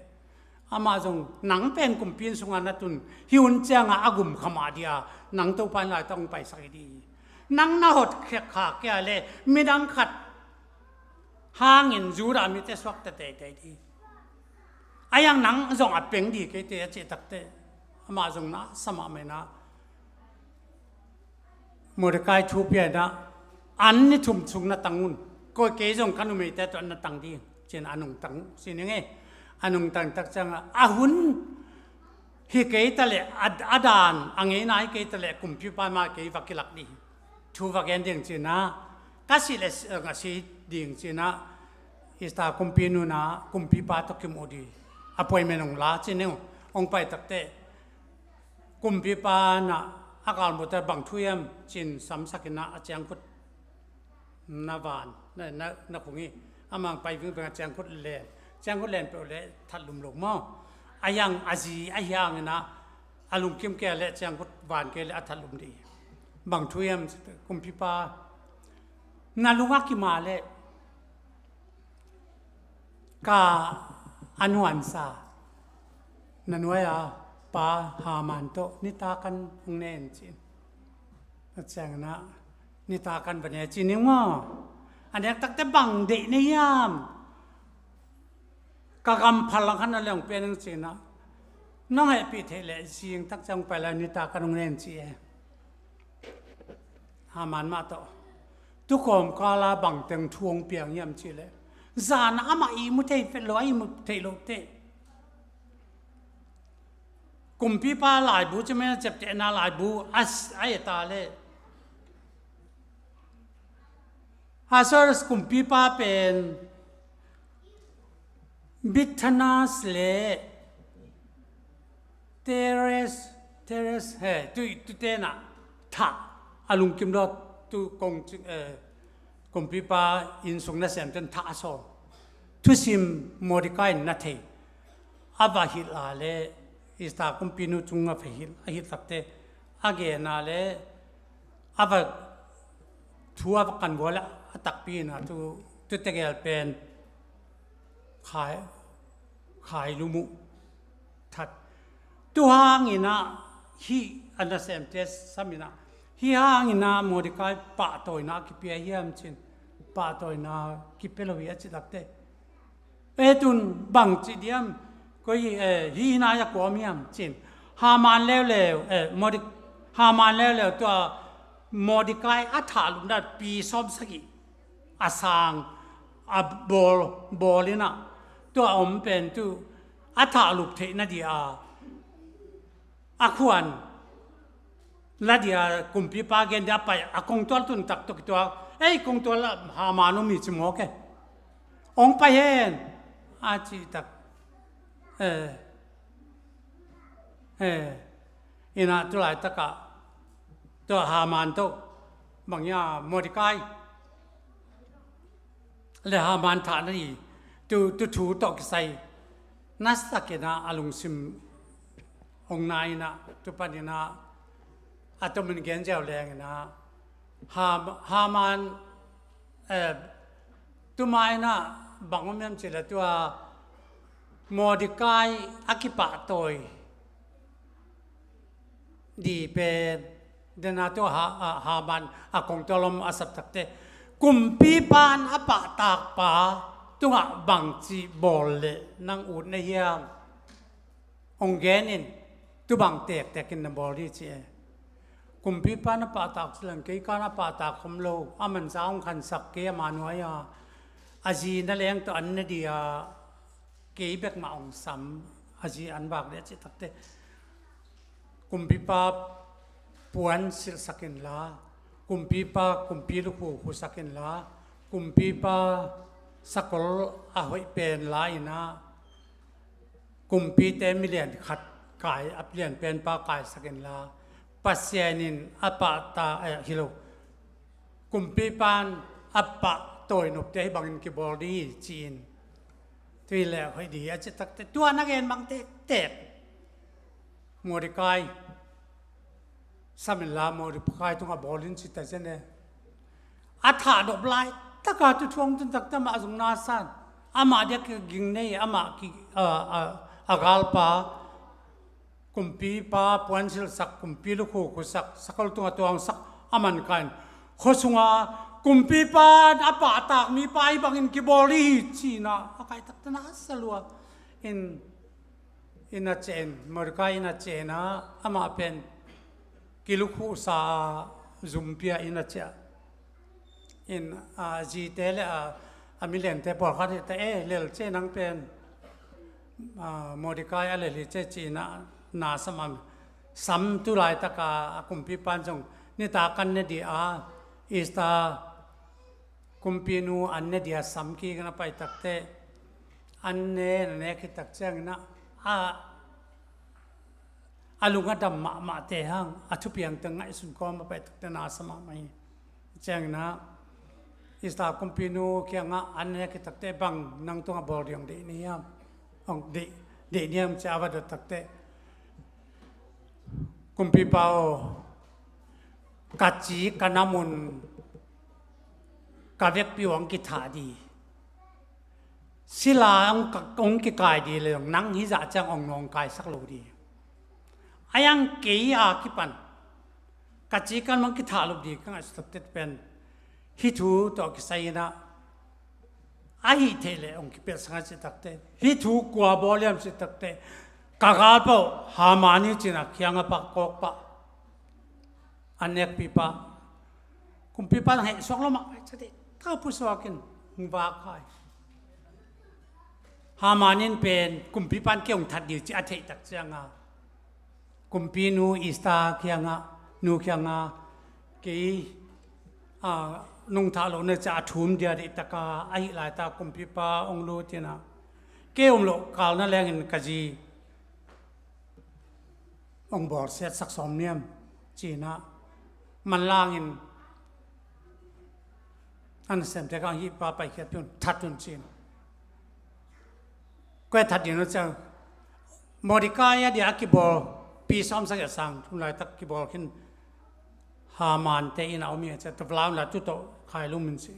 amah zong nang pen kumpi inn sungah na tun hi hun ciangah a gum kha mah dih a nang Topa in laitak hong paisak hi dih. Nang na hot khek kha kia le midang khat hangin Judah mite suakta teitei dih. A yang nang zong a peng dih keite a cih takte amah zong na sa mahmah inah Mordecai thu pia inah an ni thum sung na tang un. Koi kei zong ka numeite tawh an na tang ding ci-in a nungtang si ning ei. A nungtang tak ciangah a hun hi kei ta leh a, a dan a ngeina hi kei ta leh kumpipa mah kei va kilak dih. Thu va gen ding ci inah ka sih le si, a si ding ci inah Esther kumpi nunah kumpipa tawh kimu dih. Appointment hong la ci ning hong pai takte kumpipa na a kalmuhte bang thu hiam ci-in samsak inah a ciangkhut na van na, na, na khung hi. Amah pai vingveng a ciangkhut len, ciangkhut len peuh le that lum lo maw? A yang a zi a hiang inah a lungkim kei le ciangkhut van kei le a that lum dih. Bang thu hiam kumpipa na lungah kima le ka a nuansa na nuai a pa Haman tawh nitak an hong ne in ci-in a ciang inah nitak an va ne ci ning maw? A nek takte bang deih na hiam? Ka gam phal lang khan na leng pia ning ci inah nong hehpih theih leh zing tak ciang pai lai nitak an hong ne in ci e. Haman mah tawh tukhawm kala bangteng thu hong piang hiam cih leh zan amah ihmu thei fet lo a ihmu theih loh teh kumpipa laibu ci mah ciaptehna laibu a, a eta le Ahasuerus kumpipa pen Bigthanas le Teres, Teres he tui, tui tenah thah a lungkim dawh tu kong ci, eh, kumpipa innsung nasemten thah a sawl thusim Mordecai in na thei a va hilh a le Esther kumpinu cung a va hilh a hilh takte a gen a le a va thu a va kan gual a takpi inah tu, tu tegel pen khai, khai lum uh that. Tu hang inah hih a nasemte sam inah hih hang inah Mordecai pahtawina kipia hiam ci-in pahtawina kipia lo hi a ci takte. E tun bang ci diam koi hi, eh, hih hinah a kuam hiam ci-in Haman leuleu, eh, Mordi-, Haman leuleu tua Mordecai a thah lupna pi sawm sagih a sang a bawl, bawl inah tua om pen tu a thah lup theihna dih a a khuan la dih a kumpipa gen dih a pai a kongtual tun tak tawh kituak ei kongtual ah Haman om hi ci mawk e. Ong pai hen a cih tak. Eh, eh, inah tu laitakah tua Haman tawh bang ia Mordecai le Haman thah na hi tu, tu thu tawh kisai nasakinah a lungsim hong na inah tu paninah a tomin gen ziau lenginah Ha-, Haman, eh, tu mainah bang om hiam cih le tua Mordecai a kipahtawi dih pen dena tu ha, a, Haman a kongtual om a sap takte kumpipa in a pahtakpa tungah bangci bawl le nang ut na hiam? Ong gen in tu bang tektek in na bawl dih ci e. Kumpipa na pahtak ci leng kei ka na pahtak khom lo a manza ong khansak kei a manuai a a zi na leng tawh an na dih a kei bek mah ong sam a zi an vak deh ci takte. Kumpipa puan silhsak inla kumpipa kumpi lukhu khusak inla kumpipa sakol a hoih pen la-in ah, kumpite milian khat kai, a lian penpa kaisak inla, Pasian in a pahtak, eh, hi lo, kumpipa in a pahtawi nopte hih bangin kibawl ding hi ci-in, tu hi leh hoih ding hi a cih takteh, tua na gen bang tektek Mordekai sam inla, Mordekai tungah bawl in ci ta zen e. A thah nop laitaka tu thuang tun takte amah zong na san. Amah dia kiging nei, amah ki, a, a, a galpa, kumpipa puansilhsak, kumpi lukhu khusak, sakol tungah tuangsak, a man ka in, khua sunga kumpipa a pahtak mipa hih bangin kibawl ding hi ci-in ah, a kai takte na sa lua in, inn a ciah in, Mordekai inn a ciah in ah, amah pen kilukhuhsa a, zumpi a inn a ciah in, a zite le a, a miliante pawlkhat hi ta e, lel ci e nang pen, a, Mordekai a lel hi ci e ci-in ah, na sam a, sam tu laitaka a kumpipa in zong nitak an ne ding a, Esther kumpinu an ne ding a sam kik in a pai takteh, an ne, na nek khit tak ciangin ah, a, a lung a dam mahmah te hang, a thupiang teng ngaihsun kawm a pai takteh na sa mahmah hi. Ciangin ah, Esther kumpinu kiangah an ne khit takteh, bang nang tungah bawl ding hong deih na hiam? Hong deih, deih na hiam ci-a a va dot takteh, kumpipa aw, ka ci ka nam un ka vekpi uh hong kithah ding, sila hong ka, hong kikai ding le zong nang hih zah ciang hong nawngkaisak lo ding. A iang kei a kipan ka ci ka nam hong kithah lo ding ka ngaihsut takteh pen, hih thu tawh kisai in ah, a hih theih leh hong kipelh sanga cih takteh, hih thu kua bawl hiam cih takteh, ka galpa uh Haman hi ci-in ah kiang a pah, kawk pah, an nekpipa, kumpipa in heh suak lo mah, ai, ca dih, ka pusuak in hong vak hai. Haman in pen kumpipa in kei hong that ding ci a theih tak cianga, kumpinu Esther kiangah, nu kiangah, kei, a, nong thah loh na ci-a a thum dia deih taka, ahih laitak kumpipa hong lut in ah, kei om loh kal na lengin ka zi hong bawlsiatsak sawm na hiam ci-in ah, manlangin a nasemte kang hih pa paikhiat un, that un ci-in. Koi a that ding uh ciang, Mordekai a dia a kibawl, pi sawm sagih a sang, tu laitak kibawl khin Haman te inn a om hi a ci-a, tua lam la tu tawh khailum in ci.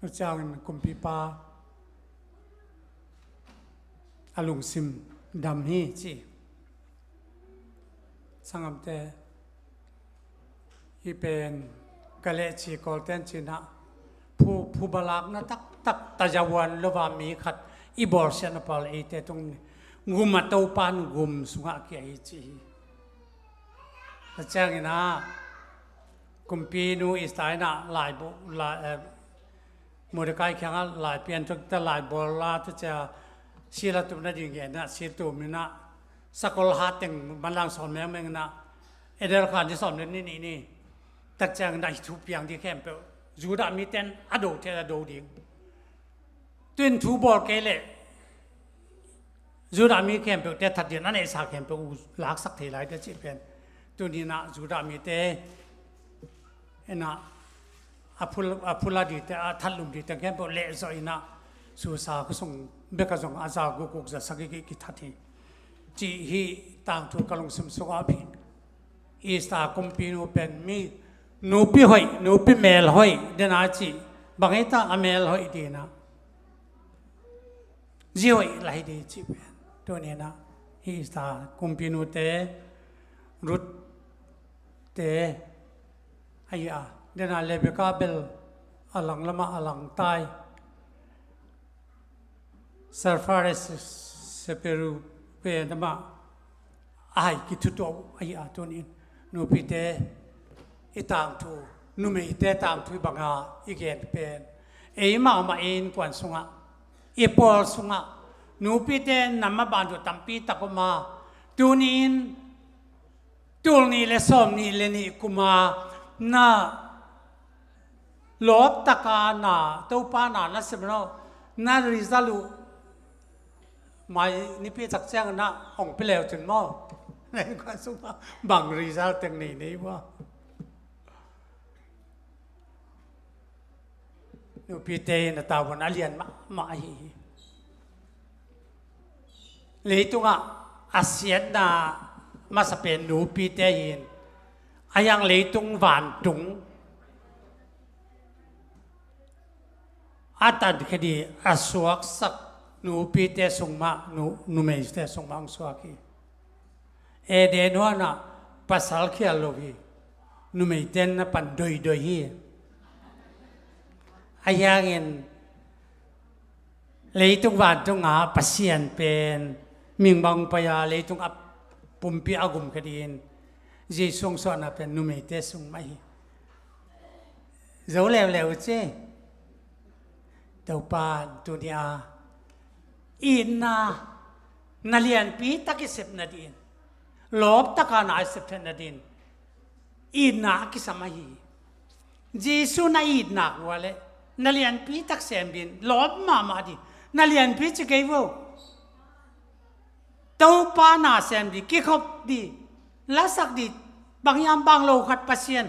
Tua ciangin kumpipa a lungsim dam hi ci. Sanggamte, hih pen ka lehci Kawlten ci-in ah, phu, phuba lakna taktak, tazavuan lo a mi khat i bawlsiatna pal eite tung ni, gum a topa in gum sungah kia hi ci hi. Tua ciangin ah, kumpinu Esther in ah laibu, lai, eh, Mordekai kiangah lai pian tuk ta, lai bawl la, tua cia sil a tum nading gen ah, sil tum in ah, sakol hat teng manlang sawn mengmeng in ah, Adar kha ni sawm le nih ni, ni tak ciangin ah hih thu piang ding khempeuh Judah mite in a do thei a do ding. Tu-in thu bawl kei leh Judah mi khempeuhte that ding a neihsa khempeuh uh laksak thei lai te cih pen. Tuni-in ah Judah mite in ah a phul, a phula dingte, a thatlum dingte khempeuh lehzawh in ah Susa khua sung bek ah zong a za guk guk, za sagih gih kithat hi. Cih hih tangthu ka lungsim sungah a phi. Esther kumpinu pen mi nupi hoih, nupi mel hoih, den a cih bang hi ta, a mel hoih ding in ah zi hoih lai ding cih pen. Tuni-in ah hih Esther kumpinute, Ruth te, ahi a, den a Rebekah bel a lang lamah a lang tai. Surfare Shapiro pen amah a hai kithutuah uh ahi a, tuni-in nupite i tangthu, numeite tangthu i banga i gen pen, eimah mah i innkuan sungah, i pawl sungah nupite nam a ban uh tampi tak om a, tuni-in tul nih le sawm nih le nih kuma na Lawp taka na, Topa na na sem lo, na result uh mai nipi tak ciang na hong pia leu cun maw? Na innkuan sungah bang result teng nei nei uh a? Nupite in a tavuan a lian mahmah ahi hi. Leitungah a siatna masa pen nupite hin, a hiang leitung vantung a tankhia ding a suaksak nupite sung mah, nu, numeite sung mah hong suak hi. Eden huanah pasal khial lo hi. Numeite in na pan doidoi hi. A hiangin leitung vantungah Pasian pen ming bang pai-a leitung a pumpi a gum kha dingin Jesu hong suahna pen numeite sung mah hi. Zo leuleu uh ci. Topa in tuni-a itna na lianpi tak i sep nadingin, lawp taka na i sep theih nadingin itna a kisam ahi hi. Jesu na itnak uh a leh na lianpi tak sem dingin, lawp mahmah ding, na lianpi ci kei vo. Topa na sem ding, kikhop ding, lasak ding, bang hiam bang lo khat Pasian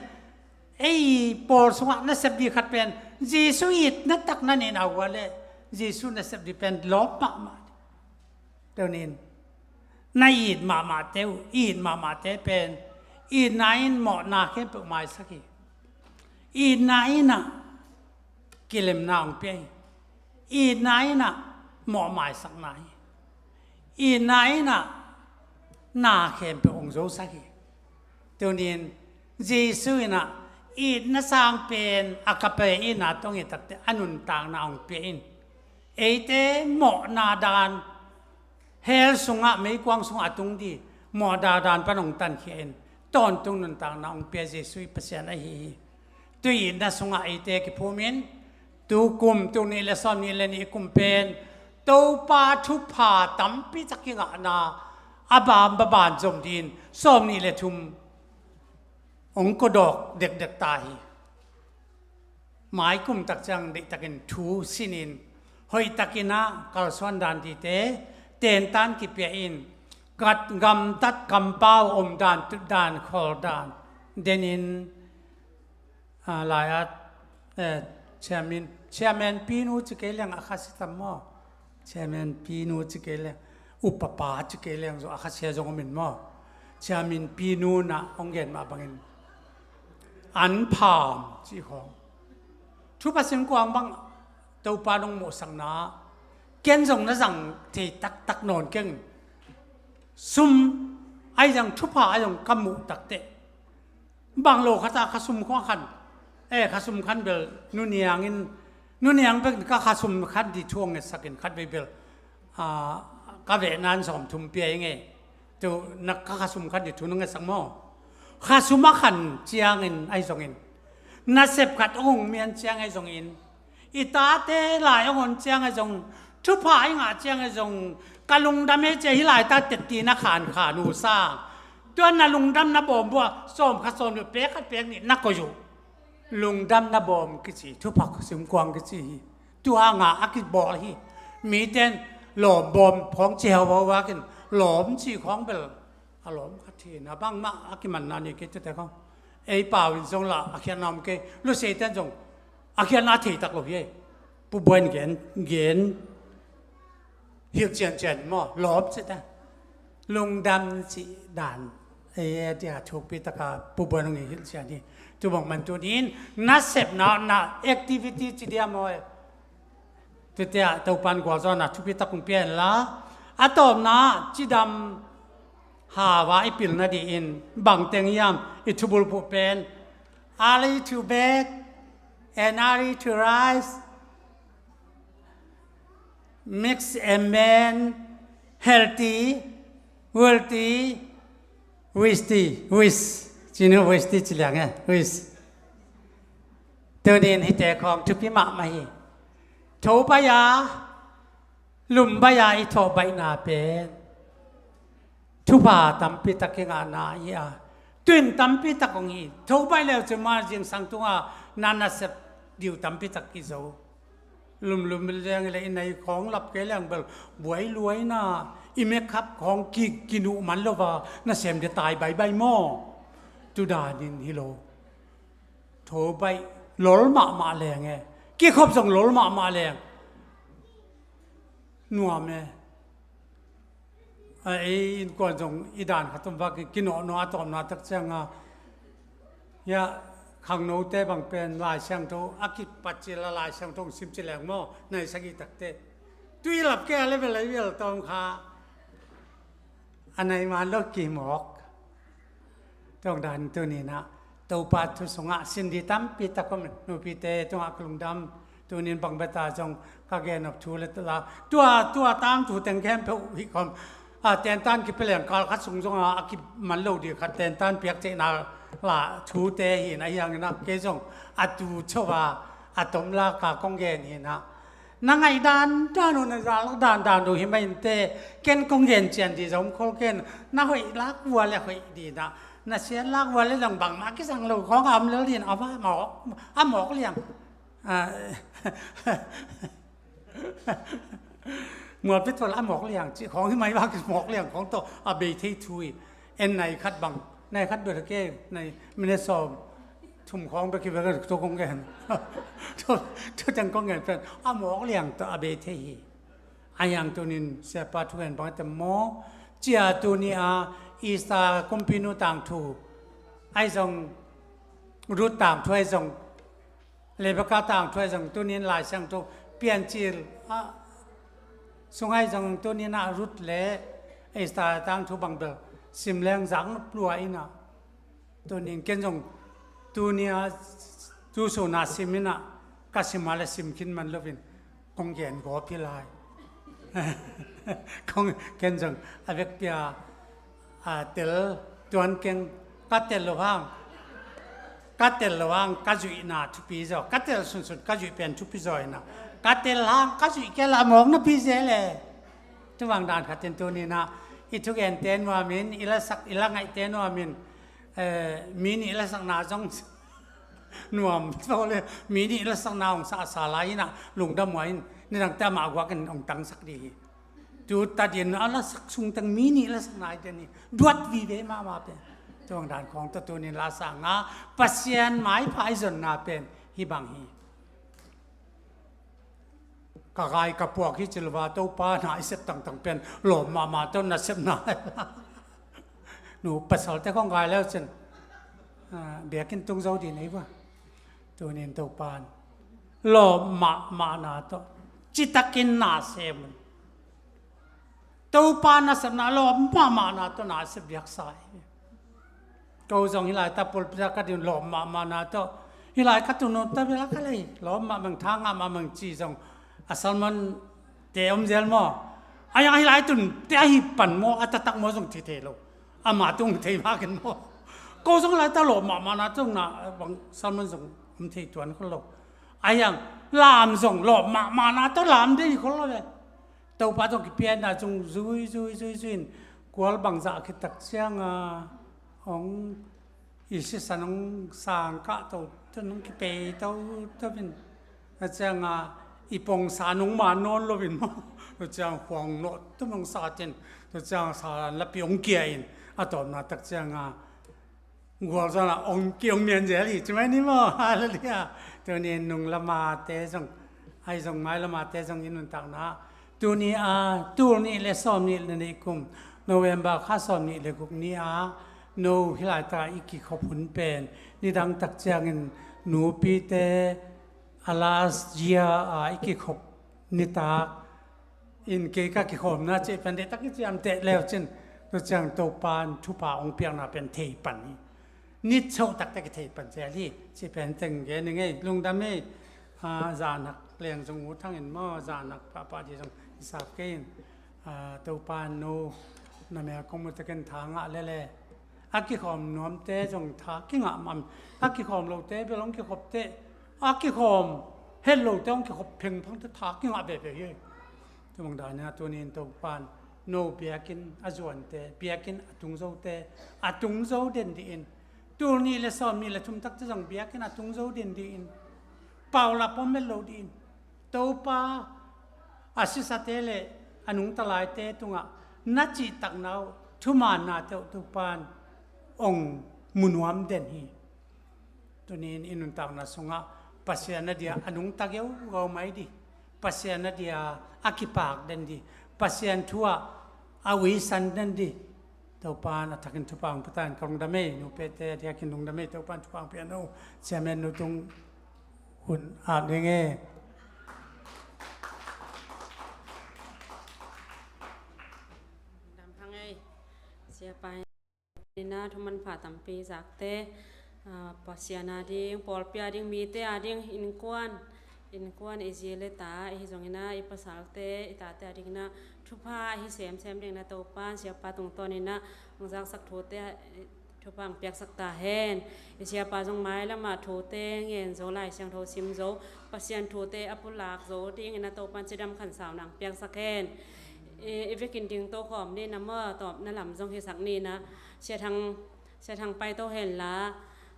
ei pawl sungah na sep ding khat pen Jesu itna tak na neihna uh a leh Jesu na sep ding pen lawp mahmah ding. Tuni-in na it mahmahte uh, it mahmahte pen itna in mawhna khempeuh maisak hi. Itna in ah kilemna hong pia hi. Itna in ah mawh maisakna hi. Itna in ah na khempeuh hong zosak hi. Tuni-in Jesu in ah itna sang pen agape itna tawh hong it takte a nuntakna hong pia in, eite mawhna dan, hell sungah, meikuang sungah a tung ding mawhna dan pan hong tankhia in, tawntung nuntakna hong pia Jesu i Pasian ahi hi. Tu itna sungah eite kiphum in, tu kum, tul nih le sawmnih le nih kum pen Topa thupha tampi tak kingahna a bam baban zom dingin sawmnih le thum hong kawdawk dekdek ta hi. Mai kum tak ciang deihtakin thu sinin, hoihtakin ah kalsuan dan dingte tentan kipia in, gat gamtat kampau om dan, tut dan, khawl dan denin, ah, lai-at, eh, chairman, chairman Pinu ci kei leng a kha si tam maw? Chairman Pinu ci kei leng, upapa ci kei leng zong a khasia zong om in maw? Chairman Pinu na hong gen mah bangin an pham ci khawng. Thupha simkuang bang Topa nong mawhsakna ken zong na zang thei taktak nawn keng. Sum ai zang, thupha ai zong ka muh takteh bang lo khat a khasum khua khan, eh, khasum khan bel nuniang in, nuniang bek ka khasum khan ding thu hong ngetsak in khat vei bel, ah, ka vehna in sawmthum pia ing e. Tu na ka khasum khan ding thu nong ngetsak maw? Khasum a khan ciangin ai zongin, nasep khat hong mian ciang ai zongin, i tate lai a hong on ciang a zong, thupha i ngah ciang a zong, ka lungdam e ci-a hih laitak tetti na khan khan uh sang, tua na lungdam na bawm buah sawm khat sawm nih pek khat pek nih na koih uh. Lungdam na bawm kici, thupha simkuang kici hi. Tua ngah a kibawl hi. Mite in lawm bawm khawng ci hauhau vakin, lawm ci khawng bel a lawm khat hi na, bangmah a kimanna nei kei tute khawng. Ei pau in zong lah a khiatna om kei. Luseite in zong a khiatna thei tak lo hi. Pu Buai in gen, gen hilh ciancian maw, lawm cih ta. Lungdam cih dan, ei, a dia thukpi taka Pu Buai in hong hilh cian hi. Tu bang man tuni-in nasepna, na activity ci dia maw. Tutia Topan gualzawhna thupi tak hong pia inla, a tawpna cidam hau a i pilna dingin bangteng hiam i thubulphuh pen, early to bed and early to rise, mix and blend, healthy, wealthy, wisty, wis. Cinu wisty ci liang e, wis. Tunin hihte khawng thupi mahmah hi. Tho baih a, lum baih a i thawh baihna pen thupha tampi tak kingahna hi a, tuin tampi tak hong hi. Tho baih leu cun ma zingsang tunga na nasep Diu tampi tak i zo. Lumlum liang i le i nei khawng lap kei liang bel buai luaina i mekhap khawng ki, kinuh man lo va nasem de tai baibai maw? Tudanin hi lo. Tho baih lol mahmah leng e. Kikhop zong lol mahmah leng. Nuam e. A, ei innkuan zong i dan khat om vak kinawhnawh a tawpna tak cianga. Ya, khangnote bang pen Lai Siangtho a kipat cila Lai Siangtho sim ci leng maw, nai sagih takte. Tu i lap kei a level a i vial tawm kha. A nai man lo kimawk. Tawng dan tuninah Topa thu sungah sin di tampi tak om nupite tungah ka lungdam. Tunin bang beta zong ka gen op thu le la tua, tua tang thu teng khempeuh hi khom. A, tentan kipeleng kal khat sung zonga a kiman lo di khat tentan piak cehna la thute hi na hiangina kei zong a tu chova a tom la ka kong gen hi na. Na ngaih dan dan uh, na zalak dan dan uh hi mah inte, ken kong gen cian di zom khol ken, na hoih lak vua le hoih di na, na siat lak vua le dang bangmah kisang lo khawng a om lel din a va mawk, a mawk liang. A, mualpi tol a mawk liang cih khawng hi mai va ki mawk liang khawng tawh a bei thei thu hi. En nai khat bang, nai khat bel ke, nai minute sawm thum khawng bek hi bek a thu kong gen. Thu, thu teng kong gen pen a mawk liang tawh a bei thei hi. A hiang tunin siapa thu gen bang tem maw? Cia tuni a Easter kumpinu tangthu ai zong, Ruth tangthu ai zong, Rebecca tangthu ai zong, tunin Lai Siangtho Piancil a sungai zong tunin a Ruth le Easter tangthu bang bel sim leng zang plua ina. Tunin ken zong tunia tu suna sim ina ka sima le sim khin man lovin kong gen gawp hi lai. Kong ken zong a vekpia a tel tuan keng ka tel lo hang. Ka tel lo hang ka zuihna thupi zaw. Ka tel sunsun ka zuih pen thupi zaw ina. Ka tel hang ka zuih kei la mawk na pi ze le. Tuvang dan khatin tunina i thugen te nuamin, i lasak, i la ngaih te nuamin, eh, mi nih i lasakna zong nuam tawh le, mi nih i lasakna hong sa a sa lai ina lungdam ua in, nidang te amah guakin hong tangsak di hi. Tu tadin a lasak sungteng mi nih lasak nai te ni duat vive mahmah pen. Tuang dan khawng tawh tunin lasanga Pasian maipha i zonna pen hi bang hi. Ka gai ka puak hi cilova Topa na i sep tangtang pen lawm mahmah tawh na sepna. Nu pasal te khawng gai leu cin, ah, biakin tung zo di nei va. Tunin Topan lawm mahmahna tawh citakin na sem un. Topa nasepna lawm mahmahna tawh na sep biaksa hi. Ko zong hilai ta pulpita ka din lawm mahmahna tawh hilai ka tunu ta bila ka lei lawm mahmah tha ngah mahmah ci zong a sermon te om zel maw? A yang hilai tun te ahi pan maw, a tatak maw zong thei thei lo. Ama tung thei makin maw? Ko zong hilai ta lawm mahmahna tawh na bang sermon zong om thei tuan khol lo. A yang lam zong lawm mahmahna tawh lam dei khol lo ve. Topa tawh kipianna cung zui zui zui zui in kual bangzah khit tak cianga hong i sisan hong sang kah to, to nong kipei to, to in a cianga i pongsa nong man nawn lo in maw? To ciang huang nawh to nong sa tin, to ciang sa lapi hong kia in a tawpna tak cianga gualzawhna ong ki ong mian zel hi ci mai ni maw? Halleluiah. Tuni nung lamate zong, ai zong mai lamate zong i nuntakna tuni a tul nih le sawm nih le nih kum November kha sawm nih le guk ni a no hilai taka i kikhop hun pen nidang tak ciangin nupite a last year a i kikhop nitak in kei ka kikhopna cih pen deihtak i ciamteh leu cin, tu ciang Topan thupha hong piakna pen thei pan hi. Nit choh taktak i thei pan zel hi cih pen teng gen i ngei lungdam hi. Ah, zanak leng zong u thangin maw, zanak pahpah di zong i sap kei in, ah, Topan nu na mel kong mu takin tha ngah lele. A kikhawm nuamte zong tha kingah mam, a kikhawm lote bel hong kikhopte, a kikhawm het lote hong kikhop phengphangte tha kingah veve hi. Tumang dana tunin Topan no biakinn a zuante, biakinn a tung zote a tung zo den dihin, tul nih le sawm nih le thum takte zong biakinn a tung zo den dihin, Paulap om met lo dih in. Topa a sisate le a nungta laite tungah na cihtakna uh, thumaanna teuh Topan ong mu nuam den hi. Tunin i nuntakna sungah Pasian a dia a nungta geugau mai dih, Pasian a dia a kipak den dih, Pasian thu ah a uisan den dih. Topan a thakin thupha ong pia ta in, ka lungdam ei, nu Pete a diakin lungdam ei, Topan thupha ong pia no. Chairman nu tung hun a ding e. Dam phang ei. Siapa in a thuman pha tampi zakte, ah, Pasian a ding, pawlpi a ding, mite a ding, innkuan, innkuan i zi le ta, i hi zongin a i pasalte, i tate a dingin a thupha a hi semsem dingin a Topan siapa tungtawnin a ong zaksak thute a thupha ong piaksak ta hen. I siapa zong mailamah thute ngen zo, Lai Siangtho sim zo, Pasian thute a pulak zo dingin a Topan cidam khansauna ong piaksak hen. I, i vekin ding to khawm ni na maw, tawpna lam zong hisak ni na. Sia Thang, Sia Thang pai to hen la,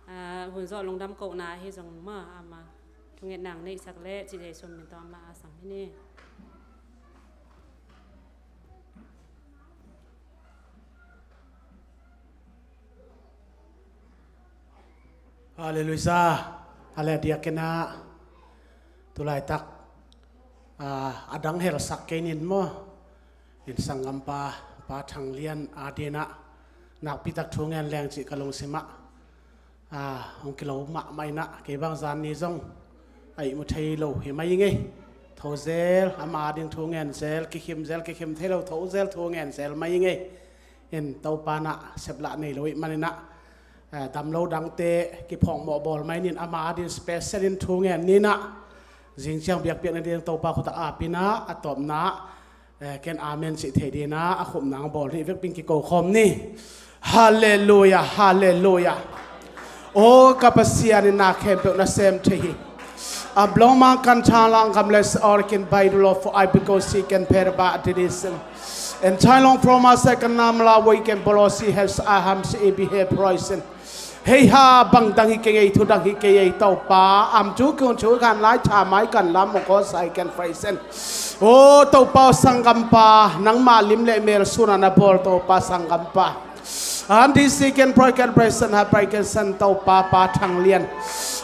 ah, hun zawh lungdam kohna hi zong maw, ama thungetna ong neihsak le ci Jesu min tawh ama a sam hi ni. Halleluiah. Halleluiah kena. Tulaitak, ah, a dang helsak kei nin maw. In sanggampa, Pa Thang Lian a dingin a nakpitak thu ngen leng cih ka lungsim ah, ah, hong kilo mahmah in a, kei bang zan ni zong a ihmu thei lo hi mai ing ei. Tho zel, ama a ding thu ngen zel, kikhim zel, kikhim thei lo, tho zel thu ngen zel mai ing ei. In Topa in a seplah nei lo ih manin a, eh, dam lo dangte kiphawkmawh bawl mai nin, ama a ding special in thu ngen ni na. Zing ciang biakpiakna ding Topa khut ah ap in a, a tawpna, eh, ken amen cih thei ding a, a khupna ong bawl ni, vekpi in kiko khawm ni. Halleluiah, halleluiah. O ka Pasian in na khempeuh na sem thei hi. A blong mang kan thang lang kam les or kin bai du lo for I because he can pay the bar at this. And tai long from a second nam la wei ken bolo si has a ham si i behave poison. Hei ha, bang dang hi kei ei, thu dang hi kei ei Topa, am thu kung thu kan lai tha mai kan lam mong ko sai ken faisen. O Topa, o sanggampa nangmah lim le mel suna na bawl Topa, sanggampa. An di si ken pray ken pray san ha pray ken san Topa, Pa Thang Lian.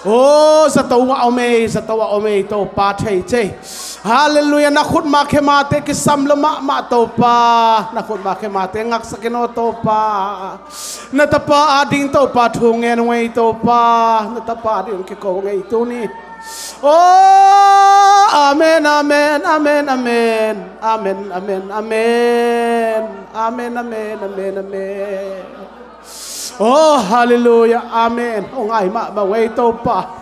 O zato a om ei, zato a om ei Topa, thei cei. Halleluiah, na khutma khemate kisam lo mahmah Topa, na khutma khemate ngaksak in o Topa. Na tapa a ding Topa thu ngen ung ei Topa, na tapa a ding kiko ung ei tuni. O amen, amen, amen, amen. Amen, amen, amen, amen. Amen, amen, amen, amen, amen. O halleluiah, amen. Ong ai mahmah ung ei Topa.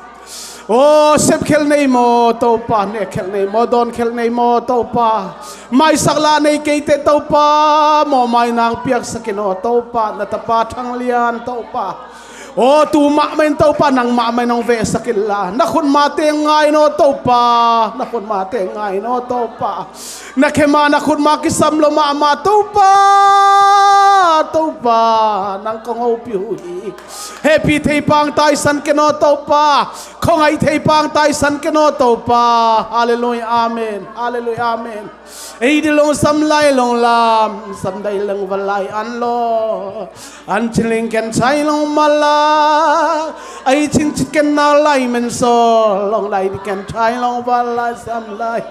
O sepkhelh nei maw Topa, nekkhelh nei maw, dawnkhelh nei maw Topa. Maisak lah nei keite Topa, mawhmaina ong piaksak in o Topa, na tapa Thang Lian Topa. O tu mahmah in Topa, nang mahmah in ong vehsak in la, na khutmate ngai in o Topa, na khutmate ngai in o Topa. Na khema na khutma kisam lo mahmah Topa, Topa, nang kong hopih uh hi. Hehpih thei pang taisan ken o Topa, khuangaih thei pang taisan ken o Topa. Halleluiah, amen. Halleluiah, amen. Ei di long sam lai long lam, sam dai long valai an lo. An chin ling ken chai long mala, ai chin chit ken na lai men so, long lai di ken chai long valai sam lai.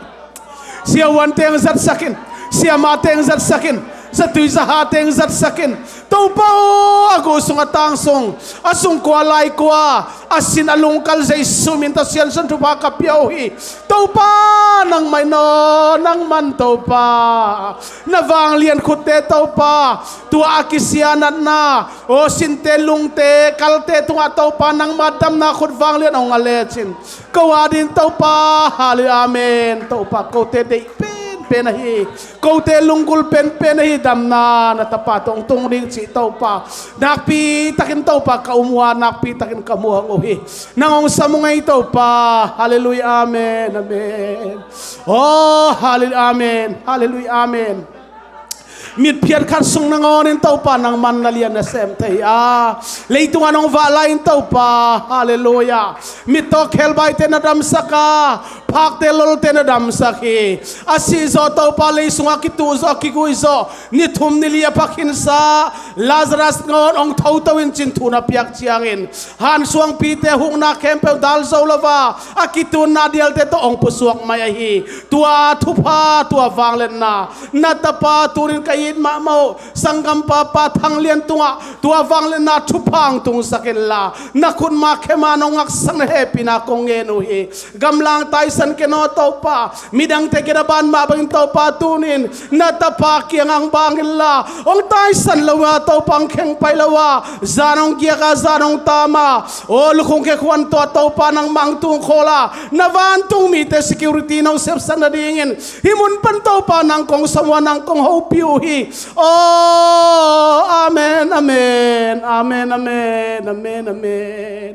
Siavuan teng zatsak in, siama teng zatsak in, zatui zaha teng zatsak in. Topa aw, a gu sung a tang sung, a sung kua lai kua, a sin a lungkal Jesu min tawh siansuan thupha ka pia uh hi. Topa nangmah in aw, nangman Topa, na vanglian khutte Topa, tua a kisia natna, aw sinte lungte kalte tungah Topa nangmah damna khut vanglian ong a lecin. Ko a ding Topa, halleluiah, amen. Topa kote deih penpen ahi, kote lunggulh penpen ahi, damna na tapa tawh tung ding cih Topa. Nakpi takin Topa ka um uh a, nakpi takin ka muang uh hi. Nang ong sam ung ei Topa. Halleluiah, amen, amen. Oh halleluiah, amen. Halleluiah, amen. Mitphiat khat sung nangawnin Topa nangman na lian na sem thei a, leitungah nong vah lai-in Topa, halleluiah, mittaw khelbaite na damsak a, phakte lolte na damsak hi. A sih zawh Topa, lei sungah kituh zawh, kigui zawh, ni thum ni li a pha khinsa Lazarus ngawn hong thoto in cin thu na piak ciangin, hansuangpite hukna khempeuh dal zo lo a, a kitunna dialte tawh hong pusuak mai ahi. Tua thupha, tua vangliatna na tapa tunin ka it mahmah uh, sanggampa Pa Thang Lian tungah tua vangliatna thupha hong tungsak inla, na khutma khema nong ngaksak na hehpihna kong ngen uh hi. Gamlang taisan ken aw Topa, midangte kiang a ban mah bangin Topa tunin na tapa kiangah hong bang inla, hong taisan lo a Topa, hong kheng pai lo a, zan hong giak a, zan hong tam a, aw lukhung khekhuan tawh Topa nangmah hong tung khawl a, na vantung mite security nong sepsak nadingin hih mun pan Topa nang kong sam uh a, nang kong hopih uh hi. Aw, amen, amen, amen, amen, amen, amen.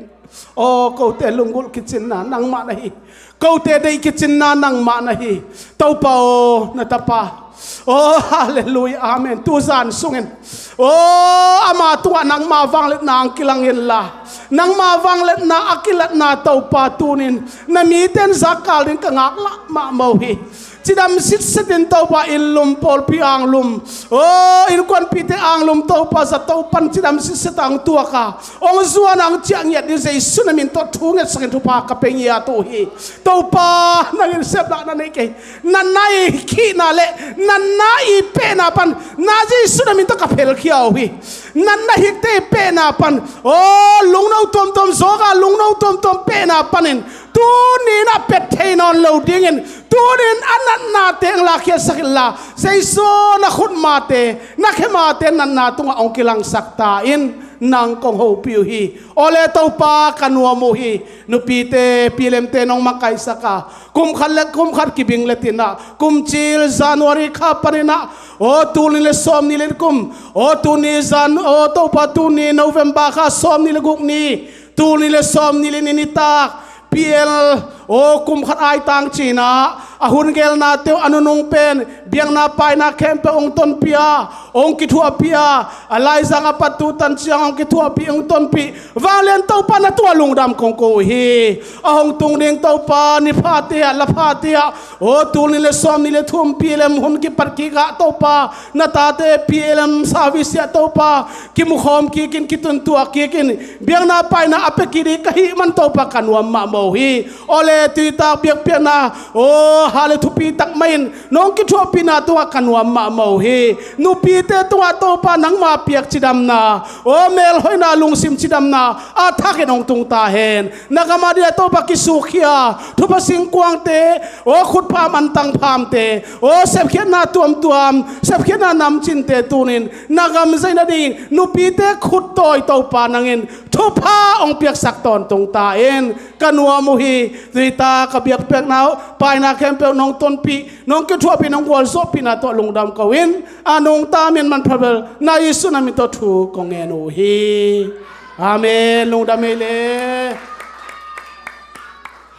Aw, kote lunggulh kicinna nangmah na hi. Kote deih kicinna nangmah na hi. Topa aw, na tapa, aw, halleluiah, amen, tuzan sungin, aw, ama tungah nangma vangliatna hong kilang inla, nangma vangliatna a kilatna Topa tunin na mite in zakkal ding ka ngaklah mahmah uh hi. Cidam sitsetin Topa, inn lum, pawlpi anglum, aw, innkuanpihte anglum Topa, zato pan cidam sitset a hong tuak a, hong zuan a, hong ciah ngiat ding Jesu na min tawh thu ngetsakin thupha ka pe ngiat uh hi. Topa, nangin seplahna nei kei. Natna i hihna le natna i pehna pan na Jesu na min tawh ka phelkhia uh hi. Natna hihte i pehna pan, aw, lungno tuamtuam zawk a, lungno tuamtuam pehna panin tuni-in a pet thei nawn lo dingin, tuni-in a natnate hong lakkhiatsak inla, Jesu na khutmate, na khemate natna tungah hong kilangsak ta in, nang kong hopih uh hi. Aw le Topa, ka nuam uh hi. Nupite, P L M-te nong makaihsak a, kum khat le kum khat kibing le tin ah, kum cil January kha panin ah, aw, tul nih le sawmnih le kum, aw, tuni Jan-, aw, Topa, tuni November kha sawmnih le guk ni, tul nih le sawmnih le nih nitak, P L, aw, kum khat aitang cin ah, a hun gelnate uh, a nunung pen, biakna paina khempeuh hong tonpih a, hong kithuahpih a, a laizang a pat tu tan ciang hong kithuahpih, hong tonpih vanglian Topa, na tungah lungdam kong ko uh hi. A hong tung ding Topa, ni phate ah, la phate ah, aw, tul nih le sawmnih le thum P L M hun kipat kik ah Topa, na tate P L M service ah Topa, kimukhawm kik in, kituntuah kik in, biakna paina a pia kik ding ka hih man Topa, ka nuam mahmah uh hi. Aw le, tuitak biakpiakna, aw, ha le, thupi tak mah in nong kithuahpihna tungah ka nuam mahmah uh hi. Nupite tungah Topa, nangma piak cidamna, aw, melhoihna, lungsim cidamna a thakin hong tung ta hen. Na gam a dia Topa kisukkhia thupha singkuangte, aw, khutpham antang phamte, aw, sepkhiatna tuamtuam, sepkhiatna namcinte tunin na gam zaih nadingin nupite khuttawi Topa, nangin thupha hong piaksak tawntung ta in. Ka nuam uh hi. Tuitak ka biakpiakna uh, paina khempeuh nong tonpih, nong kithuahpih, nong gualzawhpihna tawh lungdam ko in, a nungta min manpha bel na Jesu na min tawh thu kong ngen uh hi. Amen. Lungdam ei le.